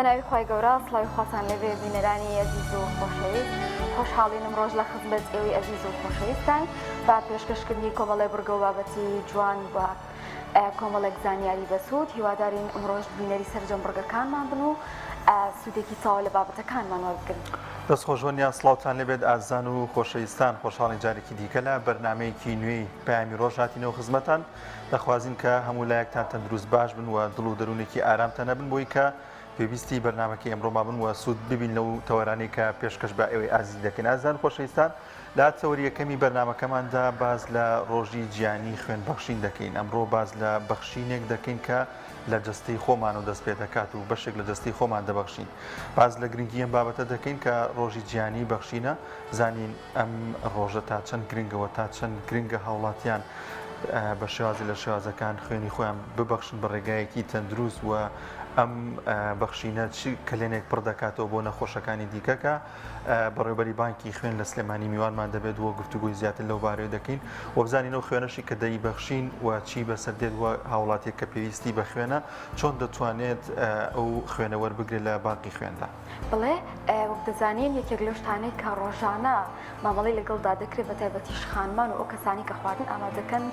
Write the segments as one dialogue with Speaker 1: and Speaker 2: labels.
Speaker 1: بەناوی خوای گەورە سڵاوی خواتان لێبێ بینەرانی ئەزیز و خۆشەویست خۆشحاڵین ئەمڕۆش لە خزمەت ئێوەی ئەزیز و خۆشەویستان بە پێشکەشکردنی کۆمەڵێ بڕگە و بابەتی جوان و کۆمەڵێک زانیاری بەسوود هیوادارین ئەمڕۆش بینەری سەرجەم بڕگەکانمان بن و سوودێکی تەواو لە بابەتەکانمان وەربگرن.
Speaker 2: دەست خۆش وەنیا سڵاوتان لێبێت ئازیزان و خۆشەویستان خۆشحاڵین جارێکی دیکە لە بەرنامەیەکی نوێی پەیامی ڕۆژ هاتینەوە خزمەتان دەخوازین کە هەموو لایەکتان تەندروست باش بن و دڵ و دەروونێکی ئارامتان هەبن بۆی کە پێویستی بەرنامەکەی ئەمڕۆمان بن و سوود ببین لەو تەوەرانەی کە پێشکەش بە ئێوەی ئازیز دەکەین. ئازیزان خۆشەویستان لە تەوەری یەکەمی بەرنامەکەماندا باس لە ڕۆژی جیهانی خوێن بەخشین دەکەین. ئەمڕۆ باس لە بەخشینێک دەکەین کە لە جەستەی خۆمانەوە دەست پێ دەکات و بەشێک لە جەستەی خۆمان دەبەخشین. باس لە گرنگی ئەم بابەتە دەکەین کە ڕۆژی جیهانی بەخشینە، زانین ئەم ڕۆژە تا چەند گرنگە و تا چەند گرنگە هاوڵاتیان بە شێوازی لە شێوازەکان خوێنی خۆیان ببەخشن بە ڕێگایەکی تەندروست و ئەم بەخشینە چ کەلێنێک پڕ دەکاتەوە بۆ نەخۆشەکانی دیکە کە بەڕێوبەری بانکی خوێن لە سلێمانی میوانمان دەبێت و گفتوگۆی زیاتر لەو بارەیە دەکەین و بزانین ئەو خوێنەشی کە دەیبەخشین و چی بەسەر دێت و هاوڵاتیەک کە پێویستی بە خوێنە چۆن دەتوانێت ئەو خوێنە وەربگرێت لە بانکی خوێندا.
Speaker 1: بەڵێ وەک دەزانین یەکێک لەو شتانەی کە ڕۆژانە مامەڵەی لەگەڵدا دەکرێت بە تایبەتیش خانمان و ئەو کەسانی کە خواردن ئامادەکەن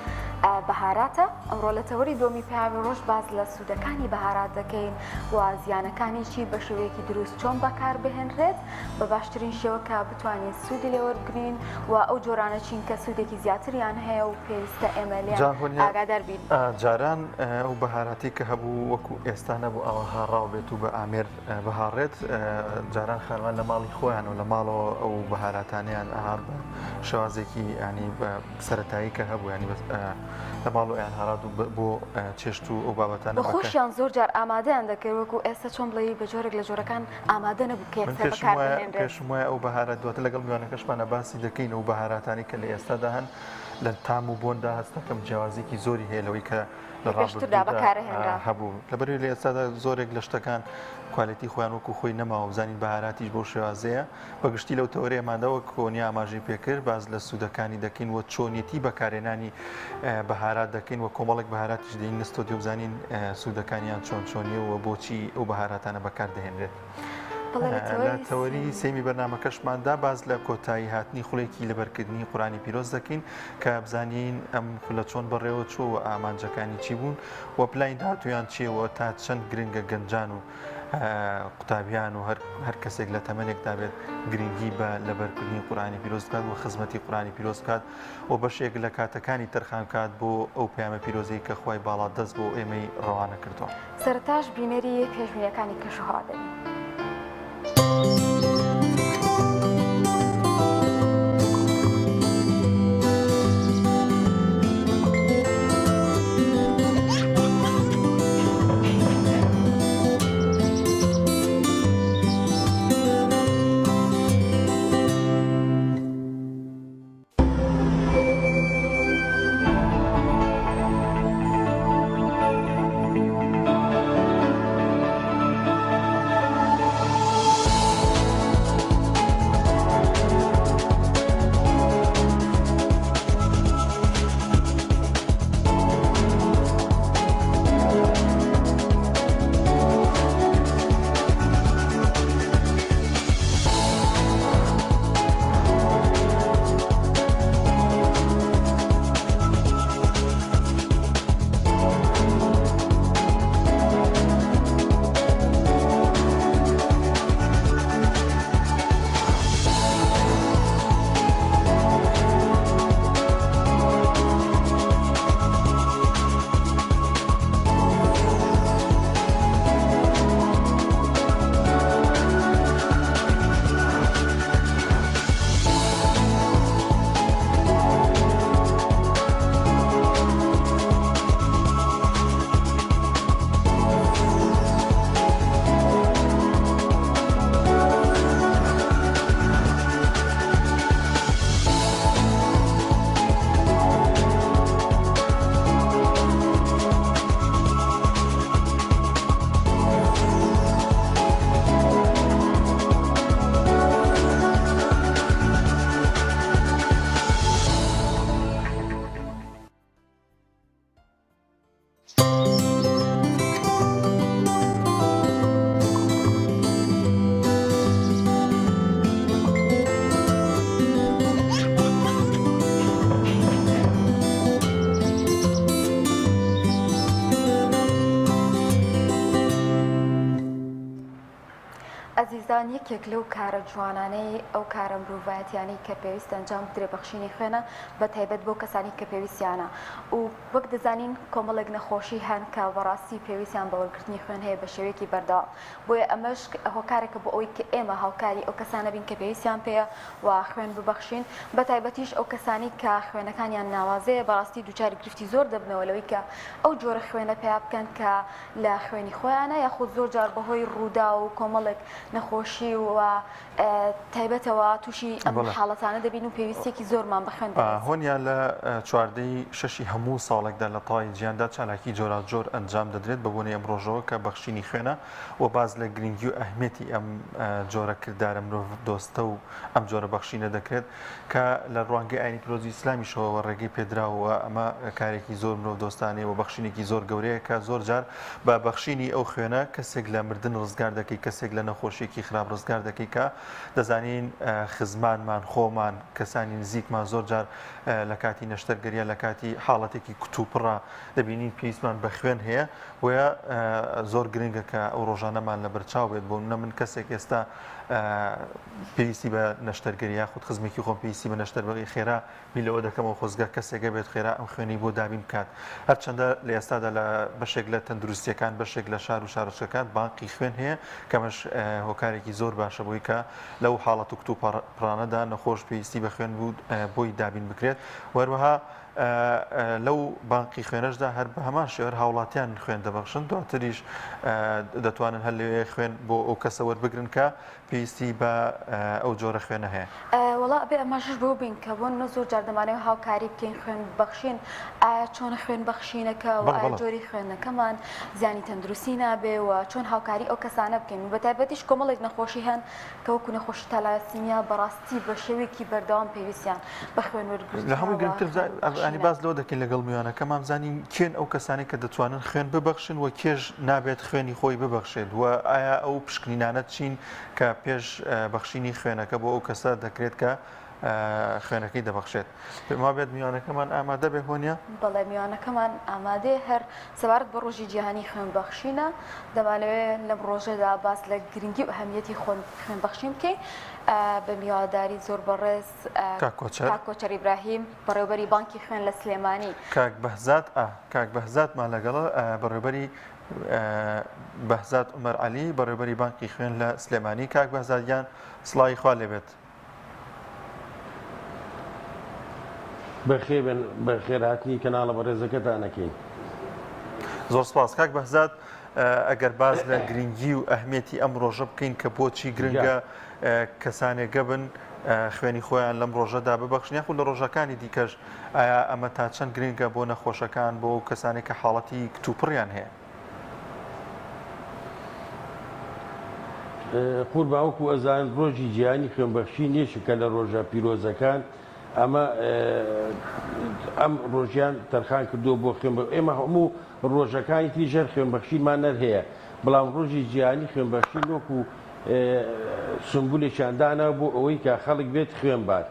Speaker 1: بەهاراتە ئەمڕۆ لە تەوەری دووەمی پەیامی ڕۆژ باس لە سوودەکانی بەهارات دەکەین و زیانەکانی چی بە شێوەیەکی دروست چۆن بەکاربهێنرێت بە باشترین شێوە کە بتوانین سوودی لێ وەربگرین و ئەو جۆرانە چین کە سوودێکی زیاتریان هەیە و پێویستە ئێمە لێیان ئاگادار بین.
Speaker 2: جاران ئەو بەهاراتی کە هەبوو وەکو ئێستا نەبوو ئاوا هاڕاو بێت و بە ئامێر بهاڕێت جاران خانمان لە ماڵی خۆیان و لە ماڵەوە ئەو بەهاراتانیان ئەهار بە شێوازێکی ینی سەتایی کە هەبوو ینی لە ماڵ یان هارات و بۆ چێشت و ئەو بابەتانە
Speaker 1: خۆشیان زۆر جار ئامادەیان دەکرد وەکو ئێستا چۆن بڵێ بە جۆرێک لە جۆرەکان ئامادە نەبوو کە
Speaker 2: پێشم وایە ئەو بەهارە دواتر لەگەڵ میوانەکەشمانە باسی دەکەین ئەو بەهاراتانی کە لە ئێستادا هەن لە تام و بۆندا هەستەکەم جیاوازێکی زۆری هەیە لەوەی کە لە ڕابردوودا هەبوو لەبەرئەوەی لە ئێستادا زۆرێک لە شتەکان کوالێتی خۆیان وەکو خۆی نەماوە بزانین بەهاراتیش بەو شێوازەیە بە گشتی لەو تەوەرەیەماندا وەک کۆنیا ئاماژەی پێکرد باس لە سوودەکانی دەکەین و چۆنیەتی بەکارهێنانی بەهارات دەکەین و کۆمەڵێک بەهاراتیش دێنینە ستۆدیۆ بزانین سوودەکانیان چۆن چۆنیە و بۆچی ئەو بەهاراتانە بەکاردەهێنرێت. لە تەوەری سێیەمی بەرنامەکەشماندا باس لە کۆتایی هاتنی خولێکی لەبەرکردنی قورئانی پیرۆز دەکەین کە بزانین ئەم خولە چۆن بەڕێوە چوو و ئامانجەکانی چی بوون و پلانی داهاتوویان چییە و تا چەند گرنگە گەنجان و قوتابیان و هەر کەسێک لە تەمەنێکدا بێت گرنگی بە لەبەرکردنی قورئانی پیرۆز بکات و خزمەتی قورئانی پیرۆز بکات و بەشێک لە کاتەکانی تەرخان بکات بۆ ئەو پەیامە پیرۆزەی کە خوای باڵادەست بۆ ئێمەی ڕەوانە کردووە.
Speaker 1: سەرەتاش بینەری پێشبینیەکانی کەشوهەوا دەبین. خۆشەویستان یەکێک لەو کارە جوانانەی ئەو کارە مرۆڤایەتیانەی کە پێویستە ئەنجام بدرێ بەخشینی خوێنە بە تایبەت بۆ کەسانی کە پێویستیانە و وەک دەزانین کۆمەڵێک نەخۆشی هەن کە بەڕاستی پێویستیان بە وەرگرتنی خوێن هەیە بە شێوەیەکی بەردەوام بۆیە ئەمەش هۆکارێکە بۆ ئەوەی کە ئێمە هاوکاری ئەو کەسانە بین کە پێویستیان پێیە و خوێن ببەخشین بە تایبەتیش ئەو کەسانی کە خوێنەکانیان ناوازەیە بەڕاستی دووچاری گرفتی زۆر دەبنەوە لەوەی کە ئەو جۆرە خوێنە پیا بکەن کە لە خوێنی خۆیانە یاخود زۆر جار بەهۆی ڕووداو و کۆمەڵێک نەخۆشی و تایبەتەوە تووشی ئەم حاڵەتانە دەبین و پێویستیەکی زۆرمان بە خوێن دەبێت.
Speaker 2: هۆنیا لە چواردەی شەشی هەموو ساڵێکدا لە تەواوی جیهاندا چالاکی جۆراوجۆر ئەنجام دەدرێت بە بۆنەی ئەم ڕۆژەوە کە بەخشینی خوێنە و باس لە گرنگی و ئەهمیەتی ئەم جۆرە کردارە مرۆڤ دۆستە و ئەم جۆرە بەخشینە دەکرێت کە لە ڕوانگەی ئاینی پیرۆزی ئیسلامیشەوە ڕێگەی پێدراوە و ئەمە کارێکی زۆر مرۆڤ دۆستانەیە و بەخشینێکی زۆر گەورەیە کە زۆر جار بە بەخشینی ئەو خوێنە کەسێک لە مردن ڕزگار دەکەی کەسێک لە نەخۆشیەکی خراپ ڕزگار دەکەی کە دەزانین خزمانمان خۆمان کەسانی نزیکمان زۆر جار لە کاتی نەشتەرگەریە لە کاتی حاڵەتێکی کتوپڕە دەبینین پێویستمان بە خوێن هەیە بۆیە زۆر گرنگە کە ئەو ڕۆژانەمان لەبەرچاو بێت بۆ نمونە من کەسێک ئێستا پێویستی بە نەشتەرگەری یاخود خزمێکی خۆم پێویستی بە نەشتەرگەری خێرا بیر لەوە دەکەمەوە خۆزگە کەسێک هەبێت خێرا ئەم خوێنەی بۆ دابین بکات هەرچەندە لە ئێستادا لە بەشێک لە تەندروستیەکان بەشێک لە شار و شارۆچکەکان بانقی خوێن هەیە کەمەش هۆکارێکی زۆر باشە بۆی کە لەو حاڵەت و کتوپڕانەدا نەخۆش پێویستی بە خوێن بوو بۆی دابین بکرێت وەروەها لەو بانقی خوێنەشدا هەر بە هەمان شێوە هاوڵاتیان خوێن دەبەخشن دواتریش دەتوانن هەر لەوێ خوێن بۆ ئەو کەسە وەربگرن کە پێویستی بە ئەو جۆرە خوێنە هەیە.
Speaker 1: وەڵا ئەبێ ئاماژەش بەوە بین کە بۆ نمونە زۆر جار دەمانەوێت هاوکاری بکەین خوێن ببەخشین ئایا چۆنە خوێن بەخشینەکە و ئایا جۆری خوێنەکەمان زیانی تەندروستی نابێ و چۆن هاوکاری ئەو کەسانە بکەین و بەتایبەتیش کۆمەڵێک نەخۆشی هەن کە وەکو نەخۆشی تالاسیمیا بەڕاستی بە شێوەیەکی بەردەوام پێویستیان بە خوێن وەرگرتنە
Speaker 2: لە هەمووی
Speaker 1: و
Speaker 2: گرنگتر
Speaker 1: خوێن
Speaker 2: ینی
Speaker 1: بەخشینە.
Speaker 2: باس لەوە دەکەین لەگەڵ میوانەکەمان بزانین کێن ئەو کەسانەی کە دەتوانن خوێن ببەخشن و کێش نابێت خوێنی خۆی ببەخشێت و ئایا ئەو پشکنینانە چین کە پێش بەخشینی خوێنەکە بۆ ئەو کەسە دەکرێت کە خوێنەکەی دەبەخشێت. پێم وابێت میوانەکەمان ئامادە بێ هۆنیا؟
Speaker 1: بەڵێ میوانەکەمان ئامادەیە هەر سەبارەت بە ڕۆژی جیهانی خوێنبەخشینە دەمانەوێت لەم ڕۆژەدا باس لە گرنگی و ئەهمیەتی خوێنبەخشین بکەین بە میواداری زۆر بەڕێز
Speaker 2: کاک کۆچەر
Speaker 1: کاک کۆچەر ئیبراهیم بەڕێوبەری بانکی خوێن لە سلێمانی.
Speaker 2: کاک بەهزاد ئا کاک بەهزادمان لەگەڵە بەڕێوبەری بەهزاد عومەر عەلی بەڕێوبەری بانکی خوێن لە سلێمانی کاک بەهزاد گیان سڵاوی خوا لێبێت.
Speaker 3: بەخێربێن بەخێرهاتنی کەناڵە بەڕێزەکەتان ئەکەین.
Speaker 2: زۆر سپاس کاک بەهزاد ئەگەر باس لە گرنگی و ئەهمیەتی ئەم ڕۆژە بکەین کە بۆچی گرنگە کەسانێک گەبن خوێنی خۆیان لەم ڕۆژەدا ببەخشن یاخود لە ڕۆژەکانی دیکەش ئایا ئەمە تا چەند گرنگە بۆ نەخۆشەکان بۆ کەسانێک کە حاڵەتی کتوپڕیان هەیە؟
Speaker 3: قوربان وەکو ئەزانن ڕۆژی جیهانی خوێنبەخشین یەکێکە لە ڕۆژە پیرۆزەکان ئەمە ئەم ڕۆژیان تەرخان کردووە بۆ خوێن ئێمە هەموو ڕۆژەکانی تری ژەر خوێنبەخشینمان نەر هەیە بەڵام ڕۆژی جیهانی خوێنبەخشین وەکو سمبولێکیان دانا بۆ ئەوەی کە خەڵک بێت خوێن بات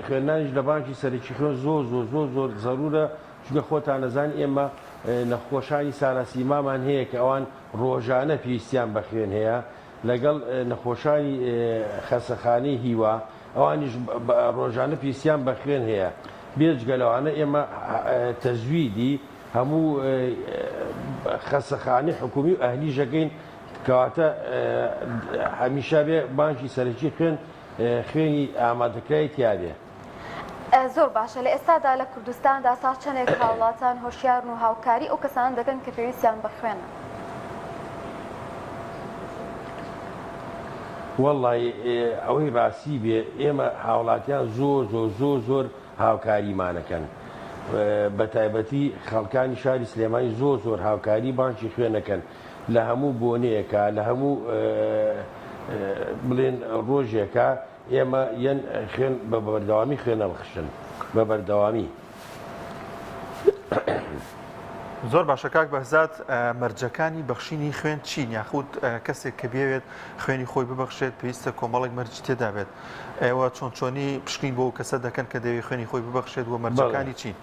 Speaker 3: خوێنانیش لە بانکی سەرەکی خوێن زۆر زۆر زۆر زۆر زەرورە چونکە خۆتان ئەزانن ئێمە نەخۆشانی سالاسیمامان هەیە کە ئەوان ڕۆژانە پێویستیان بە خوێن هەیە لەگەڵ نەخۆشانی خەسەخانەی هیوا ئەوانیش ڕۆژانە پێویستیان بە خوێن هەیە بێجگە لەوانە ئێمە تەزویدی هەموو خەسەخانەی حکومی و ئەهلیش ئەکەین کەواتە هەمیشە بێ بانکی سەرەکی خوێن خوێنی ئامادەکراوی تیابێ.
Speaker 1: زۆر باشە لە ئێستادا لە کوردستاندا تا چەندێک هاوڵاتان هۆشیارن و هاوکاری ئەو کەسانە دەکەن کە پێویستیان بە خوێنە؟
Speaker 3: وەڵی ئەوەی ڕاستی بێ ئێمە هاوڵاتیان زۆر زۆر زۆر زۆر هاوکاریمانەکەن بە تایبەتی خەڵکانی شاری سلێمانی زۆر زۆر هاوکاری بانکی خوێنەکەن لە هەموو بۆنەیەکە لە هەموو بڵێن ڕۆژێکە ئێمە یەن خوێن بە بەردەوامی خوێن ئەبخشن بە بەردەوامی.
Speaker 2: زۆر باشە کاک بەهزاد مەرجەکانی بەخشینی خوێن چین یاخود کەسێک کە بێوێت خوێنی خۆی ببەخشێت پێویستە کۆمەڵێک مەرجی تێدا بێت ئێوە چۆن چۆنی پشکنین بۆ کەسە دەکەن کە دەوێت خوێنی خۆی ببەخشێت و مەرجەکانی چین؟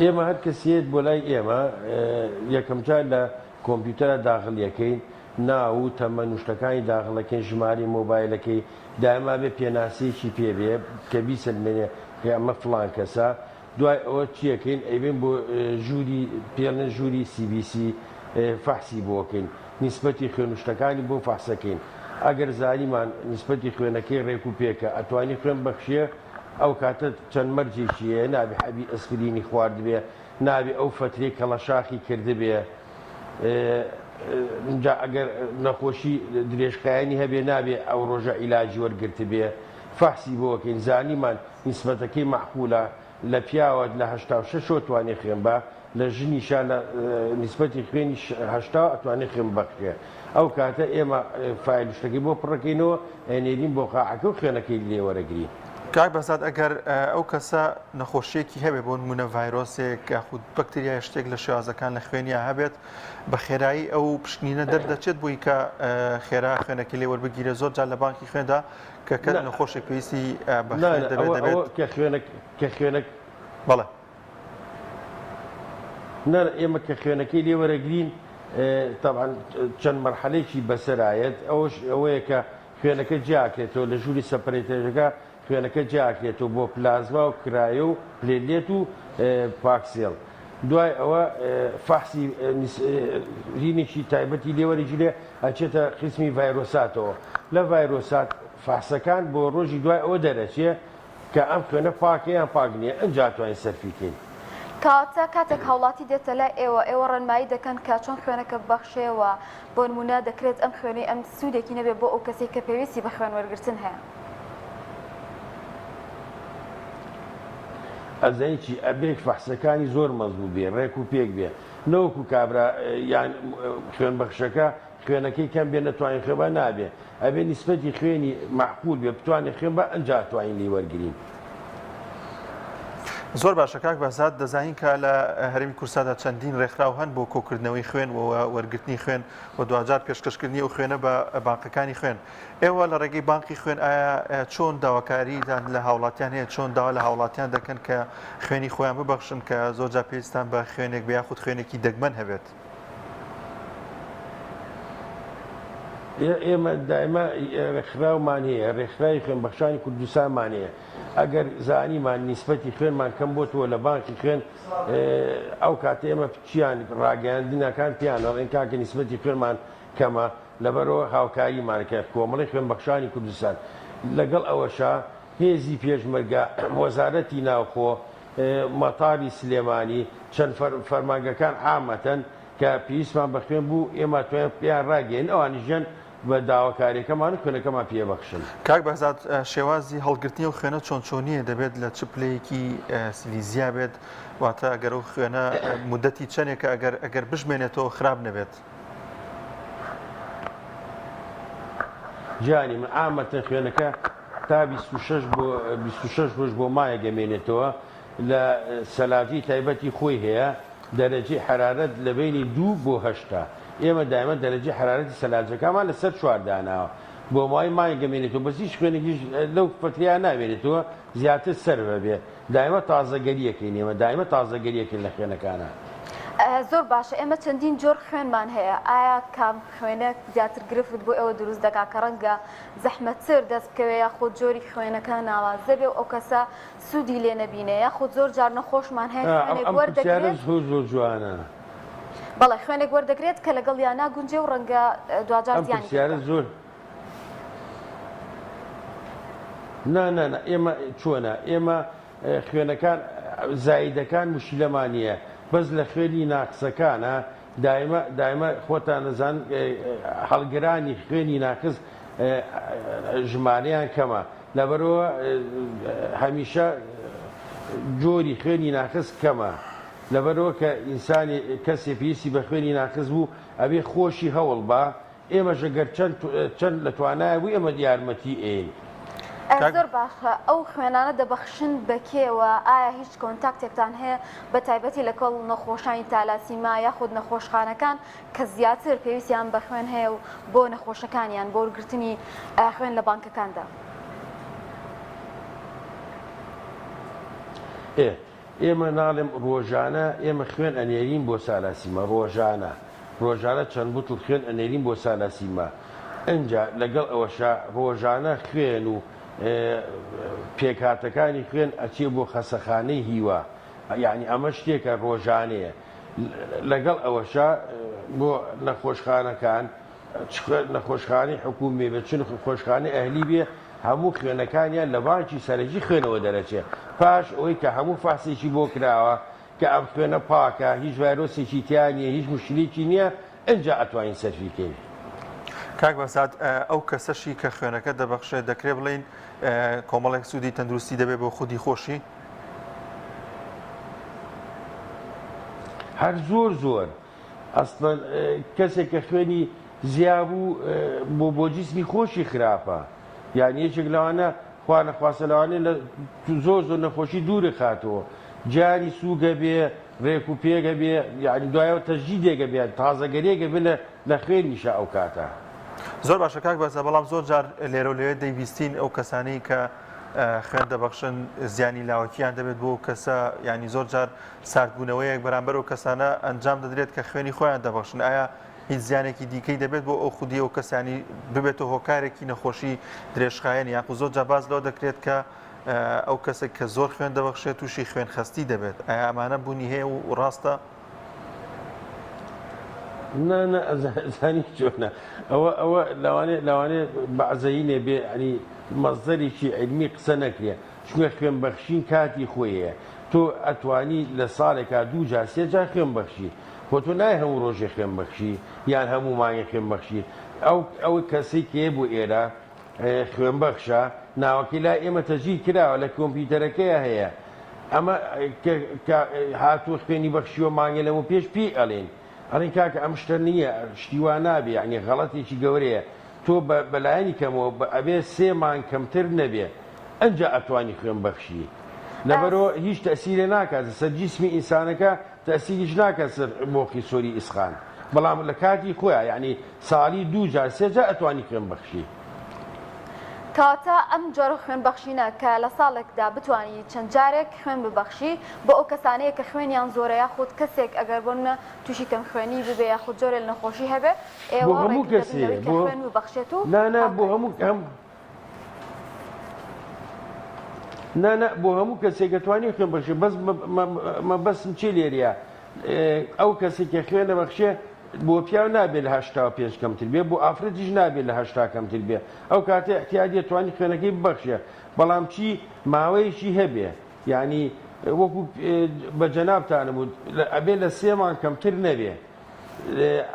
Speaker 3: ئێمە هەر کەسێت بۆ لای ئێمە یەکەم جار لە. کۆمپیوتەرا داغڵیەکەین ناو و تەمەن و شتەکانی داغڵەکەین ژمارەی مۆبایلەکەی دایما بێ پێناسەیەکی پێ بێ کە بیسەلمێنێ کە ئەمە فڵان کەسە دوای ئەوە چیەکەین ئەیبەین بۆ ژووری پێڵێن ژووری CBC فەحسی بۆکەین نیسبەتی خوێن و شتەکانی بۆ فەحسەکەین ئەگەر زانیمان نیسبەتی خوێنەکەی ڕێک و پێکە ئەتوانی خوێن بەخشێ ئەو کاتە چەند مەرجێکی هەیە نابێ حەبی ئەسپرینی خواردبێ نابێ ئەو فەترەی کەڵەشاخی کردبێ جا ئەگەر نەخۆشی درێژخایەنی هەبێ نابێ ئەو ڕۆژە عیلاجی وەرگرتبێ فەحسی بۆکەین زانیمان نیسبەتەکەی مەعقولە لە پیاوە لە 86 ەوە توانێ خوێن با لە ژنیشا لە نیسبەتی خوێنی 80 ئەتوانێ خوێن ببەخشێ ئەو کاتە ئێمە فایل و شتەکەی بۆ پڕەکەینەوە ئەینێرین بۆ قاعەکە و خوێنەکەی لێ وەرەگرین.
Speaker 2: کاک بەهزاد ئەگەر ئەو کەسە نەخۆشیەکی هەبێ بۆ نمونە ڤایرۆسێک یاخود بەکتریای شتێک لە شێوازەکان لە خوێنیا هەبێت بە خێرایی ئەو پشکنینە دەردەچێت بۆی کە خێرا خوێنەکەی لێ وەربگیرێت زۆر جار لە بانکی خوێندا کە کە نەخۆشێک پێویستی بە خوێن دەبێت دەبێت
Speaker 3: کە خوێنەک کە خوێنەک
Speaker 2: بەڵێ
Speaker 3: نا ئێمە کە خوێنەکەی لێ وەرەگرین تەبعەن چەند مەرحەلەیەکی بەسەرایەت ئەوەش ئەوەیە کە خوێنەکە جیاکرێتەوە لە ژووری separator ەکە خوێنەکە جیاکرێتەوە بۆ پلازما و cryo و platelet و packed cell دوای ئەوە فەحسی رینێکی تایبەتی لێوەرەگیرێ ئەچێتە قیسمی ڤایرۆساتەوە لە ڤایرۆسات فەحسەکان بۆ ڕۆژی دوای ئەوە دەرەچێ کە ئەم خوێنە پاکە یان پاک نییە ئنجا توانین سەرفی کەین.
Speaker 1: کەواتە کاتێک هاوڵاتی دێتە لای ئێوە، ئێوە ڕێنمایی دەکەن کە چۆن خوێنەکە ببەخشێ و بۆ نموونە دەکرێت ئەم خوێنەی ئەم سوودێکی نەبێت بۆ ئەو کەسەی کە پێویستی بە خوێن وەرگرتن هەیە.
Speaker 3: ئەزانی چی ئەبێ فەحسەکانی زۆر مەزبوت بێ ڕێک و پێک بێ نەوەکو کابرا یان خوێن بەخشەکە خوێنەکەی کەم بێ نەتوانین خوێن با نابێ ئەبێ نیسبەتی خوێنی مەعقول بێ بتوانێ خوێن با ئەنجا ئەتوانین لێی وەرگرین.
Speaker 2: زۆر باشە کاک بەهزاد دەزانین کە لە هەرێمی کوردستاندا چەندین ڕێکخراو هەن بۆ کۆکردنەوەی خوێن و وەرگرتنی خوێن و دواجار پێشکەشکردنی ئەو خوێنە بە بانقەکانی خوێن ئێوە لە ڕێگەی بانقی خوێن ئایا چۆن داواکاریتان لە هاوڵاتیان هەیە چۆن داوا لە هاوڵاتیان دەکەن کە خوێنی خۆیان ببەخشن کە زۆرجار پێویستان بە خوێنێک بێ یاخود خوێنێکی دەگمەن هەبێت؟
Speaker 3: ئێمە دایمە ڕێکخراومان هەیە، ڕێکخراوی خوێنبەخشانی کوردستانمان هەیە، ئەگەر زانیمان نیسبەتی خوێنمان کەم بۆتەوە لە بانقی خوێن ئەو کاتە ئێمە چیان ڕاگەیاندنەکان پێیان ئەڵێن کاکە نیسبەتی خوێنمان کەمە لەبەرەوە هاوکاریمان کە کۆمەڵی خوێنبەخشانی کوردستان لەگەڵ ئەوەشا هێزی پێشمەرگە وەزارەتی ناوخۆ مەتاری سلێمانی، چەند فەرمانگەکان عامەتەن کە پێویستمان بە خوێن بوو ئێمە توانیان پێیان ڕاگەیەنین ئەوانیش دێن بە داواکاریەکەمان و خوێنەکەمان پێ بەخشن.
Speaker 2: کاک بەهزاد شێوازی هەڵگرتنی ئەو خوێنە چۆن چۆنیە دەبێت لە چ پلەیەکی سلیزیا بێت واتە ئەگەر ئەو خوێنە مدەتی چەندێکە ئەگەر ئەگەر بشمێنێتەوە خراپ نەبێت؟
Speaker 3: گیانی من عامەتەن خوێنەکە تا 26 بۆ 26 ڕۆژ بۆ مایەک ئەمێنێتەوە لە سەلاجەی تایبەتی خۆی هەیە دەرەجەی حەرارەت لە بەینی دوو بۆ هەشتە ئێمە دایمە دەرەجەی حەرارەتی سەلاجەکانمان لەسەر چوار داناوە بۆ ماوەی مانگێک ئەمێنێتەوە بەس هیچ خوێنێکیش لەو فەترەیە نامێنێتەوە زیاتر سەرف ئەبێ دایمە تازەگەریەکەین ئێمە دایمە تازەگەریەکەین لە خوێنەکانا.
Speaker 1: زۆر باشە ئێمە چەندین جۆر خوێنمان هەیە ئایا کام خوێنە زیاتر گرفت بۆ ئێوە دروست دەکات کە ڕەنگە زەحمەتتر دەست بکەوێ یاخود جۆری خوێنەکە ناوازە بێ و ئەو کەسە سوودی لێ نەبینێ یاخود زۆر جار نەخۆشمان هەیە خوێنێک
Speaker 3: ئەم پرسیارە
Speaker 1: وەردەگرێت
Speaker 3: زۆر زۆر جوانە.
Speaker 1: بەڵێ خوێنێک وەردەگرێت کە لەگەڵیا ناگونجێ و ڕەنگە دواجار
Speaker 3: ئەم
Speaker 1: زیانی پێ
Speaker 3: پرسیارە
Speaker 1: بگات.
Speaker 3: زۆر نا نا نا ئێمە چۆنە ئێمە خوێنەکان زایدەکان مشیلەمان نییە بەس لە خوێنی ناقسەکانە دایمە دایمە خۆتان نەزان هەڵگرانی خوێنی ناقس ژمارەیان کەمە لەبەرەوە هەمیشە جۆری خوێنی ناقس کەمە لەبەرەوە کە ئینسانی کەسێ پێویستی بە خوێنی ناقس بوو ئەبێ خۆشی هەوڵ بە ئێمەش گەر چەند چەند لە توانایە بوو ئێمە یارمەتی ئەین.
Speaker 2: کاک.
Speaker 1: زۆر باشە ئەو خوێنانە دەبەخشن بە کێ و ئایا هیچ کۆنتاکتێکتان هەیە بە تایبەتی لەگەڵ نەخۆشانی تالاسیما یاخود نەخۆشخانەکان کە زیاتر پێویستیان بە خوێن هەیە و بۆ نەخۆشەکانیان بۆ وەرگرتنی خوێن لە بانکەکاندا؟
Speaker 3: ئێ ئێمە ناڵێم ڕۆژانە ئێمە خوێن ئەنێرین بۆ سالاسیما ڕۆژانە. ڕۆژانە چەند بوتڵ خوێن ئەنێرین بۆ سالاسیما ئنجا لەگەڵ ئەوەشا ڕۆژانە خوێن و پێکهاتەکانی خوێن ئەچێ بۆ خەسەخانەی هیوا یانی ئەمە شتێکە ڕۆژانەیە لەگەڵ ئەوەشا بۆ نەخۆشخانەکان چ نەخۆشخانەی حکوومی بێ چ نەخۆشخانەی ئەهلی بێ هەموو خوێنەکانیان لە بانکی سەرەکی خوێنەوە دەرەچێ پاش ئەوەی کە هەموو فەحسێکی بۆ کراوە کە ئەم خوێنە پاکە هیچ ڤایرۆسێکی تیا نییە هیچ مشکلێکی نییە ئنجا ئەتوانین سەرفی کەین.
Speaker 2: کاک بەسات ئەو کەسەشی کە خوێنەکە دەبەخشێت دەکرێ بڵێین کۆمەڵێک سوودی تەندروستی دەبێت بۆ خودی خۆشی؟
Speaker 3: هەر زۆر زۆر ئەسڵەن کەسێک کە خوێنی زیابوو بۆ بۆ جیسمی خۆشی خراپە یان یەکێک لەوانە خوا نەخواستە لەوانەیە لە زۆر زۆر نەخۆشی دووری خاتەوە جاری سووگە بێ ڕێک و پێگە بێ یعنی دوایەوە تەجدیدێگە بێ تازەگەرێگە بێ لە لە خوێنیشە ئەو کاتە.
Speaker 2: زۆر باشە کاک بەزە بەڵام زۆر جار لێرە و لەوێ دەیبیستین ئەو کەسانەی کە خوێن دەبەخشن زیانی لاوەکییان دەبێت بۆ کەسە ینی زۆر جار ساردبوونەوەیەک بەرامبەر ئەو کەسانە ئەنجام دەدرێت کە خوێنی خۆیان دەبەخشن ئایا هیچ زیانێکی دیکەی دەبێت بۆ ئەو خودی ئەو کەسانی ببێتە هۆکارێکی نەخۆشی درێژخایەن یاخود زۆر جار باس لەوە دەکرێت کە ئەو کەسێک کە زۆر خوێن دەبەخشێت تووشی خوێن خەستی دەبێت ئایا ئەمانە بوونی هەیە و ڕاستە؟
Speaker 3: نا نا ئەزانی چۆنە ئەوە ئەوە لەوانێ لەوانێ بەعزەینێ بێ ینی مەزدەرێکی عیلمی قسە نەکرێ چونکە خوێن بەخشین کاتی خۆی هەیە تۆ ئەتوانی لە ساڵێکا دوو جار سێ جار خوێن بەخشی خۆ تۆ نای هەموو ڕۆژێ خوێن بەخشی یان هەموو مانگێ خوێن بەخشی ئەو ئەو کەسەی کێ بۆ ئێرە خوێن بەخشە ناوەکەی لای ئێمە تەجیل کراوە لە کۆمپیوتەرەکەیە هەیە ئەمە کە هاتوو خوێنی بەخشیوە مانگێ لەمە پێش پێی ئەڵێن ئەڵێن کاکە ئەم شتە نییە شتی وا نابێ یعنی غەڵەتێکی گەورەیە تۆ بەلایەنی کەمەوە ئەبێ سێ مانگ کەمتر نەبێ ئەنجا ئەتوانی خوێن بەخشی لەبەرەوە هیچ تەسیرێ ناکات سەر جیسمی ئینسانەکە تەسیریش ناکات سەر مۆخی سۆری ئیسقان بەڵام لە کاتی خۆیان یعنی ساڵی دوو جار سێ جار ئەتوانی خوێن بەخشی.
Speaker 1: کەواتە ئەم جۆرە خوێن بەخشینە کە لە ساڵێکدا بتوانی چەند جارێک خوێن ببەخشی بۆ ئەو کەسانەیە کە خوێنیان زۆرە یاخود کەسێک ئەگەر بۆ نمونە تووشی کەم خوێنی ببێ یاخود جۆرێ لە نەخۆشی هەبێ
Speaker 3: بۆ
Speaker 1: ئێوە
Speaker 3: هەموو
Speaker 1: ڕێگر دەبن
Speaker 3: کەسێ
Speaker 1: لەوەی کە
Speaker 3: بۆ
Speaker 1: خوێن ببەخشێت و
Speaker 3: نا نا بۆ
Speaker 1: هاوکاری
Speaker 3: هەموو
Speaker 1: کەس
Speaker 3: هەم نا نا بۆ هەموو کەسێک ئەتوانی خوێن بەخشێ بەس مەبەستم چی لێرەیە ئەو کەسێک کە خوێن دەبەخشێ بۆ پیاو نابێت لە 85 کەمتر بێ بۆ ئافرەتیش نابێت لە 80 کەمتر بێ ئەو کاتێ احتیاجیە توانی خوێنەکەی ببەخشێ بەڵام چی ماوەیەکی هەبێ یعنی وەکو بە جەنابتانم وت ئەبێ لە سێ مانگ کەمتر نەبێ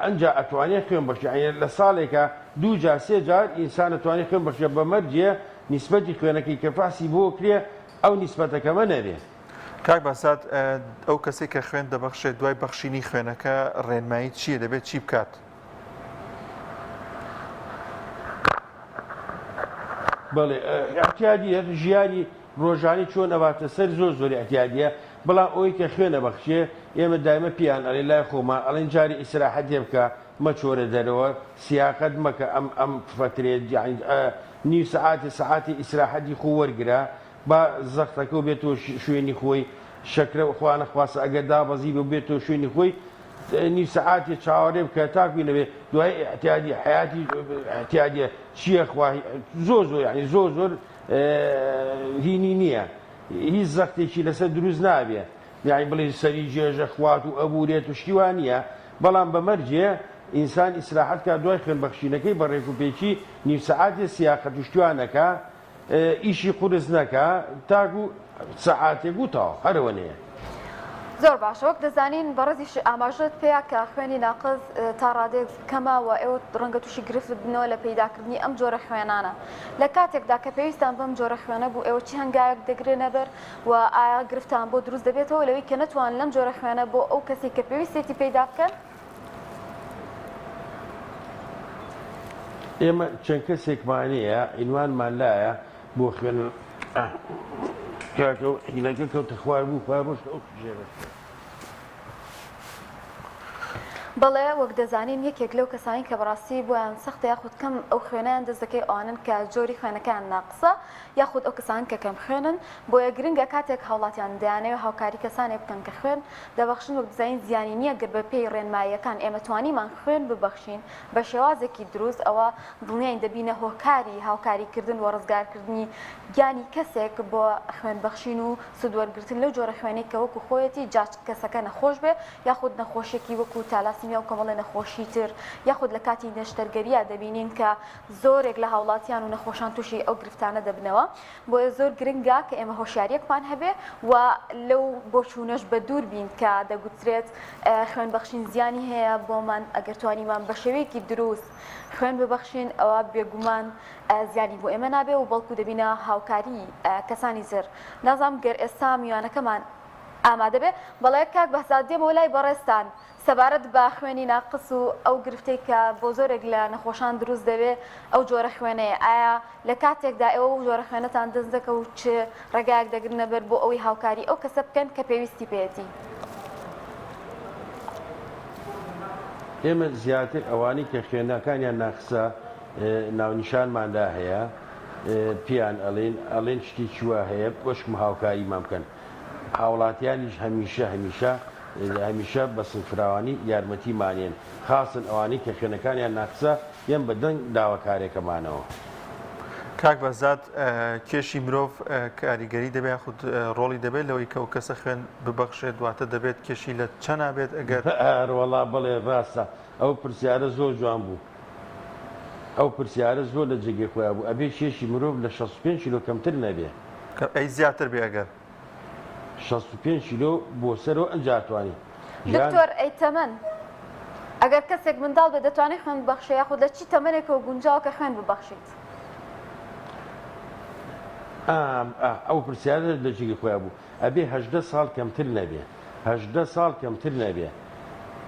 Speaker 3: ئەنجا ئەتوانێ خوێن بەخشێ یانی لە ساڵێکا دوو جار سێ جار ئینسان ئەتوانێ خوێن بەخشێ بە مەرجێ نیسبەتی خوێنەکەی کە فەحسی بۆ کرێ ئەو نیسبەتە کەمە نەبێ.
Speaker 2: کاک بەهزاد ئەو کەسەی کە خوێن دەبەخشێت دوای بەخشینی خوێنەکە ڕێنمایی چییە دەبێت چی بکات؟
Speaker 3: بەڵێ ئیعتیادیە ژیانی ڕۆژانی چۆن ئەباتە سەر زۆر زۆر ئیعتیادیە بەڵام ئەوەی کە خوێن ئەبەخشێ ئێمە دایمە پێیان ئەڵێن لای خۆمان ئەڵێن جاری ئیسراحەت لێ بکە مەچۆرە دەرەوە سیاقەت مەکە ئەم ئەم فەترەیە یانی نیو سەعاتێ سەعاتێ ئیسراحەتی خۆ وەرگرە با زەختەکە و بێتەوە شوێنی خۆی شەکرە خوا نەخواستە ئەگەر دابەزی بێ بێتەوە شوێنی خۆی نیو سەعاتێ چاوەڕێ بکە تاکوی نەبێ دوای ئیعتیادی حەیاتی ئیعتیادیە چییە خوا زۆر زۆر یانی زۆر زۆر هینی نییە هیچ زەختێکی لەسەر دروست نابێ یانی بڵێ سەری جێژە خوات و ئەبورێت و شتی وا نییە بەڵام بە مەرجێ ئینسان ئیسراحەت کا دوای خوێن بەخشینەکەی بە ڕێک و پێکی نیو سەعاتێ سیاقەت و شتی وا نەکا ئیشی قورس نەکا تاکو سەعاتێک و تەواو هەر ئەوەنەیە.
Speaker 1: زۆر باشە وەک دەزانین بەڕێزیش ئاماژەت پێیا کە خوێنی ناقس تا ڕادەیەک کەمە و ئێوە ڕەنگە تووشی گرفت بنەوە لە پەیداکردنی ئەم جۆرە خوێنانە لە کاتێکدا کە پێویستان بەم جۆرە خوێنە بوو ئێوە چی هەنگاوێک دەگرنە بەر و ئایا گرفتان بۆ دروست دەبێتەوە لەوەی کە نەتوان لەم جۆرە خوێنە بۆ ئەو کەسی کە پێویستێتی پەیدا بکەن؟
Speaker 3: ئێمە چەند کەسێکمان هەیە عینوانمان لایە بۆ خوێن کاکە و حیلەکە کەوتە خوار بوو خوای ڕۆشت ئەو ژێرە.
Speaker 1: بەڵێ وەک دەزانین یەکێک لەو کەسانی کە بەڕاستی بۆیان سەختە یاخود کەم ئەو خوێنەیان دەست دەکەوێت ئەوانەن کە جۆری خوێنەکەیان ناقسە یاخود ئەو کەسانەن کە کەم خوێنن بۆیە گرنگە کاتێک هاوڵاتیان دەیانەوێت هاوکاری کەسانێک بکەن کە خوێن دەبەخشن وەک دەزانین زیانی نییە گەر بە پێی ڕێنماییەکان ئێمە توانیمان خوێن ببەخشین بە شێوازێکی دروست ئەوە دڵنیاین دەبینە هۆکاری هاوکاری کردن و ڕزگارکردنی گیانی کەسێک بۆ خوێن بەخشین و سوود وەرگرتن لەو جۆرە خوێنەی کە وەکو خۆیەتی جا کەسەکە نەخۆش بێ یاخود نەخۆشیەکی وەکو تالاسیمیا و کۆمەڵێ نەخۆشی تر یاخود لە کاتی نەشتەرگەرییا دەبینین کە زۆرێک لە هاوڵاتیان و نەخۆشان تووشی ئەو گرفتانە دەبنەوە بۆیە زۆر گرنگە کە ئێمە هۆشیاریەکمان هەبێ و لەو بۆچوونەش بە دوور بین کە دەگوترێت خوێن بەخشین زیانی هەیە بۆمان ئەگەر توانیمان بە شێوەیەکی دروست خوێن ببەخشین ئەوە بێگومان زیانی بۆ ئێمە نابێ و بەڵکو دەبینە هاوکاری کەسانی تر نازانم گەر ئێستا میوانەکەمان ئامادە بێ. بەڵێ کاک بەهزاد دێمەوە لای بەڕێزتان سەبارەت بە خوێنی ناقس و ئەو گرفتەی کە بۆ زۆرێک لە نەخۆشان دروست دەبێ ئەو جۆرە خوێنەیە ئایا لە کاتێکدا ئێوە ئەو جۆرە خوێنەتان دەست دەکەوت چ ڕێگایەک دەگرنە بەر بۆ ئەوەی هاوکاری ئەو کەسە بکەن کە پێویستی پێیەتی؟
Speaker 3: ئێمە زیاتر ئەوانەی کە خوێنەکانیان ناقسە ناونیشانمان لا هەیە پێیان ئەڵێین ئەڵێن شتێکی وا هەیە بەشکم هاوکاریمان بکەن هاوڵاتیانیش هەمیشە هەمیشە هەمیشە بە سنگفراوانی یارمەتیمانێن خاسن ئەوانەی کە خوێنەکانیان ناقسە یەن بە دەنگ داواکارێکەمانەوە.
Speaker 2: کاک بەهزاد کێشی مرۆڤ کاریگەری دەبێت یاخود ڕۆڵی دەبێت لەوەی کە ئەو کەسە خوێن ببەخشێت واتە دەبێت کێشی لە چەنا بێت ئەگەر.
Speaker 3: ئەروەڵا بەڵێ ڕاستە ئەو پرسیارە زۆر جوان بوو ئەو پرسیارە زۆر لە جێگەی خۆیا بوو ئەبێ کێشی مرۆڤ لە 65 کیلۆ کەمتر نەبێ.
Speaker 2: ئەی زیاتر بێ ئەگەر؟
Speaker 3: 65 کیلۆ بۆ سەرەوە ئەنجا ئەتوانی.
Speaker 1: گیان. دکتۆر ئەی تەمەن؟ ئەگەر کەسێک منداڵ بێت دەتوانێت خوێن ببەخشێ یاخود لە چی تەمەنێکەوە گونجاوە کە خوێن ببەخشیت؟
Speaker 3: ئا ئەو پرسیارە لە جێگەی خۆیا بوو ئەبێ 18 ساڵ کەمتر نەبێ. 18 ساڵ کەمتر نەبێ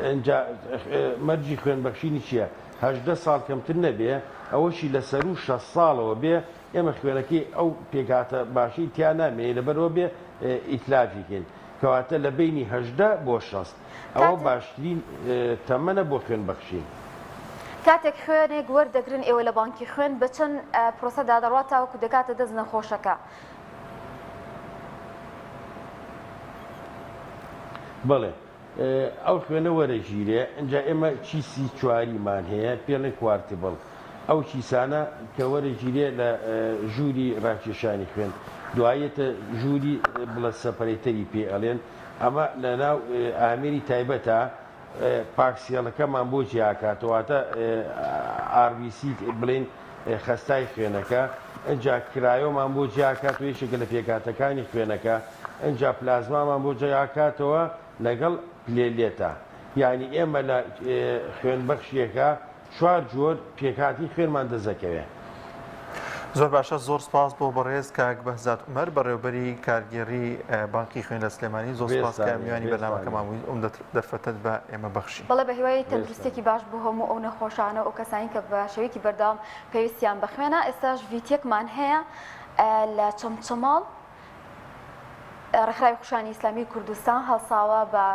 Speaker 3: ئینجا مەرجی خوێن بەخشینی چیە 18 ساڵ کەمتر نەبێ ئەوەشی لە سەروو 60 ساڵەوە بێ ئێمە خوێنەکەی ئەو پێکهاتە باشەی تیا نامێنێ لەبەرئەوە بێ ئیتلافی کەین کەواتە لە بەینی 18 بۆ 60 ئەوە باشترین تەمەنە بۆ خوێن بەخشین.
Speaker 1: کاتێک خوێنێک وەردەگرن ئێوە لە بانکی خوێن بە چەند پرۆسەدا دەڕوات تاوەکو دەگاتە دەست نەخۆشەکە؟
Speaker 3: بەڵێ ئەو خوێنە وەرەگیرێ ئینجا ئێمە کیسی چواریمان هەیە پێڵێن کوارتبڵ ئەو کیسانە کە وەرەگیرێ لە ژووری ڕاکێشانی خوێن دوایەتە ژووری blood separator ی پێ ئەڵێن ئەمە لە ناو ئامێری تایبەتە packed cell ەکەمان بۆ جیاکاتەوە واتە RBC بڵێین خەستای خوێنەکە، ئنجا cryo مان بۆ جیاکاتەوە یەکێکە لە پێکهاتەکانی خوێنەکە، ئنجا پلازمامان بۆ جیاکاتەوە لەگەڵ platelet ا. یانی ئێمە لە خوێنبەخشیەکە چوار جۆر پێکهاتەی خوێنمان دەستدەکەوێ.
Speaker 2: زۆر باشە زۆر سپاس بۆ بەڕێز کاک بەهزاد عومەر بەڕێوبەری کارگێڕی بانقی خوێن لە سلێمانی زۆر سپاس کە میوانی بەرنامەکەمان بووی ئەم دەرفەتەت بە ئێمە بەخشی.
Speaker 1: بەڵێ بەهیوای تەندروستیەکی باش بۆ هەموو ئەو نەخۆشانە و ئەو کەسانی کە بە شێوەیەکی بەردەوام پێویستیان بە خوێنە ئێستاش ڤیتیەکمان هەیە لە چەمچەماڵ ڕێکخراوی خوشانی ئیسلامی کوردستان هەڵساوە بە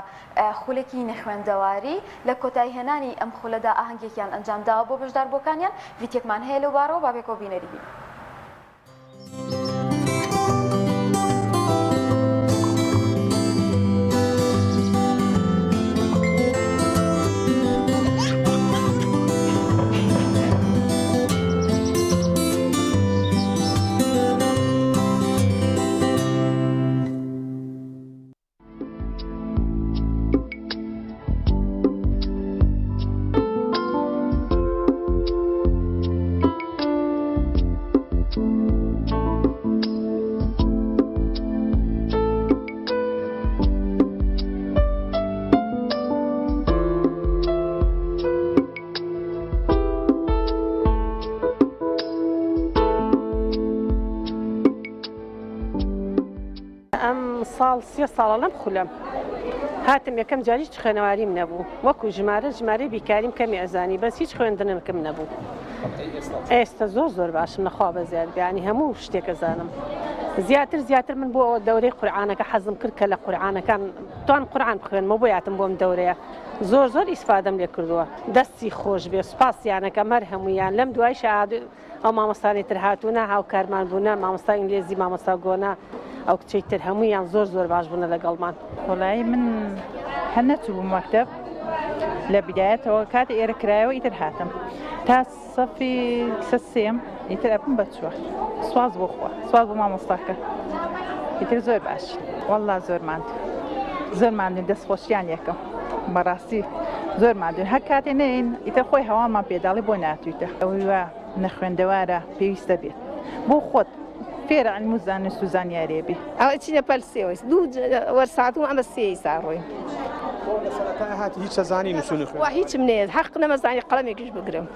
Speaker 1: خولێکی نەخوێندەواری لە کۆتایی هێنانی ئەم خولەدا ئاهەنگێکیان ئەنجامداوە بۆ بەشداربووەکانیان ڤیتیەکمان هەیە لەو بارەوە با پێکەوە بینەری بین.
Speaker 4: ئەم ساڵ سێ ساڵە لەم خولەم هاتم یەکەم جار هیچ خوێنەواریم نەبوو وەکو ژمارە ژمارەی بیکاریم کەمی ئەزانی بەس هیچ خوێندنمکم نەبوو ئێستا زۆر زۆر باشم نەخوا بەزیاد بیانی هەموو شتێک ئەزانم. زیاتر زیاتر من بۆ ئەوە دەورەی قورعانەکە حەزم کرد کە لە قورعانەکان توان قورعان بخوێنمەوە بۆ یاتم بۆم دەورەیە زۆر زۆر ئیسفادەم لێ کردووە دەستی خۆش بێ سوپاسیانەکەم هەر هەموویان لەم دوایشە ئەو مامۆستانەی تر هاتوونە هاوکارمان بوونە مامۆستا ئینگلێزی مامۆستا گۆنا ئەو کچەی تر هەموویان زۆر زۆر باش بوونە لەگەڵمان.
Speaker 5: وەڵایی من هەر نەچووبووم مەکتەب لە بیدایەتەوە کاتی ئێرە کرایەوە ئیتر هاتم تا سەفی کسە سێم ئیتر ئەبم بە چوار سواز بۆ خوا سواز بۆ مامۆستاکە ئیتر زۆر باش والله زۆر ماندوو زۆر ماندوین دەست خۆشیان یەکەم بەڕاستی زۆر ماندوین هەر کاتێ نەین ئیتر خۆی هەواڵمان پێداڵی بۆ ناتویتە ئەوەی وا نەخوێندەوارە پێویستە بێت بۆ خۆت فێرە علم و زانست و زانیارێ بی.
Speaker 6: ئەوە چینە پەل سێوەیس دوو وەرساتوم ئەمە سێی سا ڕۆین.
Speaker 7: تۆ لە سەرەتا هاتی هیچ ئەزانی نووسین و خوێندنەوە؟
Speaker 6: وا هیچم نەیەت حەق نەمەزانی قەڵەمێکیش بگرم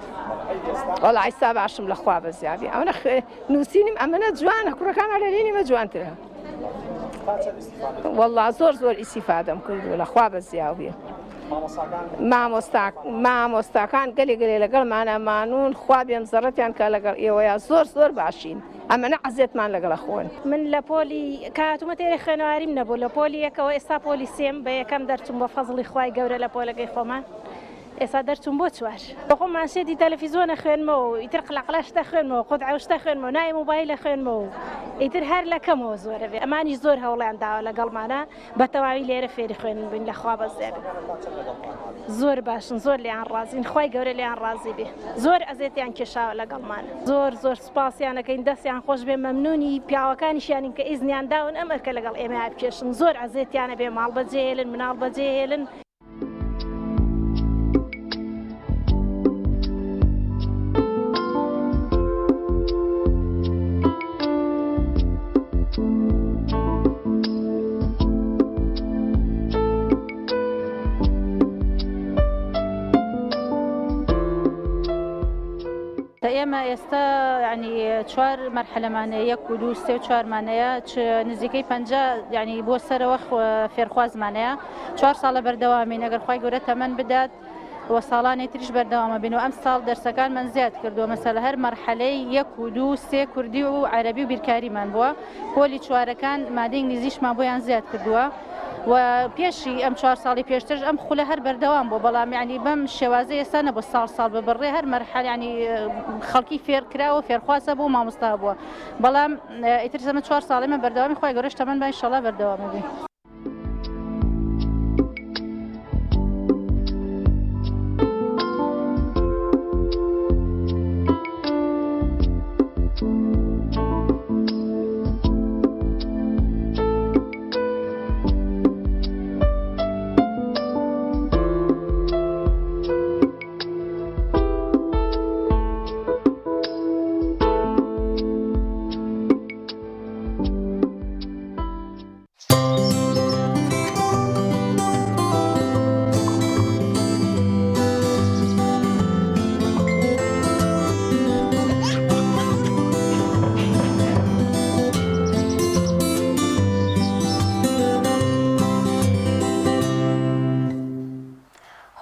Speaker 6: وەڵا ئیستا باشم لە خوا بەزیابی ئەوەنە خوێ نووسینیم ئەمەنە جوانە کوڕەکان لە لێنیمە جوانترە. وەڵا زۆر زۆر ئیسیفادەم کردووە لە خوا بەزیاو بێ. مامۆستاکان گەلێ گەلێ لەگەڵمانە مانوون خوا بێم زەڕەتیان کە لەگەڵ ئێوەیە زۆر زۆر باشین ئەمەنە عەزێتمان لەگەڵە خۆن.
Speaker 8: من لە پۆلی کە هاتوومەتە ئێرە خوێنەواریم نەبوو لە پۆلی یەکەوە ئێستا پۆلی سێم بە یەکەم دەرچووم بە فەزڵی خوای گەورە لە پۆلەکەی خۆمان ئێستا دەرچووم بۆ چوار بەخۆم مانشێتی تەلەفیزۆن ئەخوێنمەوە و ئیتر قلەقلە شتە خوێنمەوە قوتعە و شتە خوێنمەوە ناوی مۆبایل ئەخوێنمەوە و ئیتر هەر لە کەمەوە زۆرە بێ ئەمانیش زۆر هەوڵیان داوە لەگەڵمانە بە تەواوی لێرە فێری خوێندن بووین لە خوا بەزێ بێ زۆر باشن زۆر لێیان ڕازین خوای گەورە لێیان ڕازی بێ زۆر ئەزێتیان کێشاوە لەگەڵمان زۆر زۆر سوپاسیان ئەکەین دەستیان خۆش بێ مەمنونی پیاوەکانیشیانین کە ئیزنیان داون ئەم ئەرکە لەگەڵ ئێمەیا بکێشن زۆر ئەزێتیانە بێ ماڵ بەجێهێلن مناڵ بەجێهێلن.
Speaker 9: ئێمە ئێستا ینی چوار مەرحەلەمانەیە یەک و دوو سێ و چوارمانەیە نزیکەی پ ینی بۆ سەرەوە فێرخوازمانەیە چوار ساڵە بەردەوامین ئەگەر خوای گەورە تەمەن بدات و ساڵانی تریش بەردەوامە بین و ئەم ساڵ دەرسەکانمان زیاد کردووە مەسەلە هەر مەرحەلەی یەک و دوو سێ کوردی و عەرەبی و بیرکاریمان بووە پۆلی چوارەکان مادەی ئینگلیزیشمان بۆیان زیاد کردووە و پێشی ئەم چوار ساڵی پێشترش ئەم خولە هەر بەردەوام بوو بەڵام یعنی بەم شێوازە ئێستا نەبوو ساڵ ساڵ ببڕێ هەر مەرحەل یعنی خەڵکی فێر کراوە فێرخوازە بوو مامۆستا بووە بەڵام ئیتر زەمە چوار ساڵی من بەردەوامی خوای گەورەش تەمەن با ئینشەڵا بەردەوامە بین.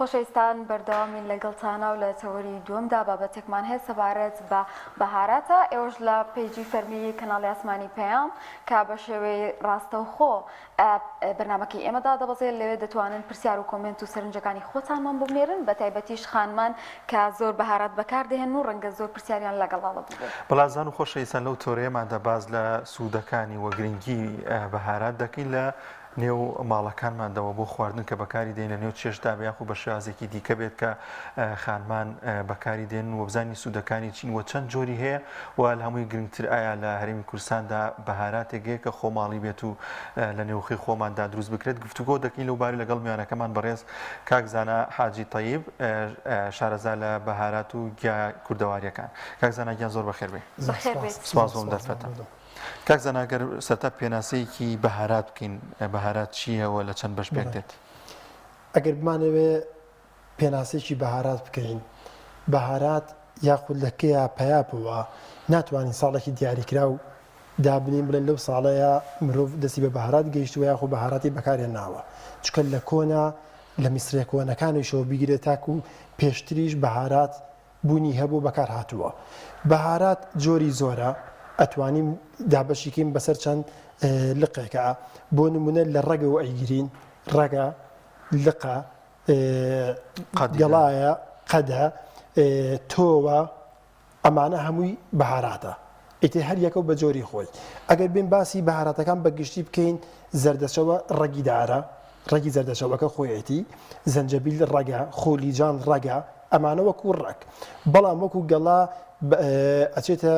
Speaker 1: خۆشەویستان بەردەوامین لەگەڵتانە و لە تەوەری دووەمدا بابەتێکمان هەیە سەبارەت بە بەهاراتە ئێوەش لە page ی فەرمی کەناڵی ئاسمانی پەیام کە بە شێوەی ڕاستەوخۆ بەرنامەکەی ئێمە دادەبەزێت لەوێ دەتوانن پرسیار و comment و سەرنجەکانی خۆتانمان بۆ بنێرن بە تایبەتیش خانمان کە زۆر بەهارات بەکاردێنن و ڕەنگە زۆر پرسیاریان لەگەڵاڵە بووبێت.
Speaker 2: بەڵازان و خۆشەویستان لەو تۆرەیەماندا باس لە سوودەکانی و گرنگی بەهارات دەکەین لە نێو ماڵەکانماندەوە بۆ خواردن کە بەکاری دێن لە نێو چێشتدا بێ یاخود بە شێوازێکی دیکە بێت کە خانمان بەکاری دێن و بزانین سوودەکانی چین و چەند جۆری هەیە و لە هەمووی گرنگتر ئایا لە هەرێمی کوردستاندا بەهاراتێک هەیە کە خۆماڵی بێت و لە نێوخی خۆماندا دروست بکرێت گفتوگۆ دەکەین لەو بارەی لەگەڵ میوانەکەمان بەڕێز کاک زانا حاجی تەیب شارەزا لە بەهارات و گیا کوردەواریەکان کاک زانا گیان زۆر بەخێر بێی سپاس بۆ ئەم دەرفەتە. کاک زانا گەر سەرتا پێناسەیەکی بەهارات بکەین بەهارات چییە و لە چەند بەش پێک دێت؟
Speaker 10: ئەگەر بمانەوێ پێناسەیەکی بەهارات بکەین بەهارات یاخود لە کەیا پەیا بووە ناتوانین ساڵێکی دیاریکراو دابنین بڵێن لەو ساڵەیە مرۆڤ دەستی بە بەهارات گەیشتووە یاخود بەهاراتی بەکارهێناوە چونکە لە کۆنا لە میسرە کۆنەکانیشەوە بیگرە تاکو پێشتریش بەهارات بوونی هەبوو بەکار هاتووە. بەهارات جۆری زۆرە. ئەتوانین دابەشی کەین بەسەر چەند لقێکا بۆ نمونە لە ڕەگەوە ئەیگرین ڕەگە لقە گەڵایە قەدە تۆوە ئەمانە هەمووی بەهاراتە ئیتر هەر یەکەو بە جۆری خۆی ئەگەر بێن باسی بەهاراتەکان بە گشتی بکەین زەردەچەوە ڕەگی دارە ڕەگی زەردەچەوەکە خۆیەتی زەنجەبیل ڕەگە خۆلیجان ڕەگە ئەمانە وەکو ڕەگ بەڵام وەکو گەڵا ئەچێتە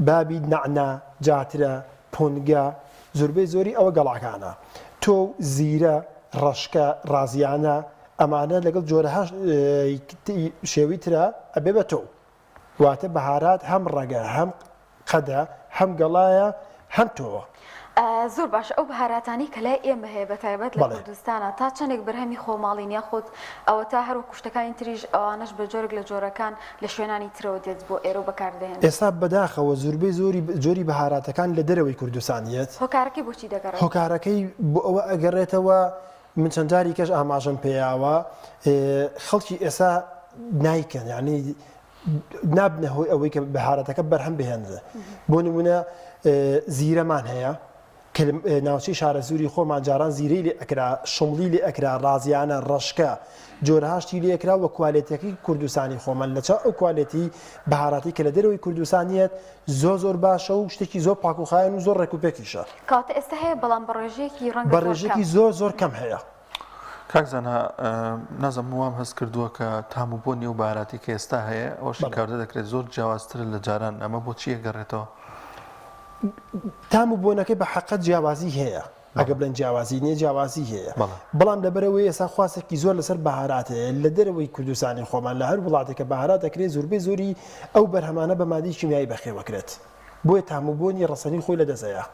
Speaker 10: بابی نەعنا جاترە پۆنگە زۆربەی زۆری ئەوە گەڵاکانە تۆ زیرە ڕەشکە ڕازیانە ئەمانە لەگەڵ جۆرەها شێوی ترە ئەبێ بە تۆو. واتە بەهارات هەم ڕەگە هەم قەدە هەم گەڵایە هەم تۆوە.
Speaker 1: زۆر باشە ئەو بەهاراتانەی کە لای ئێمە هەیە بە تایبەت لە کوردستانا تا چەندێک بەرهەمی خۆماڵین یاخود ئەوەتا هەر وەکو شتەکانی تریش ئەوانەش بە جۆرێک لە جۆرەکان لە شوێنانی ترەوە دێت بۆ ئێرە و بەکار دەهێنرێت.
Speaker 10: ئێستا بەداخەوە زوربەی زۆری جۆری بەهاراتەکان لە دەرەوەی کوردستان یەت.
Speaker 1: هۆکارەکەی بۆچی دەگەڕێتەوە؟
Speaker 10: هۆکارەکەی بۆ ئەوە ئەگەڕێتەوە من چەند جاری کەش ئاماژەم پێیاوە خەڵکی ئێسا نایکەن یعنی نابنە هۆی ئەوەی کە بەهارەتەکە بەرهەم بهێنرێ بۆ نمونە زیرەمان هەیە کە ناوچەی شارەزووری خۆمان جاران زیرەی لێ ئەکرا شمڵی لێ ئەکرا ڕازیانە ڕەشکە جۆرەها شتی لێ ئەکرا و کوالێتیەکەی کوردستانی خۆمان لە چاو ئەو کوالێتی بەهاراتی کە لە دەرەوەی کوردستانیەت زۆر زۆر باشە و شتێکی زۆر پاک و خاوێن و زۆر ڕێک و پێکیشە.
Speaker 1: کەواتە ئێستا هەیە بەڵام بە ڕێژەیەکی ڕەنگە
Speaker 10: بە
Speaker 1: زۆر کەم.
Speaker 10: ڕێژەیەکی زۆر زۆر کەم هەیە.
Speaker 2: کاک زانا نازانم من وام هەست کردووە کە تام و بۆنی ئەو بەهاراتی کە ئێستا هەیە ئەوەشی
Speaker 10: بەڵێ.
Speaker 2: کاردە دەکرێت زۆر جیاوازترە لە جاران ئەمە بۆ چی ئەگەڕێتەوە؟
Speaker 10: تام و بۆنەکەی بە حەقەت جیاوازی هەیە. ئەگەر بڵێن جیاوازی نییە جیاوازی هەیە بەڵام لەبەرەوەی ئێستا خواستێکی زۆر لەسەر بەهارات هەیە لە دەرەوەی کوردستانی خۆمان لە هەر وڵاتێکە بەهارات دەکرێت زۆربەی زۆری ئەو بەرهەمانە بە مادەی کیمیایی بەخێوەکرێت بۆیە تام و بۆنی ڕەسەنی خۆی لەدەستەیە.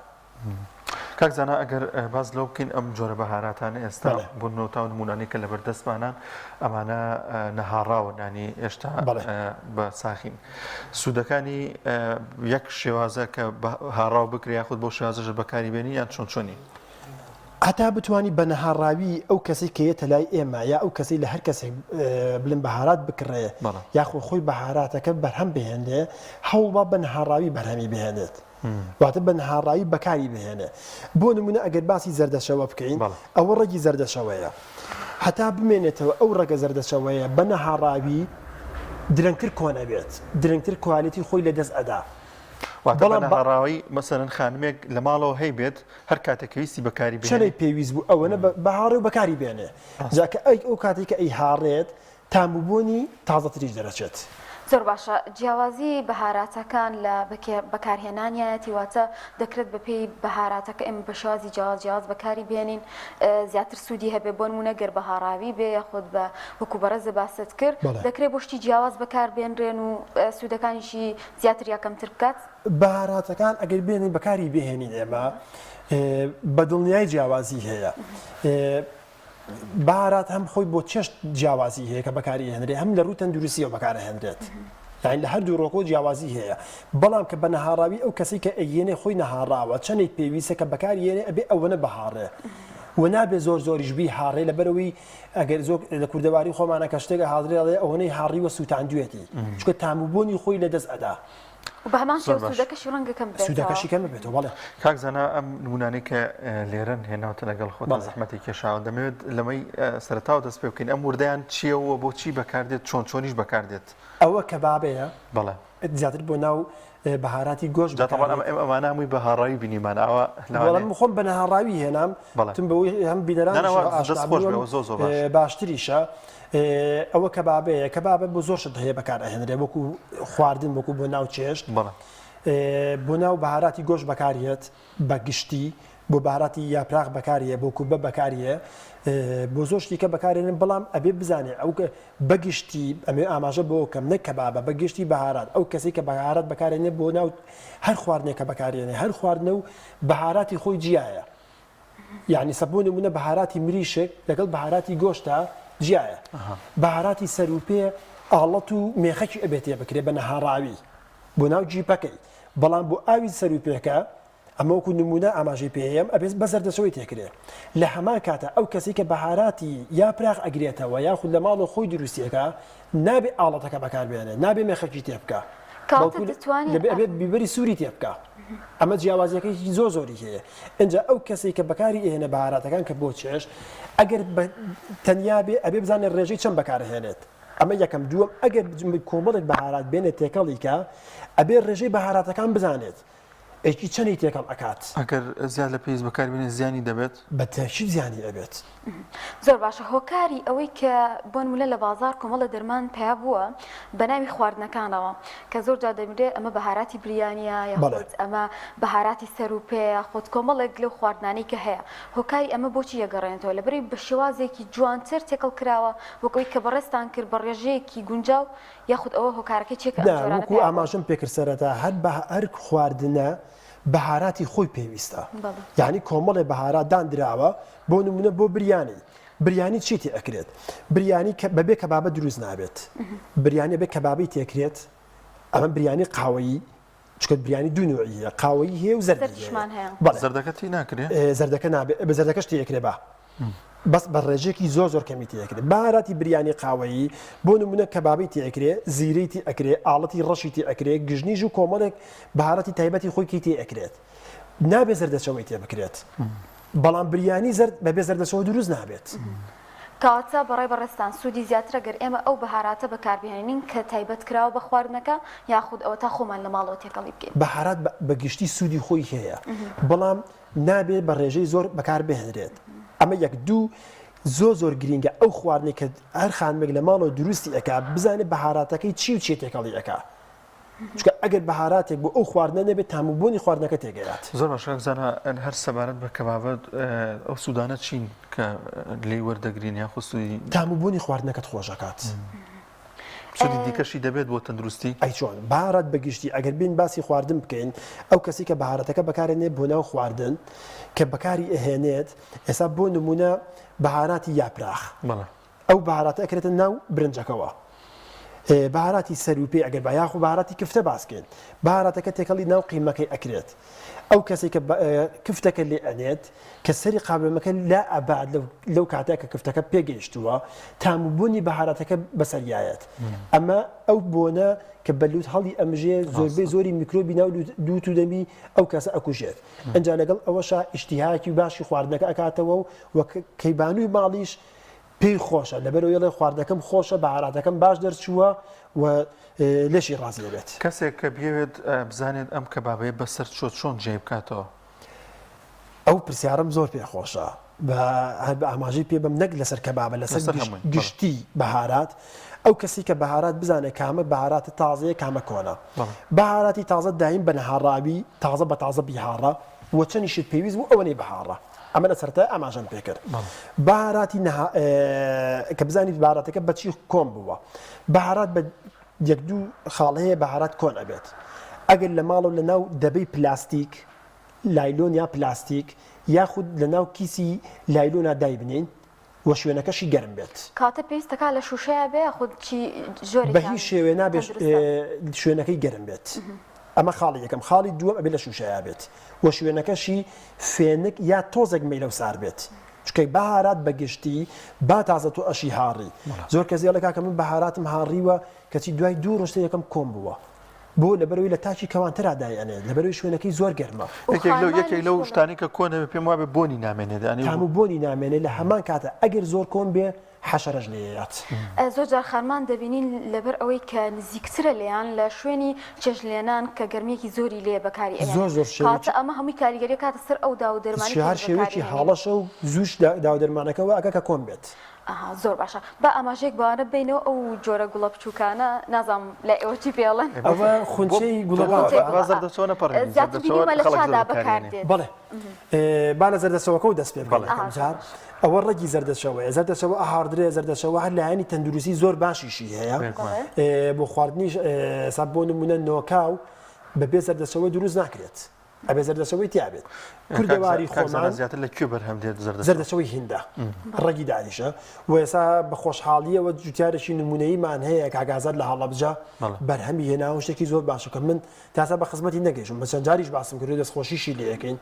Speaker 2: کاک زانا ئەگەر باس لەوە بکەین ئەم جۆرە بەهاراتانە ئێستا بۆ نۆتا و نمونانەی کە لەبەردەستمانان ئەمانە نەهاڕاون ینی ئێشتا بە ساخین سوودەکانی یەک شێوازە کە هاڕاو بکرێ یاخود بەو شێوازەش بەکاری بێنی یان چۆن چۆنی؟
Speaker 10: هەتا بتوانی بە نەهاڕاوی ئەو کەسەی کە یەتە لای ئێمە یا ئەو کەسەی لە هەر کەسێک بلن بەهارات بکڕێ یاخۆ خۆی بەهاراتەکە بەرهەم بهێنێ هەوڵبا بە نەهاڕاوی بەرهەمی بهێنێت واتە بە نەهاڕاوی بەکاری بهێنێ بۆ نمونە ئەگەر باسی زەردەچەوە بکەین ئەوە ڕەگی زەردەچەوەیە هەتا بمێنێتەوە ئەو ڕەگە زەردەچەوەیە بە نەهاڕاوی درەنگتر کۆن ئەبێت درەنگتر کوالێتی خۆی لەدەست ئەدا.
Speaker 2: واتە بە نەهاڕاوی مەسەلەن خانمێک لە ماڵەوە هەیبێت هەر کاتێک کە ویستی بەکاری بهێنێ.
Speaker 10: چەنەی پێویست بوو ئەوەنە بهاڕێ و بەکاری بێنێ جا کە ئەی ئەو کاتەی کە ئەیهاڕێت تام و بۆنی تازەتریش دەرەچێت.
Speaker 1: زۆر باشە جیاوازی بەهاراتەکان لە بەکارهێنانیایەتی واتە دەکرێت بەپێی بەهاراتەکە ئێمە بە شێوازی جیاواز جیاواز بەکاری بێنین زیاتر سوودی هەبێ بۆ نموونە گەر بە هاڕاوی بێ یاخود بە وەکو بەڕێزە باست کرد دەکرێت بۆ شتی جیاواز بەکار بێنرێن و سوودەکانیشی زیاتر یا کەمتر بکات.
Speaker 10: بەهاراتەکان ئەگەر بێنین بەکاری بهێنین ئێمە بە دڵنیای جیاوازی هەیە. بەهارات هەم خۆی بۆ چێشت جیاوازی هەیە کە بەکاری هێنرێ هەم لە ڕووی تەندروستیەوە بەکارهێنرێت یعنی لە هەردوو ڕۆکۆ جیاوازی هەیە بەڵام کە بە نەهاڕاوی ئەو کەسی کە ئەیێنێ خۆی نەهاڕاوە چەندێک پێویستە کە بەکاری یێنێ ئەبێ ئەوەنە بەهاڕێ و نابێ زۆر زۆریش بی هاڕێ لەبەرەوەی ئەگەر زۆر لە کوردەواری خۆمانە کە شتێک هاڵرێ ئەڵێ ئەوەنەی هاڕیوە سووتاندوێتی چونکە تام و بۆنی خۆی لەدەست ئەدا.
Speaker 1: و بە هەمان شێوە سوودەکەشی ڕەنگە کەم ببێتەوە.
Speaker 10: سوودەکەشی کەم ببێتەوە بەڵێ.
Speaker 2: کاک زانا ئەم نموونانەی کە لێرەن هێناوتە لەگەڵ خۆتان زەحمەتی کێشاوە دەمەوێت لەمەی سەرەتاوە دەست پێ بکەین ئەم وردەیان چییە و بۆچی بەکاردێت چۆن چۆنیش بەکاردێت؟
Speaker 10: ئەوە کەبابەیە
Speaker 2: بەڵێ.
Speaker 10: زیاتر بۆ ناو بەهاراتی گۆشت
Speaker 2: جا تەبعەن ئەم ئەمانە هەمووی بە هاڕاوی بینیمان ئاوا لەوانەیە
Speaker 10: وەڵا من خۆم بە نەهاڕاوی هێنام
Speaker 2: بەڵێ.
Speaker 10: وتم بەوەی هەم بینەرانیش
Speaker 2: نا نا وا
Speaker 10: ئاشنا
Speaker 2: دەست خۆش بێ
Speaker 10: بن
Speaker 2: ئەوە زۆر زۆر باشە.
Speaker 10: باشتریشە ئەوە کەبابەیە کەبابە بۆ زۆر شت هەیە بەکار ئەهێنرێ وەکو خواردن وەکو بۆ ناو چێشت
Speaker 2: بەڵێ.
Speaker 10: بۆ ناو بەهاراتی گۆشت بەکاریەت بە گشتی بۆ بەهاراتی یاپراخ بەکاریە بۆ کوبە بەکاریە بۆ زۆر شتی کە بەکارێنن بەڵام ئەبێ بزانێ ئەو بە گشتی ئەمێ ئاماژە بۆ کەم نەک کەبابە بە گشتی بەهارات ئەو کەسێک کە بەهارات بەکارێنێ بۆ ناو هەر خواردنێک کە بەکارێنێ هەر خواردنە و بەهاراتی خۆی جیایە یعنی سە بۆ نمونە بەهاراتی مریشک لەگەڵ بەهاراتی گۆشتە جیایە بەهاراتی سەروپێ ئاڵەت و مێخەکی ئەبێت تێ بکرێ بە نەهاڕاوی بۆ ناو جیپەکەی بەڵام بۆ ئاوی سەروپێکە ئەمە وەکو نمونە ئاماژەی پێیەم ئەبێت بە زەردەچەوەی تێکرێ لە هەمان کاتە ئەو کەسی کە بەهاراتی یاپراخ ئەگرێتەوە یاخود لە ماڵەوە خۆی دروستیەکە نابێ ئاڵەتەکە بەکاربێنێ نابێ مێخەکی تێ بکە.
Speaker 1: کەواتە دەتوانین
Speaker 10: لەبێ ئەبێت بیبەری سووری تێ بکا. ئەمە جیاوازیەکەی زۆر زۆری هەیە. ئینجا ئەو کەسەی کە بەکاری ئەهێنێ بەهاراتەکان کە بۆ چێژ ئەگەر بە تەنیا بێ ئەبێ بزانێت ڕێژەی چەند بەکارئەهێنێت. ئەمە یەکەم دووەم ئەگەر کۆمەڵێک بەهارات بێنێت تێکەڵی کە ئەبێ ڕێژەی بەهاراتەکان بزانێت. ئێکی چەنی تێکەڵ ئەکات.
Speaker 2: ئەگەر زیاد لە پێویست بەکار بێنێت زیانی دەبێت؟
Speaker 10: بە تەئکید زیانی ئەبێت.
Speaker 1: زۆر باشە هۆکاری ئەوەی کە بۆ نمونە لە بازاڕ کۆمەڵە دەرمان پەیا بووە بە ناوی خواردنەکانەوە کە زۆر جار دەبینرێ ئەمە بەهاراتی بریانیە یاخود ئەمە بەهاراتی سەر و پێ یاخود کۆمەڵێک لەو خواردنانەی کە هەیە هۆکاری ئەمە بۆچی ئەگەڕێنێتەوە لەبەرئەوەی بە شێوازێکی جوانتر تێکەڵ کراوە وەک ئەوەی کە بەڕێزتان کرد بە ڕێژەیەکی گونجاو یاخود ئەوە هۆکارەکەی چیە کە ئەم
Speaker 10: نا
Speaker 1: جۆرانە
Speaker 10: وەکو
Speaker 1: پەیا بوون؟
Speaker 10: ئاماژەم پێکرد سەرەتا هەر بە هەر خواردنە بەهاراتی خۆی پێویستە
Speaker 1: بەڵێ.
Speaker 10: یانی کۆمەڵێ بەهارات داندراوە بۆ نمونە بۆ بریانی بریانی چی تێ ئەکرێت بریانی کە بەبێ کەبابە دروست نابێت بریانی بێ کەبابەی تێکرێت ئەمە بریانی قاوەیی چونکە بریانی دوو نوعی هەیە قاوەیی هەیە و زەردی هەیە
Speaker 1: زەردیشمان هەیە.
Speaker 10: بەڵێ
Speaker 2: زەردەکە تی ناکرێ؟
Speaker 10: زەردەکە نابێ بە زەردەکەش تێ ئەکرێ با بەس بە ڕێژەیەکی زۆر زۆر کەمی تێ ئەکرێ بەهاراتی بریانی قاوەیی بۆ نمونە کەبابەی تێ ئەکرێ زیرەی تێ ئەکرێ ئاڵەتی ڕەشی تێ ئەکرێ گژنیژ و کۆمەڵێک بەهاراتی تایبەتی خۆی کی تێ ئەکرێت نابێ زەردەچەوەی تێ بکرێت بەڵام بریانی زەرد بەبێ زەردەچەوە دروست نابێت.
Speaker 1: کەواتە بەڕای بەڕێزتان سوودی زیاترە گەر ئێمە ئەو بەهاراتە بەکاربهێنین کە تایبەت کراوە بە خواردنەکە یاخود ئەوەتا خۆمان لە ماڵەوە تێکەڵی بکەین؟
Speaker 10: بەهارات بە گشتی سوودی خۆی هەیە بەڵام نابێت بە ڕێژەی زۆر بەکار بهێنرێت ئەمە یەک دوو زۆر زۆر گرینگە ئەو خواردنەی کە هەر خانمێک لە ماڵەوە دروستی ئەکا بزانێت بەهاراتەکەی چی و چی تێکەڵی ئەکا چونکە ئەگەر بەهاراتێک بۆ ئەو خواردنە نەبێت تام و بۆنی خواردنەکە تێگەیات.
Speaker 2: زۆر باشە کاک زانا هەر سەبارەت بە کەبابە ئەو سوودانە چین کە لێی وەردەگرین یاخود سوودی
Speaker 10: تام و بۆنی خواردنەکەت خۆش ئەکات.
Speaker 2: سوودی دیکەشی دەبێت بۆ تەندروستی؟
Speaker 10: ئەی چۆن؟ بەهارات بە گشتی ئەگەر بێین باسی خواردن بکەین ئەو کەسەی کە بەهاراتەکە بەکارێنێ بۆ ناو خواردن کە بەکاری ئەهێنێت ئێستا بۆ نموونە بەهاراتی یاپراخ
Speaker 2: بەڵێ.
Speaker 10: ئەو بەهاراتە ئەکرێتە ناو برنجەکەوە بەهاراتی سەروپێ ئەگەر بە یاخو بەهاراتی کفتە باسکەین بەهاراتەکە تێکەڵی ناو قیمەکەی ئەکرێت ئەو کەسێک کە کفتەکە لێ ئەنێت کە سەری قابلەمەکە لا ئەبات لەو کاتە کە کفتەکە پێگەیشتووە تام و بوونی بەهاراتەکە بەسەریایەت ئەمە ئەو بۆنە کە بە لوت هەڵی ئەمژێ زۆربەی زۆری میکرۆبی ناو لوت و دەمی ئەو کەسە ئەکوژێت ئەجا لەگەڵ ئەوەشا ئیشتیهاکی باشی خواردنەکە ئەکاتەوە و وەک کەیبانووی ماڵیش پێی خۆشە لەبەرئەوەی ئەڵێ خواردنەکەم خۆشە بەهاراتەکەم باش دەرچووە و لێشی ڕازی دەبێت.
Speaker 2: کەسێک کە بیەوێت بزانێت ئەم کەبابەیە بەسەر چووە چۆن جیای بکاتەوە؟
Speaker 10: ئەو پرسیارەم زۆر پێ خۆشە بە هەر بە ئاماژەی پێ بەم نەک لەسەر کەبابە لەسەر
Speaker 2: لەسەر هەمووی بەڵێ.
Speaker 10: گشتی بەهارات ئەو کەسی کە بەهارات بزانێت کامە بەهاراتە تازەیە کامە کۆنە
Speaker 2: بەڵێ.
Speaker 10: بەهاراتی تازە دایم بە نەهاڕاوی تازە بە تازە بیهاڕە و چەنیشت پێویست بوو ئەوەنەی بهاڕە. ئەمە لە سەرەتای ئاماژەم پێکرد بەهاراتی کە بزانیت بەهاراتەکە بەچی کۆن بووە بەهارات بە یەک دوو خاڵ هەیە بەهارات کۆن ئەبێت ئەگەر لە ماڵەوە لە ناو دەبەی پلاستیک لایلۆن یا پلاستیک یاخود لە ناو کیسی لایلۆنا دایبنین و شوێنەکەشی گەرم بێت.
Speaker 1: کەواتە پێویستەکا لە شوشەیا بێ یاخود چی
Speaker 10: جۆرێکیان بە هیچ شێوەیە نابێت شوێنەکەی گەرم بێت ئەمە خاڵی یەکەم خاڵی دووەم ئەبێت لە شوشەیا بێت و شوێنەکەشی فێنک یا تۆزێک مەیلەو سار بێت چونکە بەهارات بە گشتی با تازە تۆ ئەشی هاڕی زۆر کەس ئەڵێ کاکە من بەهاراتم هاڕیوە کەچی دوای دوو ڕۆژ یەکەم کۆم بووە بۆ لەبەرەوەی لە تاکی کەوانترا دایئەنێت لەبەرەوەی شوێنەکەی زۆر گەرمە.
Speaker 2: یەکێک لەو یەکێک لەو شتانەی کە کۆن هەبێ پێم وابێ بۆنی نامێنێت یانی
Speaker 10: تام و بۆنی نامێنێت لە هەمان کاتە ئەگەر زۆر کۆن بێ حەشەرەش لێیەیات.
Speaker 1: زۆر جار خانمان دەبینین لەبەر ئەوەی کە نزیکترە لێیان لە شوێنی چێشتلێنان کە گەرمییەکی زۆری لێیە بەکاری ئەهێنن
Speaker 10: زۆر زۆر شێوەیەکی
Speaker 1: کەواتە ئەمە هەمووی کاریگەری ئەکاتە سەر ئەو داو و دەرمانەی کە
Speaker 10: هەر
Speaker 1: ئێمە بەکاری
Speaker 10: شێوەیەکی
Speaker 1: ئەهێنین.
Speaker 10: هاڵەشە و زووش داو دەرمانەکە وا ئەکا کە کۆن بێت.
Speaker 1: ئەها زۆر باشە با ئاماژەیەک بەوانە ببەینەوە ئەو جۆرە گوڵە بچوکانە نازانم لای ئێوە چی پێ ئەڵێن؟
Speaker 10: ئەوە خونچەی گوڵە باوە.
Speaker 2: با زەردەچەوە نەپەڕێنین
Speaker 1: زیاتر
Speaker 2: زەردەچەوە
Speaker 1: بینیومە لە
Speaker 2: خەڵک زۆر
Speaker 1: چادا
Speaker 2: بەکارێنێ.
Speaker 1: بەکاردێت.
Speaker 10: بەڵێ با لە زەردەچەوەکەوە دەست پێ بکەین
Speaker 2: بەڵێ.
Speaker 10: یەکەم جار ئەوە ڕەگی زەردەچەوەیە زەردەچەوە ئەهاڕدرێ زەردەچەوە هەر لایەنی تەندروستی زۆر باشیشی هەیە
Speaker 2: بێگومان.
Speaker 10: بۆ خواردنیش ئێستا بۆ نمونە نۆکاو بەبێ زەردەچەوە دروست ناکرێت. ئەبێ زەردەچەوەی تیا بێت کوردەواری خۆمان
Speaker 2: زیاتر لە کوێ بەرهەم دێت
Speaker 10: زەردەچەوەی هیندا ڕەگی داریشە و ئێستا بە خۆشحاڵیەوە جوتیارێکی نمونەییمان هەیە کاک ئازاد لە هەڵەبجە بەرهەمی هێناوە شتێکی زۆر باشە کە من تاسا بە خزمەتی نەگەیشتم بە چەند جاریش باسم کردو دەستخۆشیشی لێ ئەکەین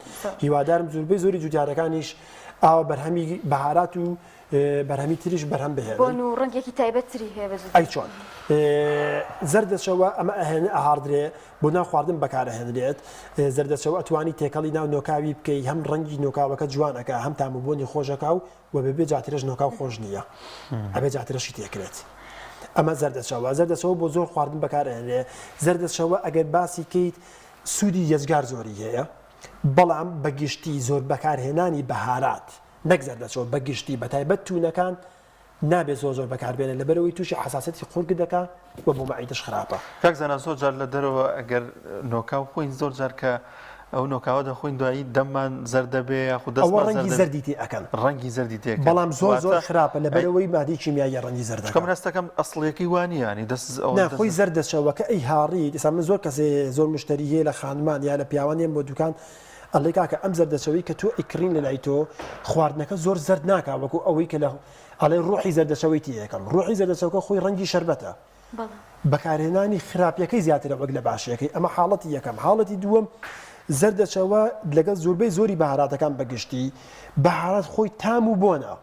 Speaker 10: هیوادارم زۆربەی زۆری جوتیارەکانیش ئاوا بەرهەمی بەهارات و. بەرهەمی تریش بەرهەم بهێنن.
Speaker 1: بۆن و ڕەنگێکی تایبەت تری هەیە بە جدی.
Speaker 10: ئەی چۆن؟ زەردەچەوە ئەمە ئەهێنێ ئەهاڕدرێ بۆ ناو خواردن بەکارئەهێنرێت، زەردەچەوە ئەتوانی تێکەڵی ناو نۆکاوی بکەی هەم ڕەنگی نۆکاوەکە جوان ئەکا هەم تام و بۆنی خۆش ئەکا و وە بەبێ جاترەش نۆکاو خۆش نییە ئەبێ جاترەشی تێکرێت. ئەمە زەردەچەوە زەردەچەوە بۆ زۆر خواردن بەکارئەهێنرێ زەردەچەوە ئەگەر باسی کەیت سوودی یەجگار زۆری هەیە بەڵام بەگشتی زۆر بەکارهێنانی بەهارات نەک زەردەچەوە بە گشتی بە تایبەت تونەکان نابێت زۆر زۆر بەکاربێنێت لەبەرئەوەی توشی حەساسیەتی قورگ دەکا و بۆ مەعیدەش خراپە.
Speaker 2: کاک زانا زۆر جار لە دەرەوە ئەگەر نۆکاو بخۆین زۆر جار کە ئەو نۆکاوە دەخۆین دوایی دەممان زەرد دەبێ یاخود
Speaker 10: ئەوە
Speaker 2: دەستمان زەرد
Speaker 10: ڕەنگی
Speaker 2: دەبێ
Speaker 10: زەردی تێ ئەکەن
Speaker 2: ڕەنگی زەردی تێ ئەکەن
Speaker 10: بەڵام زۆر زۆر
Speaker 2: واتە
Speaker 10: خراپە
Speaker 2: ئەی
Speaker 10: لەبەرئەوەی مادەی کیمیاییە ڕەنگی زەرد
Speaker 2: چونکە
Speaker 10: ئەکا.
Speaker 2: من هەستەکەم ئەسڵیەکەی وا نییە یانی دەست ئەوە
Speaker 10: نا
Speaker 2: دەست
Speaker 10: خۆی زەردەچەوە کە ئەیهاڕیت ئێستا من زۆر کەسێ زۆر مشتەری هەیە لە خانمان یا لە پیاوان یەن بۆ دوکان ئەڵێ کاکە ئەم زەردەچەوەی کە تۆ ئەیکڕین لە لای تۆ خواردنەکە زۆر زەرد ناکا وەکو ئەوەی کە لە ئەڵێ ڕۆحی زەردەچەوەی تێیەکەم ڕۆحی زەردەچەوەکە خۆی ڕەنگی شەربەتە بەکارهێنانی خراپیەکەی زیاترە وەک لە باشیەکەی ئەمە حاڵەتی یەکەم حاڵەتی دووەم زەردەچەوە لەگەڵ زۆربەی زۆری بەهاراتەکان بەگشتی بەهارات خۆی تام و بۆنە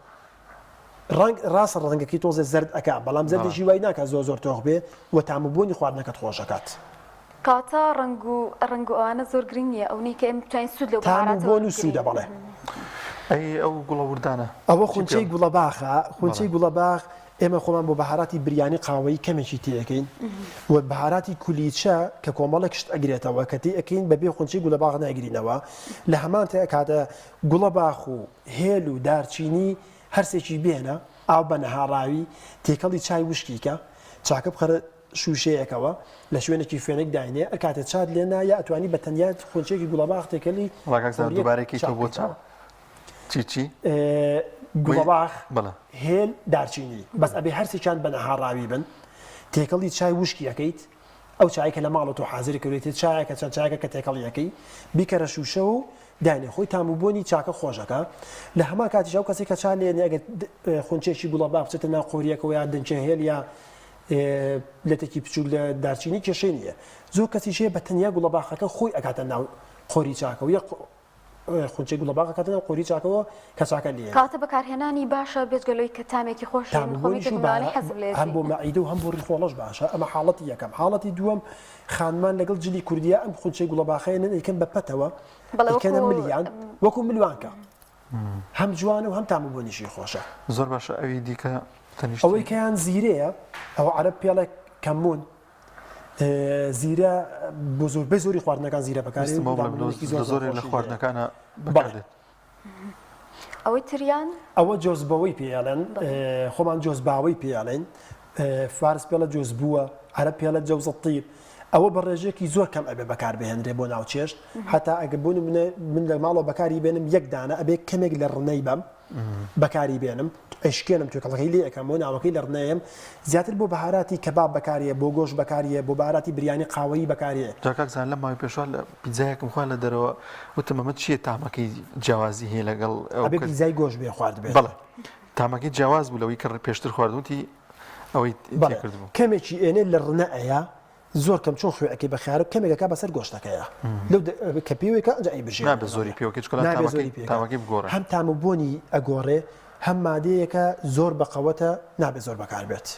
Speaker 10: ڕەنگ ڕاستە ڕەنگەکەی تۆزێ زەرد ئەکا بەڵام زەردێکی وای ناکا زۆر زۆر تۆخ بێ و تام و بۆنی خواردنەکەت خۆش ئەکات.
Speaker 1: کەواتە ڕەنگ و ڕەنگ و ئەوانە زۆر گرنگ نییە ئەونەی کە ئێمە بتوانین سوود لەو
Speaker 10: تام و
Speaker 1: بەهاراتە
Speaker 10: بۆن و
Speaker 1: وەربگرین.
Speaker 10: سوودە بەڵێ.
Speaker 2: ئەی ئەو گوڵە وردانە
Speaker 10: ئەوە
Speaker 2: چی
Speaker 10: خونچەی
Speaker 2: پێ
Speaker 10: گوڵەباخە، خونچەی
Speaker 2: بەڵێ.
Speaker 10: گوڵەباخ ئێمە خۆمان بۆ بەهاراتی بریانی قاوەیی کەمێکی تێ ئەکەین و بەهاراتی کولیچە کە کۆمەڵێک شت ئەگرێتەوە کە تێ ئەکەین بەبێ خونچەی گوڵەباخ نایگرینەوە لە هەمان کاتە گوڵەباخ و هێل و دارچینی هەرسێکی بێنە ئاو بە نەهاڕاوی تێکەڵی چای وشکی کە، چاکە بخەرە شووشەیەکەوە لە شوێنێکی فێنک داینێ ئەکاتێ چات لێ نا یا ئەتوانی بە تەنیا خونچەیەکی گوڵەباخ تێکەلی
Speaker 2: وەڵا کاک زانا
Speaker 10: قوریەک
Speaker 2: دووبارەی کەی
Speaker 10: چا
Speaker 2: تۆ بۆ چا
Speaker 10: بکەیتەوە.
Speaker 2: چی چی؟
Speaker 10: گوڵەباخ،
Speaker 2: بەڵێ.
Speaker 10: هێل، دارچینی بەس ئەبێ هەرسێکیان بە نەهاڕاوی بن تێکەڵی چای وشکی ئەکەیت ئەو چایەی کە لە ماڵەوە تۆ حازری کردوویت چایەکە چەند چایەکە کە تێکەڵی ئەکەی بیکەرە شووشەوە و دانێ خۆی تام و بۆنی چاکە خۆش ئەکا لە هەمان کاتیش ئەو کەسێک کە چا لێنێ ئەگەر خونچێکی گوڵەباخ بچێتە ناو قۆریەکەوە یا دنکە هێل یا لەتێکی بچووک لە دارچینی کێشەی نییە زۆر کەسیش هەیە بە تەنیا گوڵەباخەکە خۆی ئەکاتە ناو قۆری چاکەوە یا خونچەی گوڵەباخ ئەکاتە ناو قۆری چاکەوە کە چاکە لێ
Speaker 1: کاتە بەکارهێنانی باشە بێجگە لەوەی کە تامێکی خۆش
Speaker 10: تام و بۆنیش و هەم بۆ مەعیدە و هەم بۆ ڕیخۆڵەش باشە ئەمە حاڵەتی یەکەم حاڵەتی دووەم خانمان لەگەڵ جلی کوردیە ئەم خونچەی گوڵەباخەیە نەن ئەیکەن بە پەتەوە ئەیکەنە ملیان وەکو ملوانکە هەم جوانە و هەم تام و بۆنیشی خۆشە.
Speaker 2: زۆر باشە ئەوی دیکە تەنیشتی.
Speaker 10: ئەوەی کەیان زیرەیە ئەوە عەرەب پێڵێ کەمون زیرە بۆ زۆربەی زۆری خواردنەکان زیرە بەکارێ
Speaker 2: زۆرێک لە خواردنەکانە بەکاردێت.
Speaker 1: ئەوەی تریان؟
Speaker 10: ئەوە جۆزبەوەی پێ ئەڵێن خۆمان جۆزباوەی پێ ئەڵێن فارس پێڵە جۆزبووە عەرەب پێڵە جەوزە تیب ئەوە بە ڕێژەیەکی زۆر کەم ئەبێ بەکار بهێنرێ بۆ ناو چێشت هەتا ئەگە بۆ نمونە من لە ماڵەوە بەکاری بێنم یەک دانە ئەبێ کەمێک لە ڕنەی بەم بەکاری بێنم ئەشکێنم توێکەڵەکەی لێ ئەکەم بۆ ناوەکەی لە ڕنەیەم زیاتر بۆ بەهاراتی کەباب بەکاریە بۆ گۆشت بەکاریە بۆ بەهاراتی بریانی قاوەیی بەکاریە.
Speaker 2: جا کاک زانا لەم ماوەی پێشوە لە پیتزایەکم خوارد لە دەرەوە وتم ئەمە چییە تامەکەی جیاوازی هەیە لەگەڵ ئەو
Speaker 10: ئەبێ
Speaker 2: کە
Speaker 10: پیتزای گۆشت بێ خواردبێت.
Speaker 2: بەڵێ تامەکەی جیاواز بوو لەوەی کە پێشتر خواردم وتی ئەوەی
Speaker 10: بەڵێ
Speaker 2: تێکردبوو.
Speaker 10: کەمێکی ئێنێ لە ڕنە ئەیا زۆر کەم چۆن خوێ ئەکەی بە خەیارە کەمێک ئەکا بەسەر گۆشتەکەیا لەو کە پێوەی کە ئەنجا ئەیبژێنێ
Speaker 2: نابێ زۆری پێوەکەی چونکە
Speaker 10: نابێ
Speaker 2: تامەکەی
Speaker 10: زۆری پێ بکا
Speaker 2: تامەکەی بگۆڕێ.
Speaker 10: هەم تام و بۆنی ئەگۆڕێ هەم مادەیەکە زۆر بەقەوەتە نابێ زۆر بەکار بێت.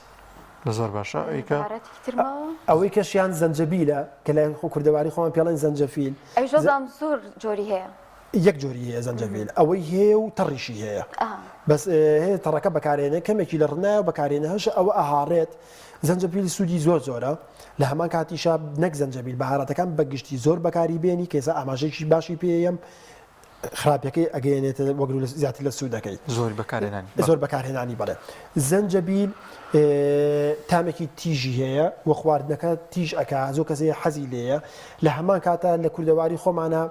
Speaker 2: زۆر باشە ئەوی کە.
Speaker 1: بەهاراتێکی تر ماوە؟
Speaker 10: ئەوەی کەشیان زەنجەبیلە کە لای خۆ کوردەواری خۆمان پێڵێن زەنجەفیل.
Speaker 1: ئەویش وەزانم زۆر جۆری هەیە.
Speaker 10: یەک جۆری هەیە زەنجەفیل ئەوەی هەیە و تەڕیشی هەیە بەس هەیە تەڕەکە بەکارێنێ کەمێکی لە ڕنایە و بەکارێنە هەشە ئەوە ئەهاڕێت زەنجەفیل سوودی زۆر زۆرە لە هەمان کاتیشا نەک زەنجەبیل بەهاراتەکان بەگشتی زۆر بەکاری بێنی کێسا ئاماژەیەکی باشی پێیەم خراپەکەی ئەگەیەنێتە وەک زیاتر لە سوودەکەی
Speaker 2: زۆر بەکارهێنانی
Speaker 10: زۆر بەکارهێنانی بەڵێ زەنجەبیل تامێکی تیژی هەیە و خواردنەکە تیژ ئەکا زۆر کەسێ حەزی لێیە لە هەمان کاتە لە کوردەواری خۆمانە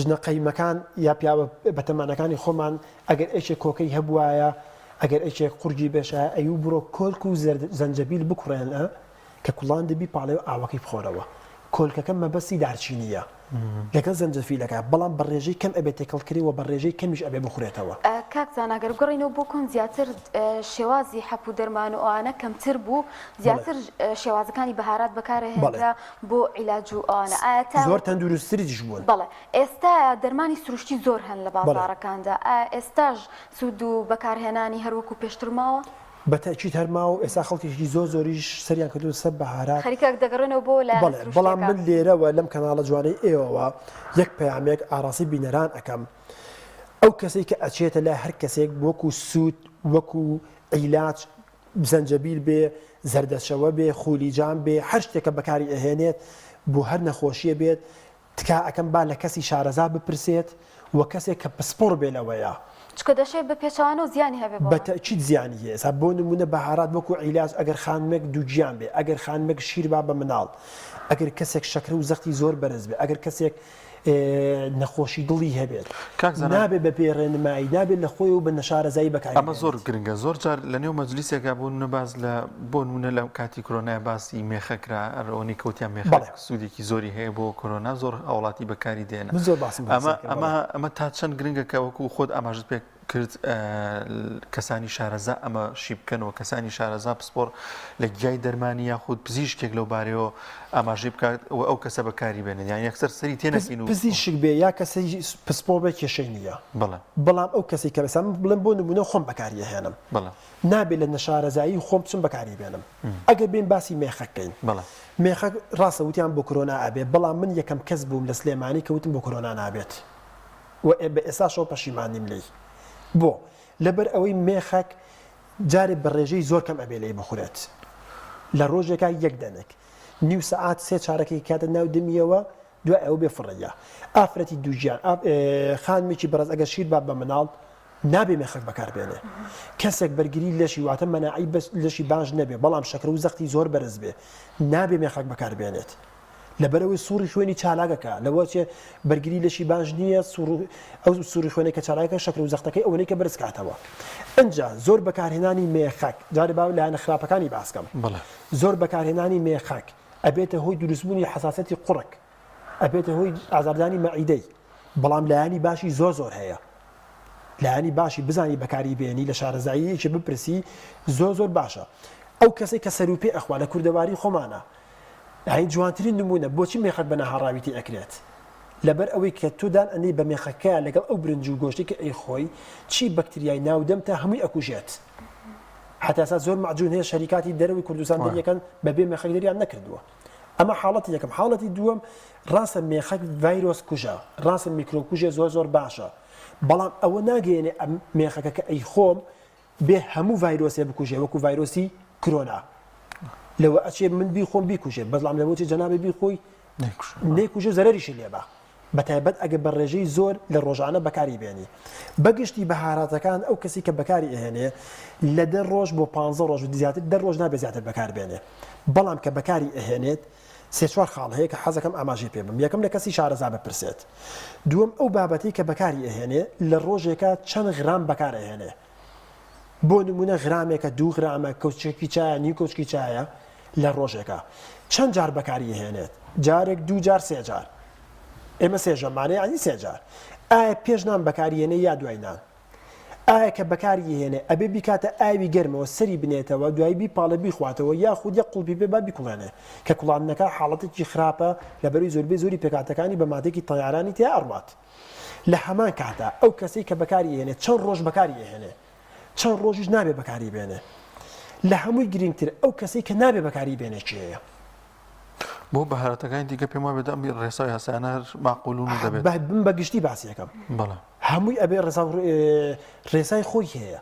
Speaker 10: ژنە قەیمەکان یا پیاوە بەتەمەنەکانی خۆمان ئەگەر ئێکێک کۆکەی هەبوایە ئەگەر ئێکێک قورگی بێشایە ئەیوو بڕۆ کۆلک و زەنجەبیل بکوڕێنە کە کوڵاندبی پاڵێو ئاوەکەی بخۆرەوە کۆلکەکە مەبەستی دارچینیە لەگەڵ زەنجەفیلەکە بەڵام بە ڕێژەی کەم ئەبێ تێکەڵ کرێ و بە ڕێژەی کەمیش ئەبێ بخورێتەوە.
Speaker 1: کاک زانا گەر بگەڕێینەوە بۆ کۆن زیاتر شێوازی حەپ و دەرمان و ئەوانە کەمتر بوو زیاتر شێوازەکانی بەهارات بەکارهێنرا بۆ عیلاج و ئەوانە ئایا تا
Speaker 10: زۆر تەندروستتریش بوون.
Speaker 1: بەڵێ ئێستا دەرمانی سروشتی زۆر هەن لە بازاڕەکاندا ئایا ئێستاش سوود و بەکارهێنانی هەر وەکو پێشتر ماوە؟
Speaker 10: بە تەئکید هەر ماوە و ئێستا خەڵکێکی زۆر زۆریش سەریان کردووە سەر بەهارات.
Speaker 1: خەریکە دەگەڕێنەوە بۆ لایەنە
Speaker 10: بەڵێ بەڵام
Speaker 1: سروشتیەکان.
Speaker 10: من لێرەوە لەم کەناڵە جوانەی ئێوەوە یەک پەیامێک ئاڕاستەی بینەران ئەکەم ئەو کەسەی کە ئەچێتە لای هەر کەسێک وەکو سوود وەکو عیلاج زەنجەبیل بێ زەردەچەوە بێ خولیجان بێ هەر شتێک کە بەکاری ئەهێنێت بۆ هەر نەخۆشیە بێت تکا ئەکەم با لە کەسی شارەزا بپرسێت و کەسێک کە پسپۆڕ بێ لەوەیا.
Speaker 1: چونکە دەشێ بە پێچەوانەوە زیانی هەبێ بۆ
Speaker 10: بە تەئکید زیانی هەیە ئێستا بۆ نموونە بەهارات وەکو عیلاج ئەگەر خانمێک دووگیان بێ ئەگەر خانمێک شیر با بە مناڵ ئەگەر کەسێک شەکرە و زەختی زۆر بەرز بێ ئەگەر کەسێک نەخۆشی دڵی هەبێت
Speaker 2: کاک زانا
Speaker 10: نابێ بە پێی ڕێنمایی نابێت لە خۆی و بە نەشارەزایی بەکاری
Speaker 2: ئەمە زۆر
Speaker 10: بێنێت.
Speaker 2: گرنگە زۆر جار لە نێو مەجلیسێکا بۆ نمونە باس لە بۆ نمونە لە کاتی کۆرۆنای باسی مێخە کرا هەر ئەوەنەی کەوتیان مێخە
Speaker 10: بەڵێ.
Speaker 2: سوودێکی زۆری هەیە بۆ کۆرۆنا زۆر هاوڵاتی بەکاری دێنە
Speaker 10: من زۆر باسم
Speaker 2: ئەمە
Speaker 10: بەسەر کرد
Speaker 2: ئەمە
Speaker 10: بەڵێ.
Speaker 2: ئەمە تا چەند گرنگە کە وەکو خۆت ئاماژت پێ کرد کەسانی شارەزا ئەمە شی بکەنەوە کەسانی شارەزا پسپۆڕ لە گیای دەرمانی یاخود پزیشکێک لەو بارەیەوە ئاماژەی بکات و ئەو کەسە بەکاری بێنێت یان یەکسەر سەری تێ نەکەین و
Speaker 10: پزیشک بێ یا کەسی پسپۆڕ بێ کێشەی نییە
Speaker 2: بەڵێ
Speaker 10: بەڵام ئەو کەسی کە بەسام بڵێم بۆ نمونە خۆم بەکاری ئەهێنم
Speaker 2: بەڵێ
Speaker 10: نابێ لە نەشارەزایی خۆم بچم بەکاری بێنم ئەگەر بێین باسی مێخەک کەین
Speaker 2: بەڵێ
Speaker 10: مێخەک ڕاستە وتیان بۆ کۆرۆنا ئەبێ بەڵام من یەکەم کەس بووم لە سلێمانی کە وتم بۆ کۆرۆنا نابێت و بە ئێستاشەوە پەشیمان نیم لێی بۆ؟ لەبەر ئەوەی مێخەک جارێ بە ڕێژەی زۆر کەم ئەبێ لێی بخورێت لە ڕۆژێکا یەک دەنک نیو سەعات سێ چارەکێکی کاتە ناو دمیەوە دوای ئەوە بێ فڕێیا ئافرەتی دووگیان خانمێکی بەڕێز ئەگەر شیر با بە مناڵ نابێ مێخەک بەکار بێنێ کەسێک بەرگری لەشی واتە مەناعی بەس لەشی باش نەبێ بەڵام شەکرە و زەختی زۆر بەرز بێ نابێ مێخەک بەکار بێنێت لەبەرئەوەی سوڕی خوێنی چالاکەکە لەوەچێ بەرگری لەشی باش نییە ئەو سوڕی خوێنەی کە چالاکە شەکر و زەختەکەی ئەوەنەی کە بەرز کاتەوە ئەجا زۆر بەکارهێنانی مێخەک جارێ با لایەنە خراپەکانی باسکەم زۆر بەکارهێنانی مێخەک ئەبێتە هۆی دروستبوونی حەساسەتی قوڕگ ئەبێتە هۆی ئازاردانی مەعیدەی بەڵام لایەنی باشی زۆر زۆر هەیە لایەنی باشی بزانی بەکاری بێنی لە شارەزاییەکی بپرسی زۆر زۆر باشە ئەو کەسێک کە سەروپێ ئەخوا لە کوردەواری خۆمانە یانی جوانترین نموونە بۆچی مێخەک بە نەهاڕاوی تێ ئەکرێت؟ لەبەر ئەوەی کە تۆ دان ئەنێی بە مێخەکەیا لەگەڵ ئەو برنج و گۆشتەی کە ئەیخۆی چی بەکتریای ناو دەمتە هەمووی ئەکوژێت. هەتا ئێستا زۆر مەعجون هەیە شەریکاتی دەرەوەی کوردستان دەریەکەن بەبێ مێخەک دەریان نەکردووە. ئەمە حاڵەتی یەکەم. حاڵەتی دووەم ڕاستە مێخەک ڤایرۆس کوژە، ڕاستە میکرۆب کوژێ زۆر زۆر باشە، بەڵام ئەوە ناگەیەنێ ئەم مێخەکە کە ئەیخۆم بێ هەموو ڤایرۆسێ بکوژێ وەکو ڤایرۆسی کرۆنا لەوە ئەچێ من بیخۆم بیکوژێ بەڵام لەوە چێ جەنابی بیخۆی نەیکوژێ زەرەریشی لێبا بەتایبەت ئەگەر بە ڕێژەی زۆر لە ڕۆژانە بەکاری بێنی بەگشتی بەهاراتەکان ئەو کەسی کە بەکاری ئەهێنێ لە دە ڕۆژ بۆ پ ڕۆژ زیاتر دە ڕۆژ نابێ زیاتر بەکار بێنێ بەڵام کە بەکاری ئەهێنێت سێ چوار خاڵ هەیە کە حەزەکەم ئاماژەی پێ بم یەکەم لە کەسی شارەزا بپرسێت دووەم ئەو بابەتەی کە بەکاری ئەهێنێ لە ڕۆژێکا چەند غرام بەکار ئەهێنێ بۆ نمونە غرامێکە دوو غرامە کەوچێکی چایە نیو کەوچکی چایە لە ڕۆژێکا چەند جار بەکاری ئەهێنێت جارێک دوو جار سێ جار ئێمە سێ ژەمانە یعنی سێ جار ئایا پێش نان بەکاری هێنێ یا دوای نان ئایا کە بەکاری ئەهێنێ ئەبێ بیکاتە ئاوی گەرمەوە سەری بنێتەوە دوایی بیپاڵێ بیخواتەوە یاخود یەک قوڵپی پێ با بیکوڵێنێ کە کوڵاندنەکە حاڵەتێکی خراپە لەبەروی زۆربەی زۆری پێکهاتەکانی بە مادەیەکی تەیارانی تیا ئەڕوات لە هەمان کاتا ئەو کەسەی کە بەکاری ئەهێنێ چەند ڕۆژ بەکاری ئەهێنێ چەند ڕۆژیش نابێ بەکاری بێنێ لە هەمووی گرنگتر ئەو کەسەی کە نابێ بەکاری بێنێ کێیە؟
Speaker 2: بۆ بەهاراتەکانی دیکە پێم وابێت ئەم ڕێسا و یاسایانە هەر ماقولون و دەبێت.
Speaker 10: بم بە گشتی باسی ئەکەم.
Speaker 2: بەڵێ.
Speaker 10: هەمووی ئەبێ ڕێسا و ڕێسای خۆی هەیە.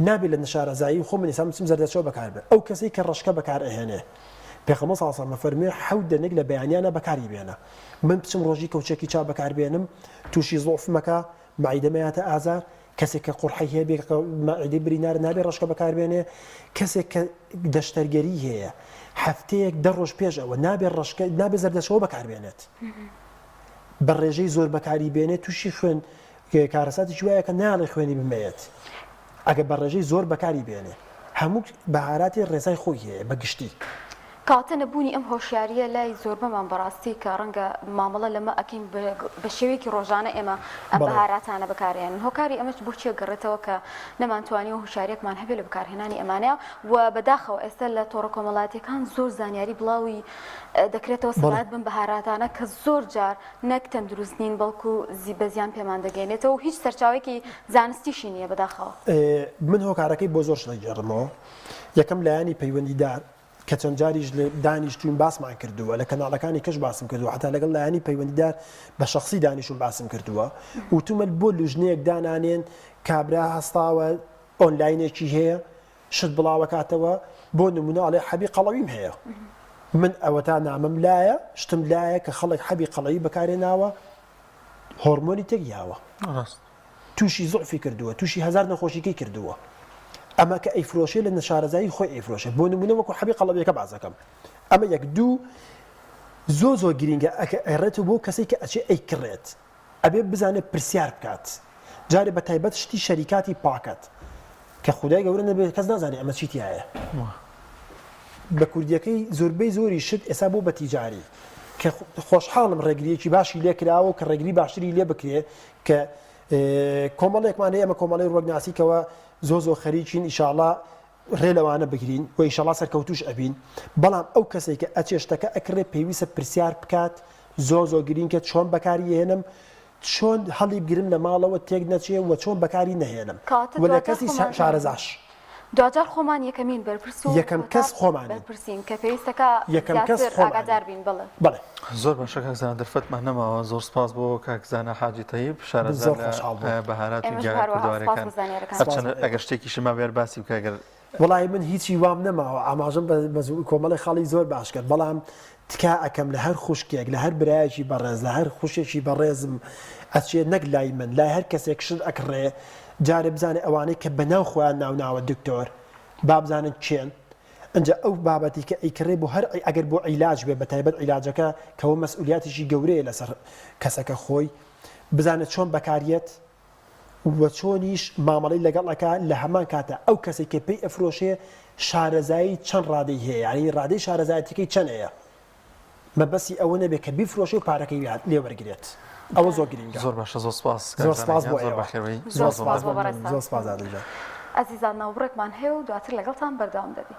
Speaker 10: نابێ لە نەشارەزایی خۆ من ئێستا بچم زەردەچەوە بەکار بێ. ئەو کەسەی کە ڕەشکە بەکار ئەهێنێ. پێغەمبەر صلی اللە علیه و سلم ئەفەرموێ حەوت دەنک لە بەیانیانا بەکاری بێنە. من بچم ڕۆژی کەوچێکی چا بەکار بێنم تووشی زوعف مەکە، مەعیدە مەیاتە ئازار، کەسێک کە قوڕحەی هەیە بێ مەعیدەی برینارە نابێ ڕەشکە بەکار بێنێ، کەسێک کە دەشتەرگەری هەیە هەفتەیەک دە ڕۆژ پێش ئەوە نابێ ڕەشکە نابێ زەردەچەوە بەکار بێنێت بە ڕێژەی زۆر بەکاری بێنێت تووشی خوێن کارەساتێکی وایە کە ناڵێ خوێنی بمەیەت ئەگە بە ڕێژەی زۆر بەکاری بێنێ هەموو بەهاراتی ڕێسای خۆی هەیە بە گشتی.
Speaker 1: کەواتە نەبوونی ئەم هۆشیارییە لای زۆربەمان بەڕاستی کە ڕەنگە مامەڵە لەمە ئەکەین بە شێوەیەکی ڕۆژانە ئێمە ئەم بەهاراتانە بەکارێنن هۆکاری ئەمەش بۆ چیە گەڕێتەوە کە نەمانتوانیوە هۆشیاریەکمان هەبێ لە بەکارهێنانی ئەمانەیە و بەداخەوە ئێستا لە تۆڕە کۆمەڵایەتیەکان زۆر زانیاری بڵاوی دەکرێتەوە سەبارەت بەم بەهاراتانە کە زۆر جار نەک تەندروست نین بەڵکو بە زیان پێمان دەگەێنێتەوە و هیچ سەرچاوێکی زانستیشی نییە بەداخەوە.
Speaker 10: من هۆکارەکەی بۆ زۆر شت دەگێڕمەوە یەکەم لایەنی پەیوەندیدار کە چەند جاریش لە دانیشتوین باسمان کردووە لە کەناڵەکانی کەش باسم کردووە حتا لەگەڵ لایەنی پەیوەندیدار بە شخصی دانیشتوم باسم کردووە وتومە بۆ لوژنەیەک دانانێن کابرا هەستاوە ئۆنلاینێکی هەیە شت بڵاوەکاتەوە بۆ نمونە ئەڵێ حەبی قەڵەویم هەیە من ئەوەتا نامەم لایە شتم لایە کە خەڵک حەبی قەڵەوی بەکارێناوە هۆرمۆنی تێک یاوە
Speaker 2: ڕاست
Speaker 10: تووشی زوعفی کردووە تووشی هەزار نەخۆشیکەی کردووە ئەمە کە ئەیفرۆشێ لە نەشارەزایی خۆی ئەیفرۆشێ بۆ نمونە وەکو حەبی قەڵەویەکە بازەکەم ئەمە یەک دوو زۆر زۆر گرینگە ئەکە ئەڕێت و بۆ کەسێک کە ئەچێ ئەیکڕێت ئەبێ بزانێت پرسیار بکات جارێ بە تایبەت شتی شەریکاتی پاکەت کە خودای گەورە نەبێت کەس نازانێت ئەمە چی تایە بە کوردیەکەی زۆربەی زۆری شت ئێستا بۆ بە تیجاری کە خۆشحاڵم ڕێگریەکی باشی لێکراوە و کە ڕێگری باشتری لێ بکرێ کە کۆمەڵێکمان هەیە ئەمە کۆمەڵی ڕوەکناسیکەوە زۆ زۆ خەریکین ئیشاڵا ڕێ لەوانە بگرین و ئیشەڵا سەرکەوتوش ئەبین بەڵام ئەو کەسێک کە ئەچێ شتەکە ئەکڕێ پێویستە پرسیار بکات زۆر زۆر گرینکە چۆن بەکاری هێنم چۆن هەڵی بگرم لە ماڵەوە تێک نەچێ و چۆن بەکاری نەهێنم
Speaker 1: کەواتە
Speaker 10: و لە
Speaker 1: دواجار
Speaker 10: کەسی
Speaker 1: خۆمان
Speaker 10: شارەزاش.
Speaker 1: دواجار خۆمان یەکەمین بەرپرس و
Speaker 10: یەکەم
Speaker 1: کۆتا
Speaker 10: کەس خۆمانین.
Speaker 1: بەرپرسین کە پێویستەکا
Speaker 10: یەکەم کەس
Speaker 1: زیاتر
Speaker 10: خۆمانین.
Speaker 1: ئاگادار بین بەڵێ.
Speaker 10: بەڵێ.
Speaker 2: زۆر باشە کاک زانا دەرفەتمان نەماوە زۆر سپاس بۆ کاک زانا حاجی تەیب شارەزا
Speaker 10: زۆر
Speaker 2: لە
Speaker 10: خۆشحاڵ بووم.
Speaker 2: بەهارات و
Speaker 1: ئێمەش
Speaker 2: گیاگە
Speaker 1: هەروەها سپاس
Speaker 2: کوردەواریەکان
Speaker 1: بۆ زانیارەکانت.
Speaker 10: سپاس
Speaker 2: هەرچەندە
Speaker 10: بۆ ئێوە.
Speaker 2: ئەگەر شتێکیشم مابێ هەر باسی بکە ئەگەر
Speaker 10: وەڵاهی من هیچی وام نەماوە ئاماژەم بە بە کۆمەڵێ خاڵی زۆر باش کرد بەڵام تکا ئەکەم لە هەر خوشکێک لە هەر برایەکی بەڕێز لە هەر خوشێکی بەڕێزم ئەچێ نەک لای من لای هەر کەسێک شت ئەکڕێ جارێ بزانێ ئەوانەی کە بەناو خۆیان ناوناوە دکتۆر با بزانن کێن ئنجا ئەو بابەتی کە ئەیکڕێ بۆ هەر ئەگەر بۆ عیلاج بێ بەتایبەت عیلاجەکە کەوە مەسئولیاتێکی گەورەیە لەسەر کەسەکە خۆی بزانێت چۆن بەکاریەت و چۆنیش مامەڵەی لەگەڵ ئەکا لە هەمان کاتا ئەو کەسەی کە پێی ئەفرۆشێ شارەزایی چەند ڕادەی هەیە یانی ڕادەی شارەزایەتیەکەی چەند هەیە مەبەستی ئەوە نەبێ کە بیفرۆشێ و پارەکەی لێ وەرگرێت ئەوە زۆر گرینگە.
Speaker 2: زۆر باشە زۆر سپاس کاک
Speaker 10: زۆر
Speaker 2: زانا
Speaker 10: سپاس
Speaker 2: گیان
Speaker 10: بۆ
Speaker 2: زۆر
Speaker 10: ئێوە.
Speaker 2: بەخێربێی
Speaker 1: زۆر
Speaker 2: زۆر زۆر
Speaker 1: سپاس بۆ
Speaker 2: مەمنون.
Speaker 1: بەڕێزتان.
Speaker 10: زۆر سپاس عادل جان.
Speaker 1: ئەزیزان ناوبڕێکمان هەیە و دواتر لەگەڵتان بەردەوام دەبین.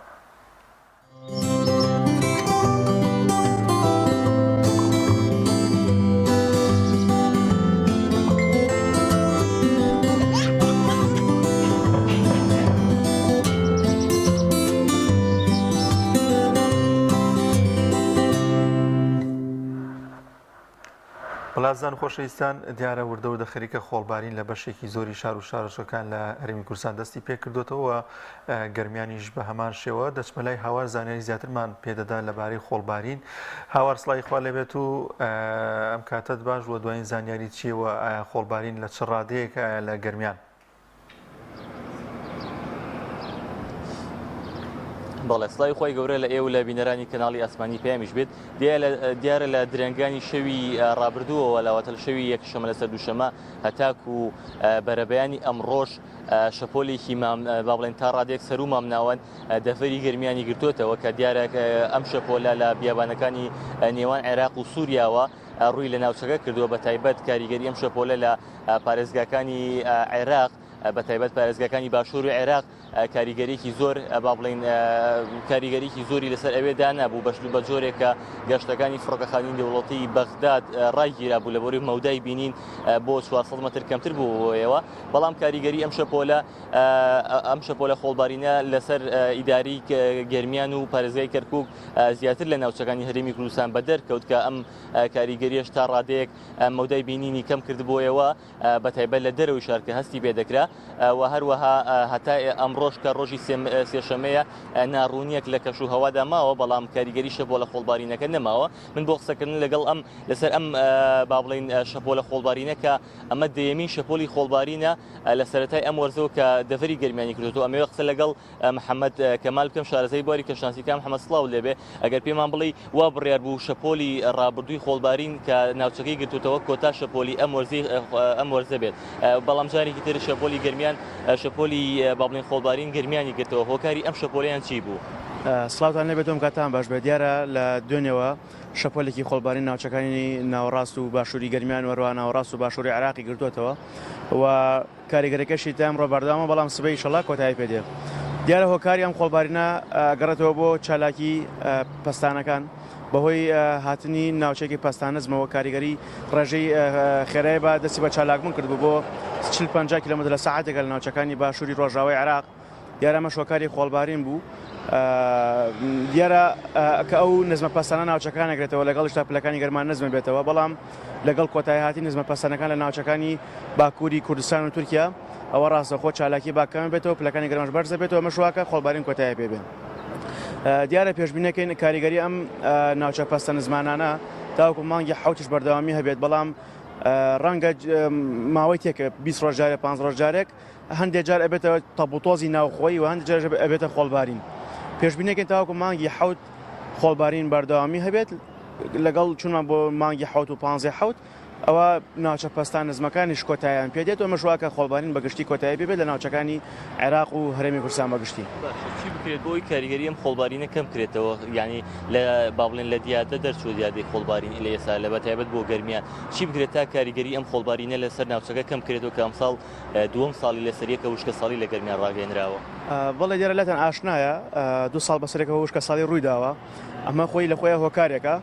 Speaker 2: بەڵازان خۆشەویستان دیارە وردە وردە خەریکە خۆڵبارین لە بەشێکی زۆری شار و شارۆچکەکان لە هەرێمی کوردستان دەستی پێکردوێتەوە گەرمیانیش بە هەمان شێوە دەچمە لای هاوار زانیاری زیاترمان پێدەدا لەبارەی خۆڵبارین هاوار سڵاوی خوا لێبێت و ئەم کاتەت باش وە دوایین زانیاری چیەوە ئایا خۆڵبارین لە چ ڕادەیەک ئایا لە گەرمیان؟
Speaker 11: بەڵێ سڵاوی خۆی گەورە لە ئێوە لە بینەرانی کەناڵی ئاسمانی پەیامیش بێت دیارە لە درەنگانی شەوی ڕابردووەوە لەواتە لە شەوی یەکشەمە لەسەر دووشەمە هەتاکو بەرەبەیانی ئەمڕۆژ شەپۆلێکی مام با بڵێن تا ڕادێک سەرو مامناوەند دەڤەری گەرمیانی گرتوێتەوە کە دیارە ئەم شەپۆلە لە بیابانەکانی نێوان عێراق و سووریاوە ڕووی لە ناوچەکە کردووە بە تایبەت کاریگەری ئەم شەپۆلە لە پارێزگاکانی عێراق بە تایبەت پارێزگاکانی باشوور و عێراق کاریگەریکی زۆر با بڵین کاریگەریکی زۆری لەسەر ئەوێ دانابوو بەش بە جۆرێک کە گەشتەکانی فڕۆکەخانی دەوڵەتی بەغداد ڕایگیرا بوو لە بۆری مەودای بینین بۆ 400 متر کەمتر بووەوە بەڵام کاریگەری ئەم شەپۆلە ئەم شەپۆلە خۆڵبارینە لەسەر ئیداری گەرمیان و پارێزگای کەرکک زیاتر لە ناوچەکانی هەرێمی کوردستان بەدەر کەوت کە ئەم کاریگەریەش تا ڕادەیەک مەودای بینینی کەم کردبوویەوە بە تایبەت لە دەرەوەی شار کە هەستی پێ دەکرا و هەروەها هەتا ئەمڕۆش کە ڕۆژی سێشەمەیە ناڕوونیەک لە کەش و هەوادا ماوە بەڵام کاریگەری شەپۆلە خۆڵبارینەکە نەماوە من بۆ قسەکردن لەگەڵ ئەم لەسەر ئەم با بڵین شەپۆلە خۆڵبارینە کە ئەمە دەیەمین شەپۆلی خۆڵبارینە لە سەرەتای ئەم وەرزەوە کە دەڤەری گەرمیانی کردوەوە ئەمەوێ قسە لەگەڵ محەممەد کەمال بکەم شارەزای بواری کەشناسی کام محەممەد سڵاو لێبێ ئەگەر پێمان بڵێ وا بڕیار بوو شەپۆلی ڕابردووی خۆڵبارین کە ناوچەکەی گرتوتەوە کۆتا شەپۆلی ئەم وەرزی ئەم وەرزە بێت بەڵام جارێکی تر شەپۆلی گەرمیان شەپۆلی با بڵێن خۆڵبارین گەرمیانی گرتەوە هۆکاری ئەم شەپۆلیان چی بوو؟
Speaker 12: سڵاوتان لێبێت و کاتان باش بێت. دیارە لە دوێنێوە شەپۆلێکی خۆڵبارین ناوچەکانی ناوەڕاست و باشووری گەرمیان و هەروەها ناوەڕاست و باشووری عێراقی گرتووەتەوە و کاریگەرەکەشی تا ئەمڕۆ بەردەوامە بەڵام سبەی ئیشەڵا کۆتایی پێ دێ. دیارە هۆکاری ئەم خۆڵبارینە گەڕێتەوە بۆ چالاکی پەستانەکان بەهۆی هاتنی ناوچێکی پەستانزمەوە کاریگەری ڕێژەی خێرای بە دەستی بە چالاکبوون کردبوو بۆ 40 50 کیلۆمەتر لە سەعاتێکە لە ناوچەکانی باشووری ڕۆژاوای عێراق دیارە ئەمەش هۆکاری خۆڵبارین بوو. دیارە کە ئەو نزمە پەستانە ناوچەکان نەگرێتەوە لەگەڵیشتا پلەکانی گەرما نزمە بێتەوە بەڵام لەگەڵ کۆتایی هاتی نزمە پەستانەکان لە ناوچەکانی باکووری کوردستان و تورکیا ئەوە ڕاستەخۆ چالاکی با کەم بێتەوە پلەکانی گەرماش بەرزە بێتەوە ئەمەش واکە خۆڵبارین کۆتایی پێ بێ. دیارە پێشبینەکەین کاریگەری ئەم ناوچە پەستە نزمانانە تاوەکو مانگی حوتش بەردەوامی هەبێت بەڵام ڕەنگە ماوەی تێکە 20 ڕۆژ جارێک 5 ڕۆژ جارێک هەندێک جار ئەبێتە تەپوتۆزی ناوخۆیی و هەندێک جار ئەبێتە خۆڵبارین. پێشبینیەکەین تاوەکو مانگی حەوت خۆڵبارین بەردەوامی هەبێت لەگەڵ چونمان بۆ مانگی حەوت و پانزەی حەوت ئەوە ناوچە پەستان نزمەکانیش کۆتاییان پێ دێت و ئەمەش واکە خۆڵبارین بەگشتی کۆتایی پێ بێت لە ناوچەکانی عێراق و هەرێمی کوردستان بەگشتی.
Speaker 11: باشە چی بکرێت بۆ ئەوەی کاریگەری ئەم خۆڵبارینە کەم کرێتەوە یانی لە با بڵێن لە دیاردە دەرچوو دیاردەی خۆڵبارین لە ئێستا لە بەتایبەت بۆ گەرمیان چی بکرێت تا کاریگەری ئەم خۆڵبارینە لەسەر ناوچەکە کەم کرێتەوە کە ئەمساڵ دووەم ساڵی لەسەریەکە وشکەساڵی لە گەرمیان ڕاگەیەنراوە.
Speaker 12: بەڵێ دیارە لاتان ئاشنایە دوو ساڵ بەسەرێکەوە وشکەساڵی ڕوویداوە، ئەمە خۆی لە خۆیا هۆکارێکە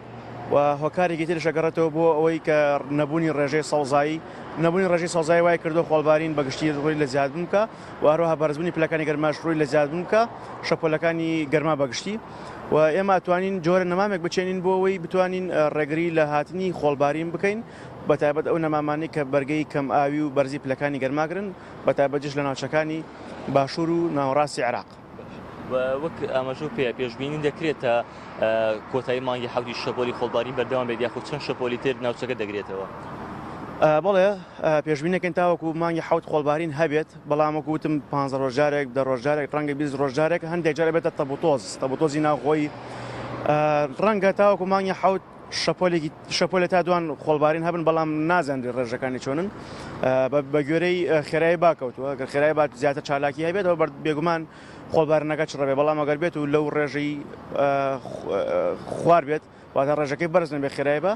Speaker 12: و هۆکارێکی تریش ئەگەڕێتەوە بۆ ئەوەی کە نەبوونی ڕێژەی سەوزایی، نەبوونی ڕێژەی سەوزایی وای کردووە خۆڵبارین بە گشتی ڕووی لە زیادبوون بکا و هەروەها بەرزبوونی پلەکانی گەرماش ڕووی لە زیادبوون بکا شەپۆلەکانی گەرما بە گشتی و ئێمە ئەتوانین جۆرە نەمامێک بچێنین بۆ ئەوەی بتوانین ڕێگری لە هاتنی خۆڵبارین بکەین بەتایبەت ئەو نەمامانەی کە بەرگەی کەم ئاوی و بەرزی پلەکانی گەرما گرن، بەتایبەتیش لە ناوچەکانی باشوور و ناوەڕاستی عێراق.
Speaker 11: وەک ئاماژەو پێ پێشبینی دەکرێت تا کۆتایی مانگی حەوتی شەپۆلی خۆڵبارین بەردەوام بێت یاخود چەند شەپۆلی تر ناوچەکە دەگرێتەوە؟
Speaker 12: بەڵێ پێشبینی دەکەین تاوەکو مانگی حەوت خۆڵبارین هەبێت، بەڵام وەکو وتم پانزە ڕۆژ جارێک، دە ڕۆژ جارێک، ڕەنگە 20 ڕۆژ جارێک، هەندێک جار ئەبێتە تەپوتۆز، تەپوتۆزی ناوخۆیی ڕەنگە تاوەکو مانگی حەوت شەپۆلێکی شەپۆلێ تا دوان خۆڵبارین هەبن بەڵام نازانرێت ڕێژەکانی چۆنن بە گوێرەی خێرایی با کەوتووە گەر خێرایی با زیاتر چالاکی هەبێت ئەوە بێگومان خۆڵبارینەکە چڕ بێت بەڵام ئەگەر بێت و لەو ڕێژەی خوار بێت واتە ڕێژەکەی بەرز نەبێت خێرایی بە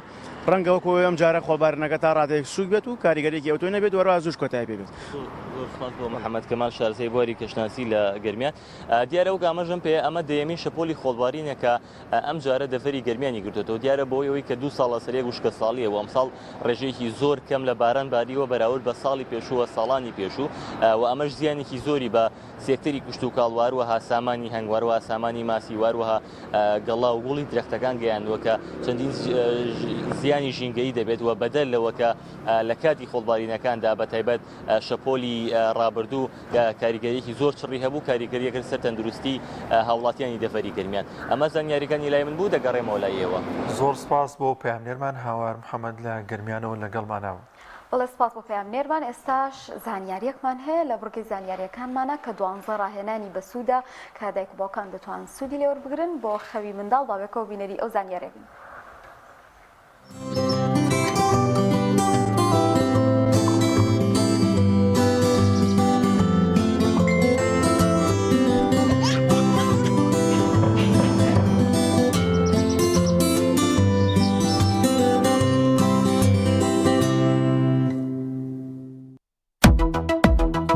Speaker 12: ڕەنگە وەکو ئەم جارە خۆڵبارینەکە تا ڕادەیەک سووک بێت و کاریگەریەکی ئەوتۆی نەبێت وەروە زووش کۆتایی پێ بێت.
Speaker 11: زۆر سپاس بۆ محەممەد کەمال شارەزای بواری کەشناسی لە گەرمیان. دیارە وەک ئاماژەم پێ ئەمە دەیەمین شەپۆلی خۆڵبارینە کە ئەمجارە دەڤەری گەرمیانی گرتوێتەوە دیارە بۆی ئەوەی کە دوو ساڵ لەسەر یەک وشکە ساڵیە و ئەمساڵ ڕێژەیەکی زۆر کەم لە باران باریوە بەراورد بە ساڵی پێشووە ساڵانی پێشوو و ئەمەش زیانێکی زۆری بە سێکتەری کشتوکاڵ واروەها سامانی هەنگ واروەها سامانی ماسی واروەها گەڵا و گوڵی درەختەکان گەیاندووە کە چەندین زیانی ژینگەیی دەبێت و بەدەر لەوە کە لە کاتی خۆڵبارینەکاندا بە تایبەت شەپۆلی ڕابردوو کە کاریگەریەکی زۆر چڕی هەبوو کاریگەریەکە سەر تەندروستی هاوڵاتیانی دەڤەری گەرمیان ئەمە زانیاریەکانی لای من بوو دەگەڕێمەوە لای ئێوە.
Speaker 2: زۆر سپاس بۆ پەیامنێرمان هاوار محەمەد لە گەرمیانەوە لەگەڵمانە.
Speaker 1: بەڵێ سپاس بۆ پەیامنێرمان ئێستاش زانیاریەکمان هەیە لە بڕگەی زانیاریەکانمانە کە دوانزە ڕاهێنانی بەسوودە کە دایک و باوکان دەتوان سوودی لێوەربگرن بۆ خەوی منداڵ با بێکەوە بینەری ئەو زانیاریە بین.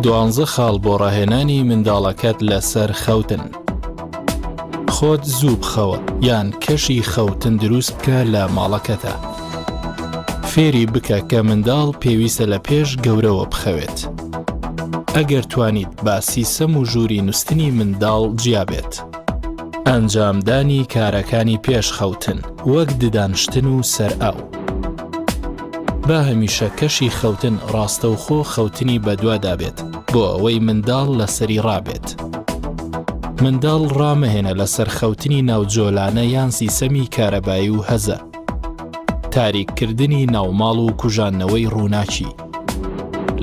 Speaker 13: دوانزە خاڵ بۆ ڕاهێنانی منداڵەکەت لەسەر خەوتن. خۆت زوو بخەوە یان کەشی خەوتن دروست بکە لە ماڵەکەتا. فێری بکە کە منداڵ پێویستە لە پێش گەورەوە بخەوێت. ئەگەر توانیت با سیسەم و ژووری نوستنی منداڵ جیا بێت. ئەنجامدانی کارەکانی پێش خەوتن وەک ددان شتن و سەرئاو. با هەمیشە کەشی خەوتن ڕاستەوخۆ خەوتنی بەدوادا بێت بۆ ئەوەی منداڵ لەسەری ڕابێت. منداڵ ڕامەهێنە لەسەر خەوتنی ناو جۆلانە یان سیسەمی کارەبایی و هەزە. تاریک کردنی ناوماڵ و کوژاندنەوەی ڕووناکی.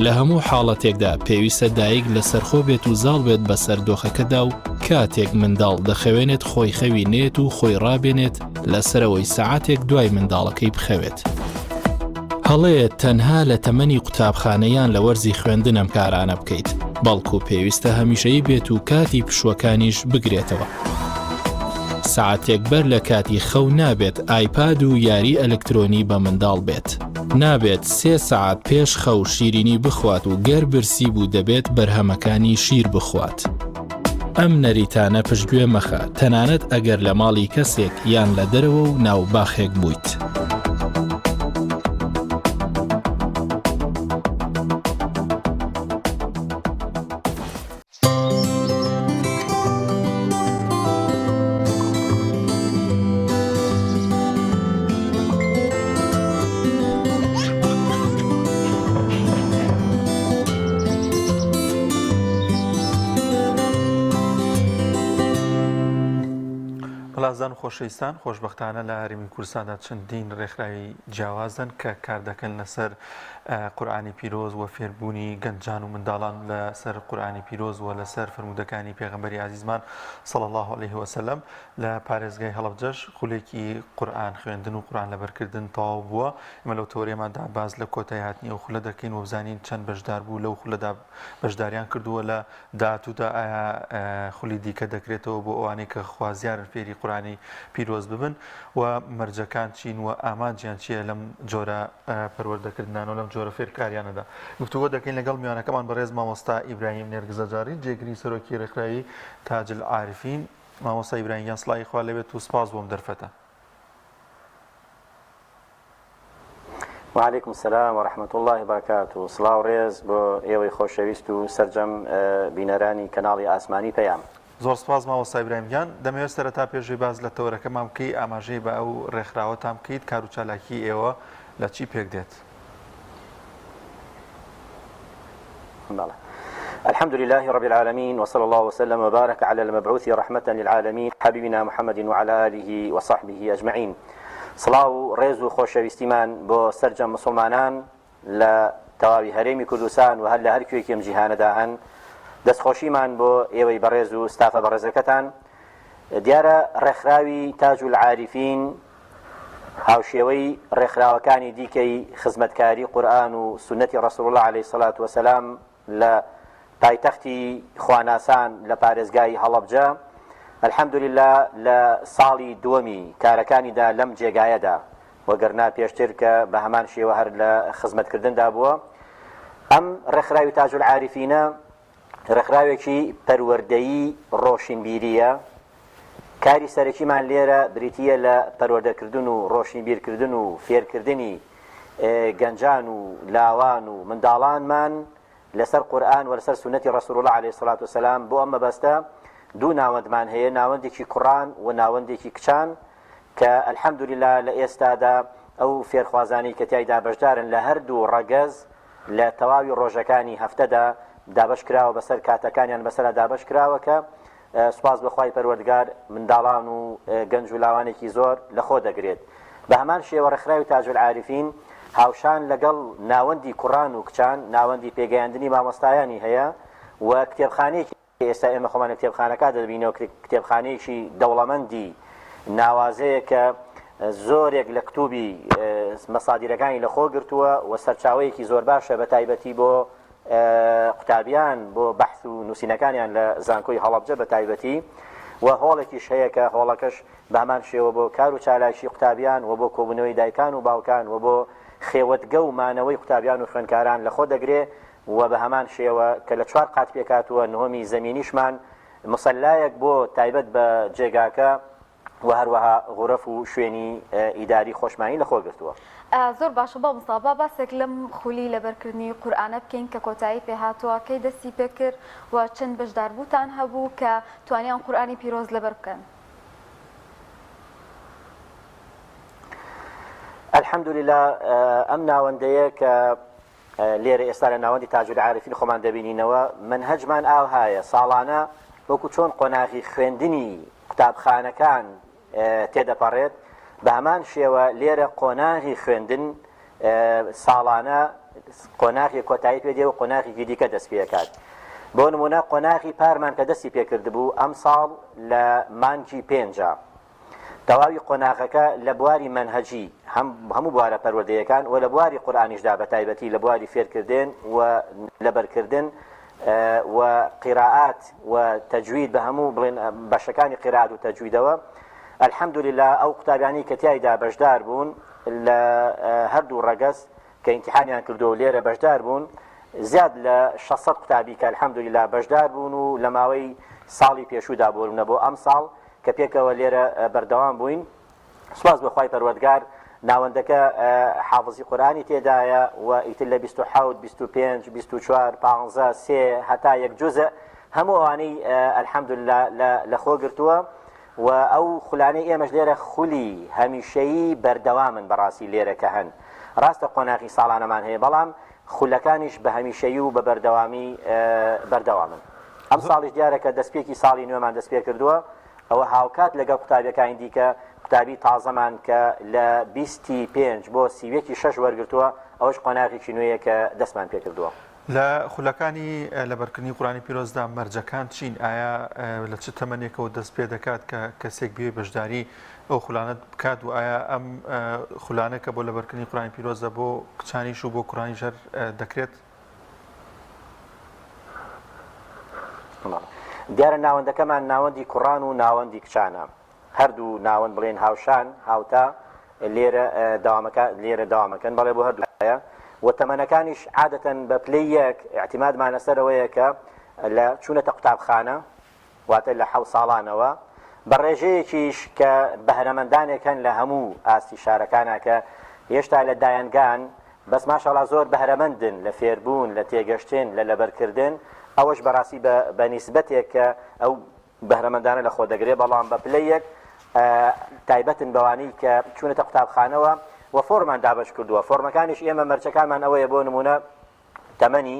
Speaker 13: لە هەموو حاڵەتێکدا پێویستە دایک لەسەرخۆ بێت و زاڵ بێت بەسەر دۆخەکەدا و کاتێک منداڵ دەخەوێنێت خۆی خەوی نێت و خۆی ڕابێنێت لەسەرەوەی سەعاتێک دوای منداڵەکەی بخەوێت. هەڵەیە تەنها لە تەمەنی قوتابخانە یان لە وەرزی خوێندن ئەم کارانە بکەیت، بەڵکو پێویستە هەمیشەیی بێت و کاتی پشووەکانیش بگرێتەوە. سەعاتێک بەر لە کاتی خەو نابێت ئایپاد و یاری ئەلکترۆنی بە منداڵ بێت. نابێت سێ سەعات پێش خەو شیرینی بخوات و گەر برسی بوو دەبێت بەرهەمەکانی شیر بخوات. ئەم نەریتانە پشتگوێ مەخە تەنانەت ئەگەر لە ماڵی کەسێک یان لە دەرەوە و ناو باخێک بوویت.
Speaker 2: بەڵازان و خۆشەویستان خۆشبەختانە لە هەرێمی کوردستاندا چەندین ڕێکخراوی جیاوازن کە کار دەکەن لەسەر قورئانی پیرۆز و فێربوونی گەنجان و منداڵان لەسەر قورئانی پیرۆز و لەسەر فەرموودەکانی پێغەمبەری ئازیزمان صلی الله علیه وسلم لە پارێزگای هەڵەبجەش خولێکی قورئان خوێندن و قورئان لەبەرکردن تەواو بووە ئێمە لەو تەوەرەیەماندا باس لە کۆتایی هاتنی ئەو خولە دەکەین و بزانین چەند بەشدار بوو لەو خولەدا بەشداریان کردووە لە داهاتوودا ئایا خولی دیکە دەکرێتەوە بۆ ئەوانەی کە خوازیارن فێری قورئانی پیرۆز ببن و مەرجەکان چین و ئامانجیان چییە لەم جۆرە پەروەردەکردنانە و لەم جۆرە فێرکاریانەدا گفتوگۆ دەکەین لەگەڵ میوانەکەمان بەڕێز مامۆستا ئیبراهیم نێرگزەجاری جێگری سەرۆکی ڕێکخراوی تاج العارفین مامۆستا ئیبراهیم گیان سڵاوی خوا لێبێت و سپاس بۆم دەرفەتە.
Speaker 14: وعلیکم السلام ورحمة اللە وبرکاته سڵاو ڕێز بۆ ئێوەی خۆشەویست و سەرجەم بینەرانی کەناڵی ئاسمانی پەیام.
Speaker 2: زۆر سپاس مامۆستا ئیبراهیم گیان، دەمەوێت سەرەتا پێش ئەوەی باس لە تەوەرەکەمان بکەی ئاماژەی بە ئەو ڕێکخراوەتان بکەیت کار و چالاکی ئێوە لە چی پێک دێت؟
Speaker 14: بەڵێ. الحمد لله رب العالمين وصلى الله وسلم وبارك على المبعوث رحمة للعالمين حبيبنا محمد وعلى آله وصحبه أجمعين سڵاو و ڕێز و خۆشەویستیمان بۆ سەرجەم مسوڵمانان لە تەواوی هەرێمی کوردستان و هەر لە هەر کوێکی ئەم جیهانەدا هەن دەستخۆشیمان بۆ ئێوەی بەڕێز و ستافە بەڕێزەکەتان دیارە ڕێکخراوی تاج العارفین هاوشێوەی ڕێکخراوەکانی دیکەی خزمەتکاری قورئان و سوننەتی ڕەسوڵ اللە علیە الصلوة والسلام لە پایتەختی خواناسان لە پارێزگای هەڵەبجە الحمدللە لە ساڵی دووەمی کارەکانیدا لەم جێگایەدا وەگەرنا پێشتر کە بە هەمان شێوە هەر لە خزمەتکردندا بووە ئەم ڕێکخراوی تاج العارفینە ڕێکخراوێکی پەروەردەیی ڕۆشنبیرییە کاری سەرەکیمان لێرە بریتییە لە پەروەردەکردن و ڕۆشنبیرکردن و فێرکردنی گەنجان و لاوان و منداڵانمان لەسەر قورئان و لەسەر سوننەتی ڕەسوڵ اللە علیە الصلوة والسلام بۆ ئەم مەبەستە دوو ناوەندمان هەیە ناوەندێکی کوڕان و ناوەندێکی کچان کە الحمدللە لە ئێستادا ئەو فێرخوازانەی کە تیایدا بەشدارن لە هەردوو ڕەگەز لە تەواوی ڕۆژەکانی هەفتەدا دابەش کراوە بەسەر کاتەکانیان بەسەرا دابەش کراوە کە سوپاس بۆ خوای پەروەردگار منداڵان و گەنج و لاوانێکی زۆر لەخۆ دەگرێت. بە هەمان شێوە ڕێکخراوی تاج العارفین هاوشان لەگەڵ ناوەندی کوڕان و کچان ناوەندی پێگەیاندنی مامۆستایانی هەیە و کتێبخانەیەکی ئێستا ئێمە خۆمان لە کتێبخانەکە دەبینەوە کتێبخانەیەکی دەوڵەمەندی ناوازەیە کە زۆرێک لە کتوبی مەسادیرەکانی لەخۆ گرتووە و سەرچاوەیەکی زۆر باشە بە تایبەتی بۆ قوتابیان بۆ بەحث و نووسینەکانیان لە زانکۆی هەڵەبجە بە تایبەتی و هۆڵێکیش هەیە کە هۆڵەکەش بە هەمان شێوە بۆ کار و چالاکی قوتابیان و بۆ کۆبوونەوەی دایکان و باوکان و بۆ خێوەتگە و مانەوەی قوتابیان و خوێندکاران لەخۆ دەگرێ و بە هەمان شێوە کە لە چوار قات پێکهاتووە نهۆمی زەمینیشمان مسەلایەک بۆ تایبەت بە جێگاکە و هەروەها غورەف و شوێنی ئیداری خۆشمانی لەخۆ گرتووە.
Speaker 1: زۆر باشە مامۆستا با باسێک لەم خولی لەبەرکردنی قورئانە بکەین کە کۆتایی پێهاتووە کەی دەستی پێکرد و چەند بەشداربووتان هەبوو کە توانیان قورئانی پیرۆز لەبەر بکەن؟
Speaker 14: الحمدللە ئەم ناوەندەیە کە لێرە ئێستا لە ناوەندی تاج العارفین خۆمان دەبینینەوە مەنهەجمان ئاوهایە ساڵانە وەکو چۆن قۆناغی خوێندنی قوتابخانەکان تێدەپەڕێت بە هەمان شێوە لێرە قۆناغی خوێندن ساڵانە قۆناغی کۆتایی پێ دێ و قۆناغێکی دیکە دەست پێکات بۆ نمونە قۆناغی پارمان کە دەستی پێکردبوو ئەم ساڵ لە مانگی پێنجە تەواوی قۆناغەکە لە بواری مەنهەجی هەم هەموو بوارە پەروەردەیەکان و لە بواری قورئانیشدا بە تایبەتی لە بواری فێرکردن و لەبەرکردن و قیرائات و تەجوید بە هەموو بڵێن بەشەکانی قیرائات و تەجویدەوە. الحمدللە ئەو قوتابیانەی کە تیایدا بەشدار بوون لە هەردوو ڕەگەز کە ئیمتیحانیان کردووە و لێرە بەشدار بوون زیاد لە 600 قوتابی کە الحمدللە بەشدار بوون و لە ماوەی ساڵی پێشوودا بۆ بۆ ئەم ساڵ کە پێکەوە لێرە بەردەوام بووین سوپاس بۆ خوای پەروەردگار ناوەندەکە حافزی قورئانی تێدایە و ئیتر لە 27 25 24 15 سێ هەتا یەک جوزء هەموو ئەوانەی الحمدلله لە خۆ گرتووە و ئەو خولانەی ئێمەش لێرە خولی هەمیشەیی بەردەوامن بەڕاستی لێرە کە هەن ڕاستە قۆناغی ساڵانەمان هەیە بەڵام خولەکانیش بە هەمیشەیی و بە بەردەوامی بەردەوامن ئەم ساڵیش دیارە کە دەستپێکی ساڵی نوێمان دەست پێ کردووە ئەوە هاوکات لەگەڵ قوتابیەکانی دیکە قوتابی تازەمان کە لە بیستی پێنج بۆ سیویەکی شەش وەرگرتووە ئەوەش قۆناغێکی نوێیە کە دەستمان پێکردووە.
Speaker 2: لە خولەکانی لەبەرکردنی قورئانی پیرۆزدا مەرجەکان چین؟ ئایا لە چ تەمەنێکەوە دەست پێ دەکات کە کەسێک بێ بەشداری ئەو خولانە بکات و ئایا ئەم خولانە کە بۆ لەبەرکردنی قورئانی پیرۆزە بۆ کچانیش و بۆ کوڕانیش هەر دەکرێت؟
Speaker 14: دیارە ناوەندەکەمان ناوەندی کوڕان و ناوەندی کچانە هەردوو ناوەند بڵێن هاوشان هاوتا لێرە داوامەکە لێرە داوامەکەن بەڵێ بۆ هەردوو و تەمەنەکانیش عادەتەن بە پلەی یەک اعتمادمان لەسەرەوەیە کە لە چوونەتە قوتابخانە واتە لە حەوت ساڵانەوە، بە ڕێژەیەکیش کە بەهرەمەندانێک هەن لە هەموو ئاستی شارەکانا کە هێشتا لە دایەنگان بەس ماشاڵا زۆر بەهرەمەندن لە فێربوون، لە تێگەشتن، لە لەبەرکردن، ئەوەش بەڕاستی بە بە نیسبەتێک کە ئەو بەهرەمەندانە لە خۆ دەگرێ، بەڵام بە پلەی یەک تایبەتن بەوانەی کە چوونەتە قوتابخانەوە و فۆرمان دابەش کردووە، فۆرمەکانیش ئێمە مەرجەکانمان ئەوەیە بۆ نموونە تەمەنی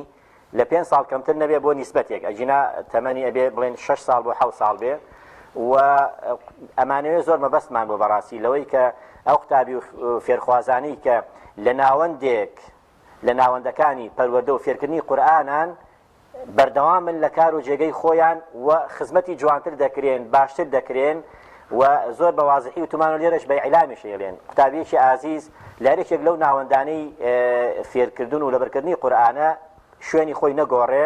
Speaker 14: لە پێنج ساڵ کەمتر نەبێ بۆ نیسبەتێک ئەگینا تەمەنی ئەبێ بڵێن شەش ساڵ بۆ حەوت ساڵ بێ و ئەمانەوێ زۆر مەبەستمان بۆ بەڕاستی لەوەی کە ئەو قوتابی و فێرخوازانی کە لە ناوەندێک لە ناوەندەکانی پەروەردە و فێرکردنی قورئانان بەردەوامن لە کار و جێگەی خۆیان و خزمەتی جوانتر دەکرێن باشتر دەکرێن و زۆر بە وازحی وتومان و لێرەش بە ئیعلامیش ئەیڵێن قوتابیەکی ئازیز لە هەرێکێک لەو ناوەندانەی فێرکردن و لەبەرکردنی قورئانە شوێنی خۆی نەگۆڕێ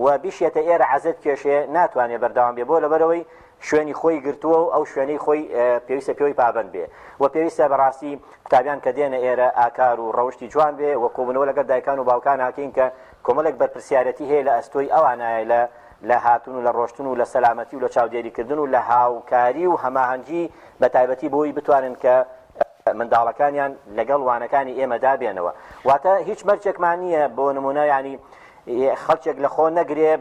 Speaker 14: و بیشێتە ئێرە عەزێت کێشێ ناتوانێ بەردەوام بێ بۆ لەبەرەوەی شوێنی خۆی گرتووە و ئەو شوێنەی خۆی پێویستە پێوەی پابند بێ و پێویستە بەڕاستی قوتابیان کە دێنە ئێرە ئاکار و ڕەوشتی جوان بێ و کۆبوونەوە لەگەڵ دایکان و باوکان هاکەین کە کۆمەڵێک بەرپرسیارەتی هەیە لە ئەستۆی ئەوانایە لە لە هاتن و لە ڕۆشتن و لە سەلامەتی و لە چاودێریکردن و لە هاوکاری و هەماهەنگی بە تایبەتی بۆی بتوانن کە منداڵەکانیان لەگەڵ وانەکانی ئێمەدا بێنەوە واتە هیچ مەرجێکمان نییە بۆ نمونە ینی خەڵکێک لە خۆ نەگرێ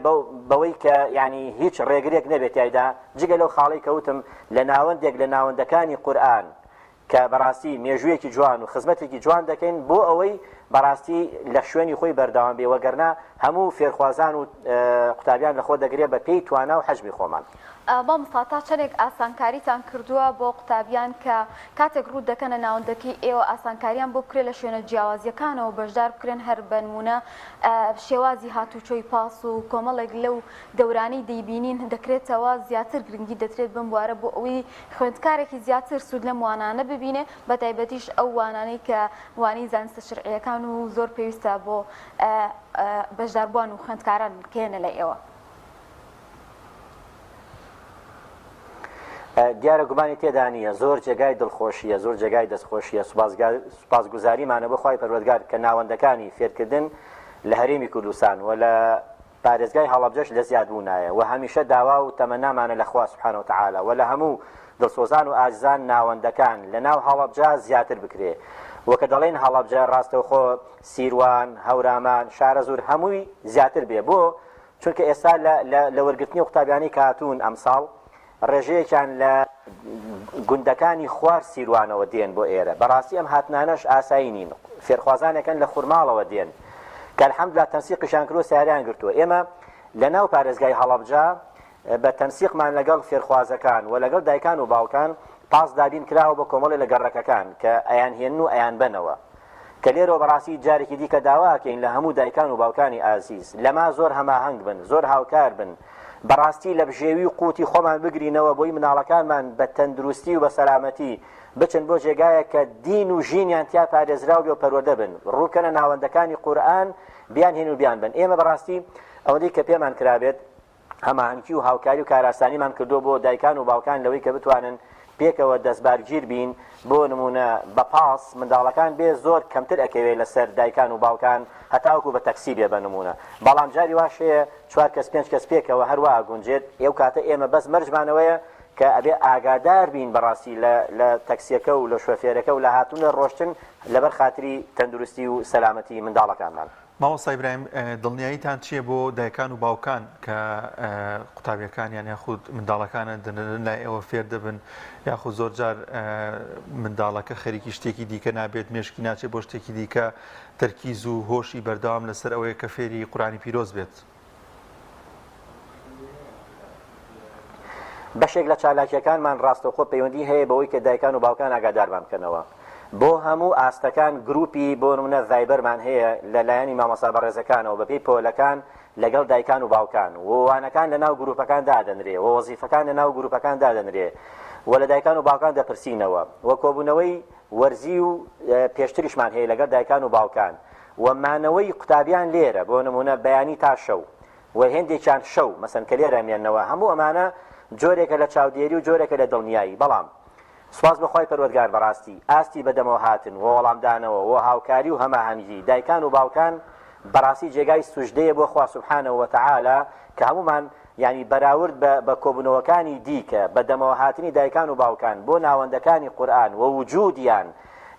Speaker 14: بەوەی کە ینی هیچ ڕێگرێک نەبێت تایدا جگە لەو خاڵی کەوتم لە ناوەندێک لە ناوەندەکانی قورئان کە بەڕاستی مێژوویەکی جوان و خزمەتێکی جوان دەکەین بۆ ئەوەی بەڕاستی لە شوێنی خۆی بەردەوام بێ وەگەرنا هەموو فێرخوازان و قوتابیان لەخۆ دەگرێ بە پێی توانا و حەجمی خۆمان.
Speaker 1: مامۆستا تا چەندێک ئاسانکاریتان کردووە بۆ قوتابیان کە کاتێک ڕوو دەکەنە ناوەندەکەی ئێوە ئاسانکاریان بۆ بکرێت لە شوێنە جیاوازیەکانەوە بەشدار بکرێن هەر بەنمونە شێوازی هاتوچۆی پاس و کۆمەڵێک لەو دەورانەی دەیبینین دەکرێتەوە زیاتر گرنگی دەدرێت بەم بوارە بۆ ئەوەی خوێندکارێکی زیاتر سوود لەم وانانە ببینێ بەتایبەتیش ئەو وانانەی کە وانەی زانستە شەرعییەکان و زۆر پێویستە بۆ بەشداربووان و خوێندکاران کێنە لای ئێوە.
Speaker 14: دیارە گومانی تێدا نییە زۆر جێگای دڵخۆشیە زۆر جێگای دەستخۆشیە سوپاسگوزاریمانە بۆ خوای پەروەردگار کە ناوەندەکانی فێرکردن لە هەرێمی کوردستان و لە پارێزگای هەڵەبجەش لە زیادبوونایە و هەمیشە داوا و تەمەنامانە لە خوا سبحانە وتعالی و لە هەموو دڵسۆزان و ئازیزان ناوەندەکان لە ناو هەڵەبجە زیاتر بکرێ و کە دەڵێین هەڵەبجە ڕاستەوخۆ سیروان، هەورامان، شارەزوور هەمووی زیاتر بێ بۆ؟ چونکە ئێستا لە لە لە وەرگرتنی قوتابیانەی کە هاتوون ئەمساڵ ڕێژەیەکیان لە گوندەکانی خوار سیروانەوە دێن بۆ ئێرە، بەڕاستی ئەم هاتنانەش ئاسایی نین، فێرخوازانێکن لە خورماڵەوە دێن کە الحمدللە تەنسیقیشیان کردووە سەیارەیان گرتووە، ئێمە لە ناو پارێزگای هەڵەبجە بە تەنسیقمان لەگەڵ فێرخوازەکان و لەگەڵ دایکان و باوکان پاس دابین کراوە بۆ کۆمەڵێ لە گەڕەکەکان کە ئەیانهێنن و ئەیانبەنەوە. کە لێرەوە بەڕاستی جارێکی دیکە داوا ئەکەین لە هەموو دایکان و باوکانی ئازیز لەما زۆر هەماهەنگ بن زۆر هاوکار بن بەڕاستی لە بژێوی و قوتی خۆمان بگرینەوە بۆی مناڵەکانمان بە تەندروستی و بە سەلامەتی بچن بۆ جێگایەک کە دین و ژینیان تیا پارێزراو بێ و پەروەردە بن ڕووکەنە ناوەندەکانی قورئان بیانهێن و بیانبەن ئێمە بەڕاستی ئەوەندەی کە پێمان کرابێت هەماهەنگی و هاوکاری و کارئاسانیمان کردووە بۆ دایکان و باوکان لەوەی کە بتوانن. پێکەوە دەستبارگیر بین بۆ نموونە بە پاس منداڵەکان بێ زۆر کەمتر ئەکەوێ لەسەر دایکان و باوکان هەتاوەکو بە تەکسی بێ بە نموونە بەڵام جاری واش هەیە چوار کەس پێنج کەس پێکەوە هەروا ئەگونجێت ئەو کاتە ئێمە بەس مەرجمان ئەوەیە کە ئەبێ ئاگادار بین بەڕاستی لە لە تەکسیەکە و لە شۆفێرەکە و لە هاتوون لە ڕۆشتن لەبەر خاتری تەندروستی و سەلامەتی منداڵەکانمان.
Speaker 2: مامۆستا ئیبراهیم دڵنیاییتان چییە بۆ دایکان و باوکان کە قوتابیەکانیان یاخود منداڵەکانیان دەنێرن لای ئێوە فێر دەبن یاخود زۆرجار منداڵەکە خەریکی شتێکی دیکە نابێت مێشکی ناچێت بۆ شتێکی دیکە تەرکیز و هۆشی بەردەوام لەسەر ئەوەیە کە فێری قورئانی پیرۆز بێت؟
Speaker 14: بەشێک لە چالاکییەکانمان ڕاستەوخۆ پەیوەندی هەیە بەوەی کە دایکان و باوکان ئاگادارمان بکەنەوە. بۆ هەموو ئاستەکان گروپی بۆ نمونە ڤایبەرمان هەیە لە لایەنی مامۆستا بەڕێزەکانەوە بەپێی پۆلەکان لەگەڵ دایکان و باوکان و وانەکان لەناو گروپەکان دادەنرێ و وەزیفەکان لەناو گروپەکان دادەنرێ و لە دایکان و باوکان دەپرسینەوە و کۆبوونەوەی وەرزی و پێشتریشمان هەیە لەگەڵ دایکان و باوکان و مانەوەی قوتابیان لێرە بۆ نمونە بەیانی تا شەو و هێندێکیان شەو مەسەن کە لێرە ئەمێننەوە هەموو ئەمانە جۆرێکە لە چاودێری و جۆرێکە لە دڵنیایی بەڵام سوپاس بۆ خوای پەروەردگار بەڕاستی ئاستی بەدەمەوە هاتن و وەڵامدانەوە و هاوکاری و هەماهەنگی دایکان و باوکان بەڕاستی جێگای سوجدەیە بۆ خوا سبحانە وتعالی کە هەموومان یانی بەراورد بە بە کۆبوونەوەکانی دیکە بەدەمەوە هاتنی دایکان و باوکان بۆ ناوەندەکانی قورئان و وجودیان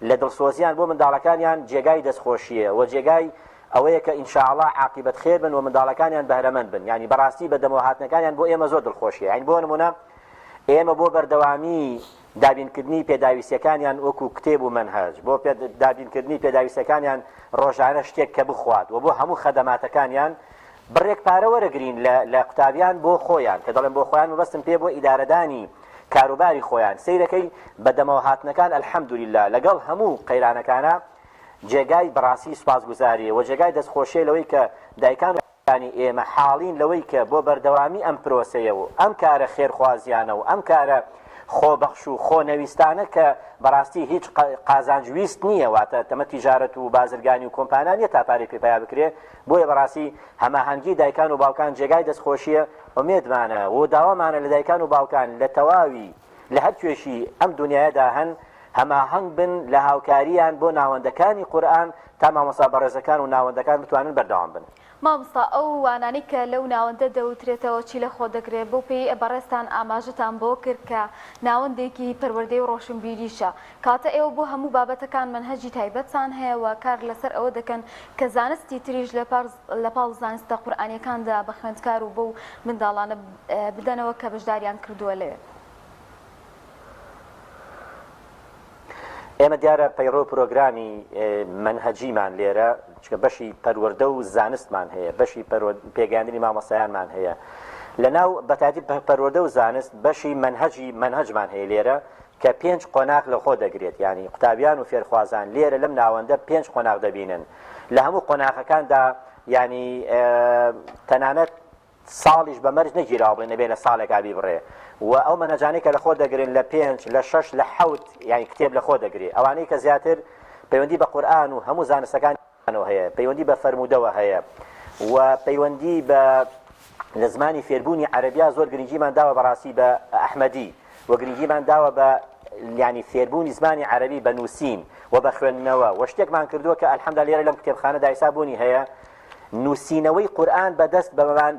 Speaker 14: لە دڵسۆزیان بۆ منداڵەکانیان جێگای دەستخۆشییە و جێگای ئەوەیە کە ان شاء اللە عاقیبەت خێر بن و منداڵەکانیان بەهرەمەند بن یانی بەڕاستی بەدەمەوە هاتنەکانیان بۆ ئێمە زۆر دڵخۆشیە یانی بۆ نمونە ئێمە بۆ بەردەوامی دابینکردنی پێداویستیەکانیان وەکو کتێب و مەنهەج بۆ دابینکردنی پێداویستەکانیان ڕۆژانە شتێک کە بخوات و بۆ هەموو خەدەماتەکانیان بڕێک پارە وەرەگرین لە قوتابیان بۆ خۆیان کە دەڵێن بۆ خۆیان مەبەستم پێ بۆ ئیدارەدانی کاروباری خۆیان سەیرەکەی بەدەمەوە هاتنەکان الحمدلله لەگەڵ هەموو قەیرانەکانە جێگای بەڕاستی سوپاسگوزاریە و جێگای دەستخۆشیە لەوەی کە دایکان و انی ئێمە حاڵین لەوەی کە بۆ بەردەوامی ئەم پرۆسەیە و ئەم کارە خێرخوازیانە و ئەم کارە خۆبەخش و خۆنەویستانە کە بەڕاستی هیچ قازانج ویست نییە واتە تەمە تیجارەت و بازرگانی و کۆمپانیا نییە تا پارەی پێ پەیا بکرێ بۆیە بەڕاستی هەماهەنگی دایکان و باوکان جێگای دەستخۆشیە ئومێدمانە و داوامانە لە دایکان و باوکان لە تەواوی لە هەر کوێشی ئەم دونیایەدا هەن هەماهەنگ بن لە هاوکارییان بۆ ناوەندەکانی قورئان تا مامۆستا بەڕێزەکان و ناوەندەکان بتوانن بەردەوام بن.
Speaker 1: مامۆستا ئەو وانانەی کە لەو ناوەندە دەوترێتەوە چی لە خۆ دەگرێت؟ بەو پێیەی بەڕێزتان ئاماژەتان بەوە کرد کە ناوەندێکی پەروەردەی و ڕۆشنبیریشە، کەواتە ئێوە بۆ هەموو بابەتەکان مەنهەجی تایبەتتان هەیە و کار لەسەر ئەوە دەکەن کە زانستی تریش لە پاڵ زانستە قورئانیەکاندا بە خوێندکار و بەو منداڵانە بدەنەوە کە بەشداریان کردووە لەوێ.
Speaker 14: ئێمە دیارە پەیڕەو پرۆگرامی مەنهەجیمان لێرە چکە بەشی پەروەردە و زانستمان هەیە بەشی پێگەیاندنی مامۆستایانمان هەیە لە ناو بەتاتی پەروەردە و زانست بەشی مەنهەجی مەنهەجمان هەیە لێرە کە پێنج قۆناغ لە خۆ دەگرێت ینی قوتابیان و فێرخوازان لێرە لەم ناوەندە پێنج قۆناغ دەبینن لە هەموو قۆناغەکاندا ینی تەنانەت ساڵیش بە مەرج نەگیراوە بڵێن ئەبێ لە ساڵێکا بیبڕێ و ئەو مەنهەجانەی کە لە خۆ دەگرن لە پێنج لە شەش لە حەوت یانی کتێب لە خۆ دەگرێ ئەوانەی کە زیاتر پەیوەندی بە قورئان و هەموو زانستەکانەوە هەیە پەیوەندی بە فەرموودەوە هەیە و پەیوەندی بە لە زمانی فێربوونی عەرەبیا زۆر گرنگیمان داوە بەڕاستی بە ئەحمەدی و گرنگیمان داوە بە یانی فێربوونی زمانی عەرەبی بە نووسین و بە خوێندنەوە و شتێکمان کردووە کە الحمدلله لێرە لەم کتێبخانەدا ئیسا بوونی هەیە نووسینەوەی قورئان بە دەست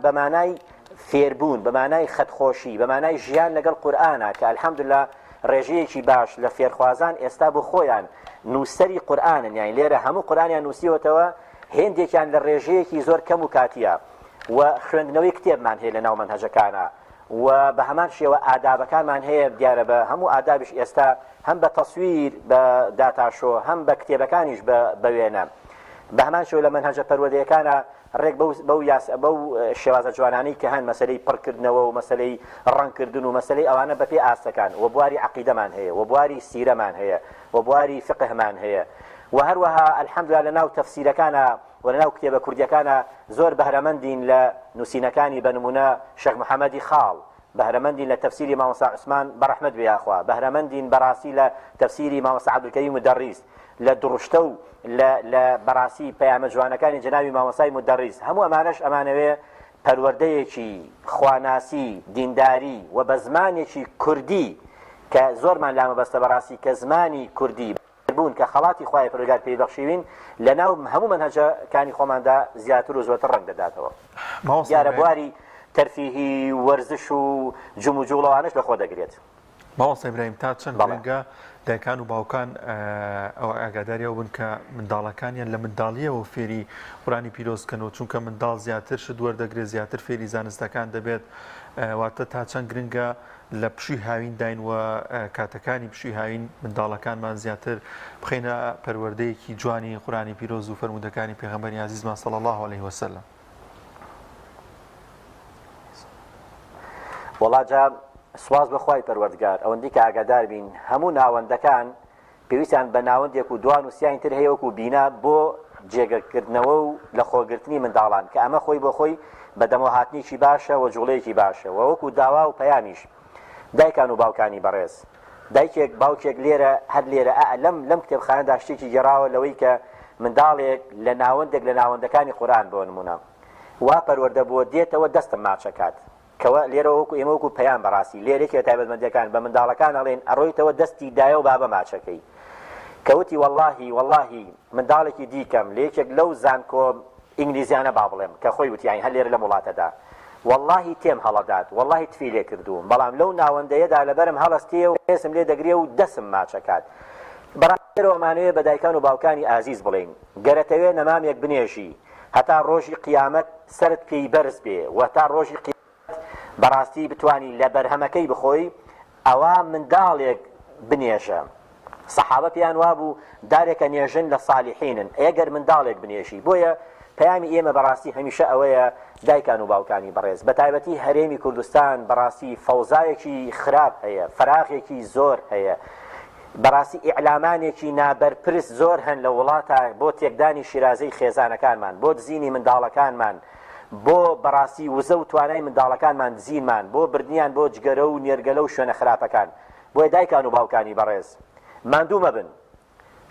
Speaker 14: بە مانای فێربوون، بە مانای خەتخۆشی، بە مانای ژیان لەگەڵ قورئانە کە الحمدللە ڕێژەیەکی باش لە فێرخوازان ئێستا بۆ خۆیان نووسەری قورئانن یانی لێرە هەموو قورئانیان نووسیوەتەوە هێندێکیان لە ڕێژەیەکی زۆر کەم و کاتیە و خوێندنەوەی کتێبمان هەیە لە ناو مەنهەجەکانە و بە هەمان شێوە ئادابەکانمان هەیە دیارە بە هەموو ئادابیش ئێستا هەم بە تەسویر بە داتاشۆ هەم بە کتێبەکانیش بە وێنە بە هەمان شێوە لە مەنهەجە پەروەردەیەکانا ڕێک بەو بەو یاس بەو شێوازە جوانانەی کە هەن مەسەلەی پڕکردنەوە و مەسەلەی ڕەنگکردن و مەسەلەی ئەوانە بەپێی ئاستەکان و بواری عەقیدەمان هەیە و بواری سیرەمان هەیە و بواری فقهمان هەیە و هەروەها الحمدلله لە ناو تەفسیرەکانا و لە ناو کتێبە کوردیەکانا زۆر بەهرەمەندین لە نووسینەکانی بە نموونە شێخ محەمەدی خاڵ بەهرەمەندین لە تەفسیری مامۆستا عوسمان بەڕەحمەت بێ یاخوا بەهرەمەندین بەڕاستی لە تەفسیری مامۆستا عەبدولکەریم مودەڕیس لە دڕشتە و لە لە بەڕاستی پەیامە جوانەکانی جەنابی مامۆستای مودەڕیس هەموو ئەمانەش ئەمانەوێ پەروەردەیەکی خواناسی دینداری و بە زمانێکی کوردی. کە زۆرمان لا مەبەستە بەڕاستی کە زمانی کوردی بوون کە خەڵاتی خوای پەروەردگار پێی بەخشیوین لە ناو هەموو مەنهەجە کانی خۆماندا زیاتر و زۆرتر ڕەنگ دەداتەوە.
Speaker 2: مامۆستا
Speaker 14: دیارە
Speaker 2: ئیبراهیم.
Speaker 14: بواری تەرفیهی و وەرزش و جموجوڵ ئەوانەش لە خۆ دەگرێت.
Speaker 2: مامۆستا ئیبراهیم تا چەند
Speaker 14: بەڵێ.
Speaker 2: گرنگە دایکان و باوکان ئەوە ئاگاداری ئەو بن کە منداڵەکانیان لە منداڵیەوە فێری قورئانی پیرۆز بکەن و چونکە منداڵ زیاتر شت وەردەگرێت زیاتر فێری زانستەکان دەبێت واتە تا چەند گرنگە لە پشووی هاوین داین و کاتەکانی پشووی هاوین منداڵەکانمان زیاتر بخەینە پەروەردەیەکی جوانی قورئانی پیرۆز و فەرموودەکانی پێغەمبەری ئازیزمان صلی اللە علیه وسلم.
Speaker 14: وەڵا جا سوپاس بۆ خوای پەروەردگار ئەوەندەی کە ئاگادار بین هەموو ناوەندەکان پێویستیان بە ناوەندێک و دوان و سیانی تر هەیە وەکو بینا بۆ جێگەکردنەوە و لەخۆگرتنی منداڵان کە ئەمە خۆی بۆ خۆی بەدەمەوەهاتنێکی باشە و جوڵەیەکی باشە و وەکو داوا و پەیامیش دایکان و باوکانی بەڕێز دایکێک باوکێک لێرە هەر لێرە ئا لەم لەم کتێبخانەدا شتێکی گێڕاوە لەوەی کە منداڵێک لە ناوەندێک لە ناوەندەکانی قورئان بۆ نمونە وا پەروەردە بووە دێتەوە دەستم ماچەکات کەوە لێرەوە وەکو ئێمە وەکو پەیام بەڕاستی لێرە یەکێ لە تایبەتمەندیەکان بە منداڵەکان ئەڵێن ئەڕۆیتەوە دەستی دایە و بابە ماچەکەی کە وتی وەڵاهی وەڵاهی منداڵێکی دیکەم لە یەکێک لەو زانکۆ ئینگلیزیانە با بڵێم کە خۆی وتی یانی هەر لێرە لەم وڵاتەدا وەڵاهی تێم هەڵەدات وەڵاهی تفی لێ کردووم بەڵام لەو ناوەندەیەدا لەبەرم هەڵەستێ و ڕێزم لێ دەگرێ و دەسم ماچەکات بەڕاستی لێرەوە ئەمانەوێ بە دایکان و باوکانی ئازیز بڵێین گەرەتەوێ نەمامێک بنێژی هەتا ڕۆژی قیامەت سەرت پێی بەرز بێ و تا ڕۆژی قیامەت بەڕاستی بتوانی لە بەرهەمەکەی بخۆی ئەوا منداڵێک بنێژە سەحابە پێیان وابوو دارێکە نێژن لە سالیحینن ئەگەر منداڵێک بنێژی بۆیە پەیامی ئێمە بەڕاستی هەمیشە ئەوەیە دایکان و باوکانی بەڕێز بەتایبەتی هەرێمی کوردستان بەڕاستی فەوزایەکی خراپ هەیە فەراغێکی زۆر هەیە بەڕاستی ئیعلامانێکی نابەرپرس زۆر هەن لە وڵاتا بۆ تێکدانی شیرازەی خێزانەکانمان، بۆ دزینی منداڵەکانمان، بۆ بەڕاستی وزە و توانای منداڵەکانمان دزینمان، بۆ بردنیان بۆ جگەرە و نێرگەلە و شوێنە خراپەکان. بۆیە دایکان و باوکانی بەڕێز ماندوو مەبن،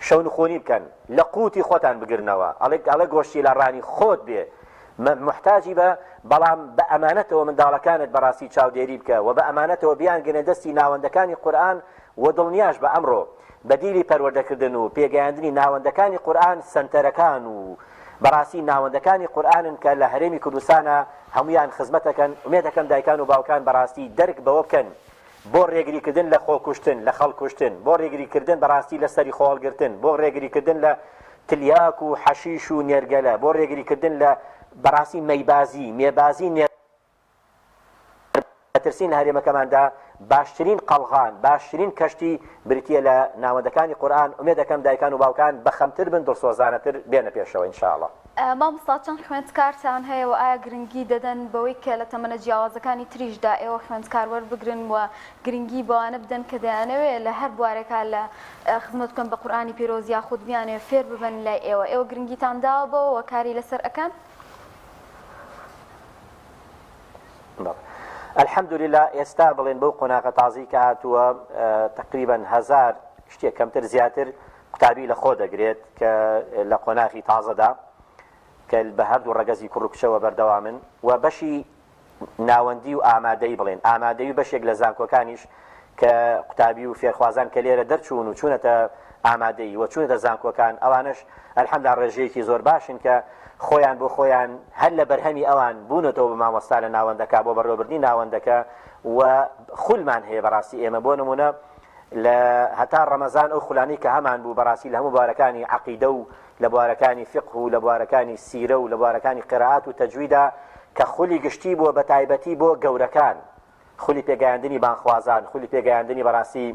Speaker 14: شەونخونی بکەن، لە قوتی خۆتان بگرنەوە، ئەڵێ ئەڵێ گۆشتی لە ڕانی خۆت بێ موحتاجی بە، بەڵام بە ئەمانەتەوە منداڵەکانت بەڕاستی چاودێری بکە و بە ئەمانەتەوە بیانگەنە دەستی ناوەندەکانی قورئان و دڵنیاش بە ئەمڕۆ بەدیلی پەروەردەکردن و پێگەیاندنی ناوەندەکانی قورئان سەنتەرەکان و بەڕاستی ناوەندەکانی قورئانن کە لە هەرێمی کوردستانا هەموویان خزمەتەکەن ئومێدەکەم دایکان و باوکان بەڕاستی دەرک بەوە بکەن بۆ ڕێگریکردن لە خۆکوشتن لە خەڵکوشتن بۆ ڕێگریکردن بەڕاستی لە سەری خۆهەڵگرتن بۆ ڕێگریکردن لە تلیاک و حەشیش و نێرگەلە بۆ ڕێگریکردن لە بەڕاستی مەیبازی مێبازی نێر دەترسین لە هەرێمەکەماندا باشترین قەڵغان، باشترین کەشتی بریتییە لە ناوەندەکانی قورئان، ئومێد دەکەم دایکان و باوکان بەخەمتر بن دڵسۆزانەتر بێنە پێشەوە ان شاء اللە.
Speaker 1: مامۆستا چەند خوێندکارتان هەیە و ئایا گرنگی دەدەن بەوەی کە لە تەمەنە جیاوازەکانی تریشدا ئێوە خوێندکار وەربگرن و گرنگی بەوانە بدەن کە دەیانەوێ لە هەر بوارێکا لە خزمەت بکەن بە قورئانی پیرۆز یاخود بیانەوێ فێر ببن لای ئێوە ئێوە گرنگیتان داوە بەوە و کاری لەسەر ئەکەن؟
Speaker 14: بەڵێ الحمدللە ئێستا بڵێن بەو قۆناغە تازەی کە هاتووە تقریبا هەزار شتێک کەمتر زیاتر قوتابی لە خۆ دەگرێت کە لە قۆناغی تازەدا کە بە هەردوو ڕەگەزی کوڕ و کچەوە بەردەوامن و بەشی ناوەندی و ئامادەی بڵێن ئامادەی و بەشێک لە زانکۆکانیش کە قوتابی و فێرخوازان کە لێرە دەرچوون و چوونەتە ئامادەیی و چوونەتە زانکۆکان ئەوانەش الحمدللە ڕێژەیەکی زۆر باشن کە خۆیان بۆ خۆیان هەر لە بەرهەمی ئەوان بوونەتەوە بە مامۆستا لە ناوەندەکە بۆ بەڕێوەبردنی ناوەندەکە و خولمان هەیە بەڕاستی ئێمە بۆ نمونە لە هەتا ڕەمەزان ئەو خولانەی کە هەمان بوو بەڕاستی لە هەموو بوارەکانی عەقیدە و لە بوارەکانی فقه و لە بوارەکانی سیرە و لە بوارەکانی قیرائات و تەجویدا کە خولی گشتی بووە بە تایبەتی بۆ گەورەکان خولی پێگەیاندنی بانگخوازان، خولی پێگەیاندنی بەڕاستی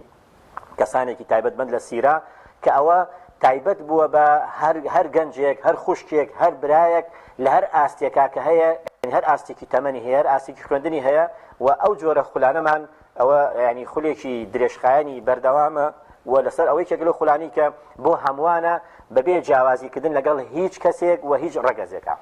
Speaker 14: کەسانێکی تایبەتمەند لە سیرە، کە ئەوە تایبەت بووە بە هەر هەر گەنجێک، هەر خوشکێک، هەر برایەک لە هەر ئاستێکا کە هەیە، یانی هەر ئاستێکی تەمەنی هەیە، هەر ئاستێکی خوێندنی هەیە و ئەو جۆرە خولانەمان ئەوە یانی خولێکی درێژخایەنی بەردەوامە و لەسەر ئەوە یەکێک لەو خولانەی کە بۆ هەمووانە بەبێ جیاوازیکردن لەگەڵ هیچ کەسێک و هیچ ڕەگەزێکا.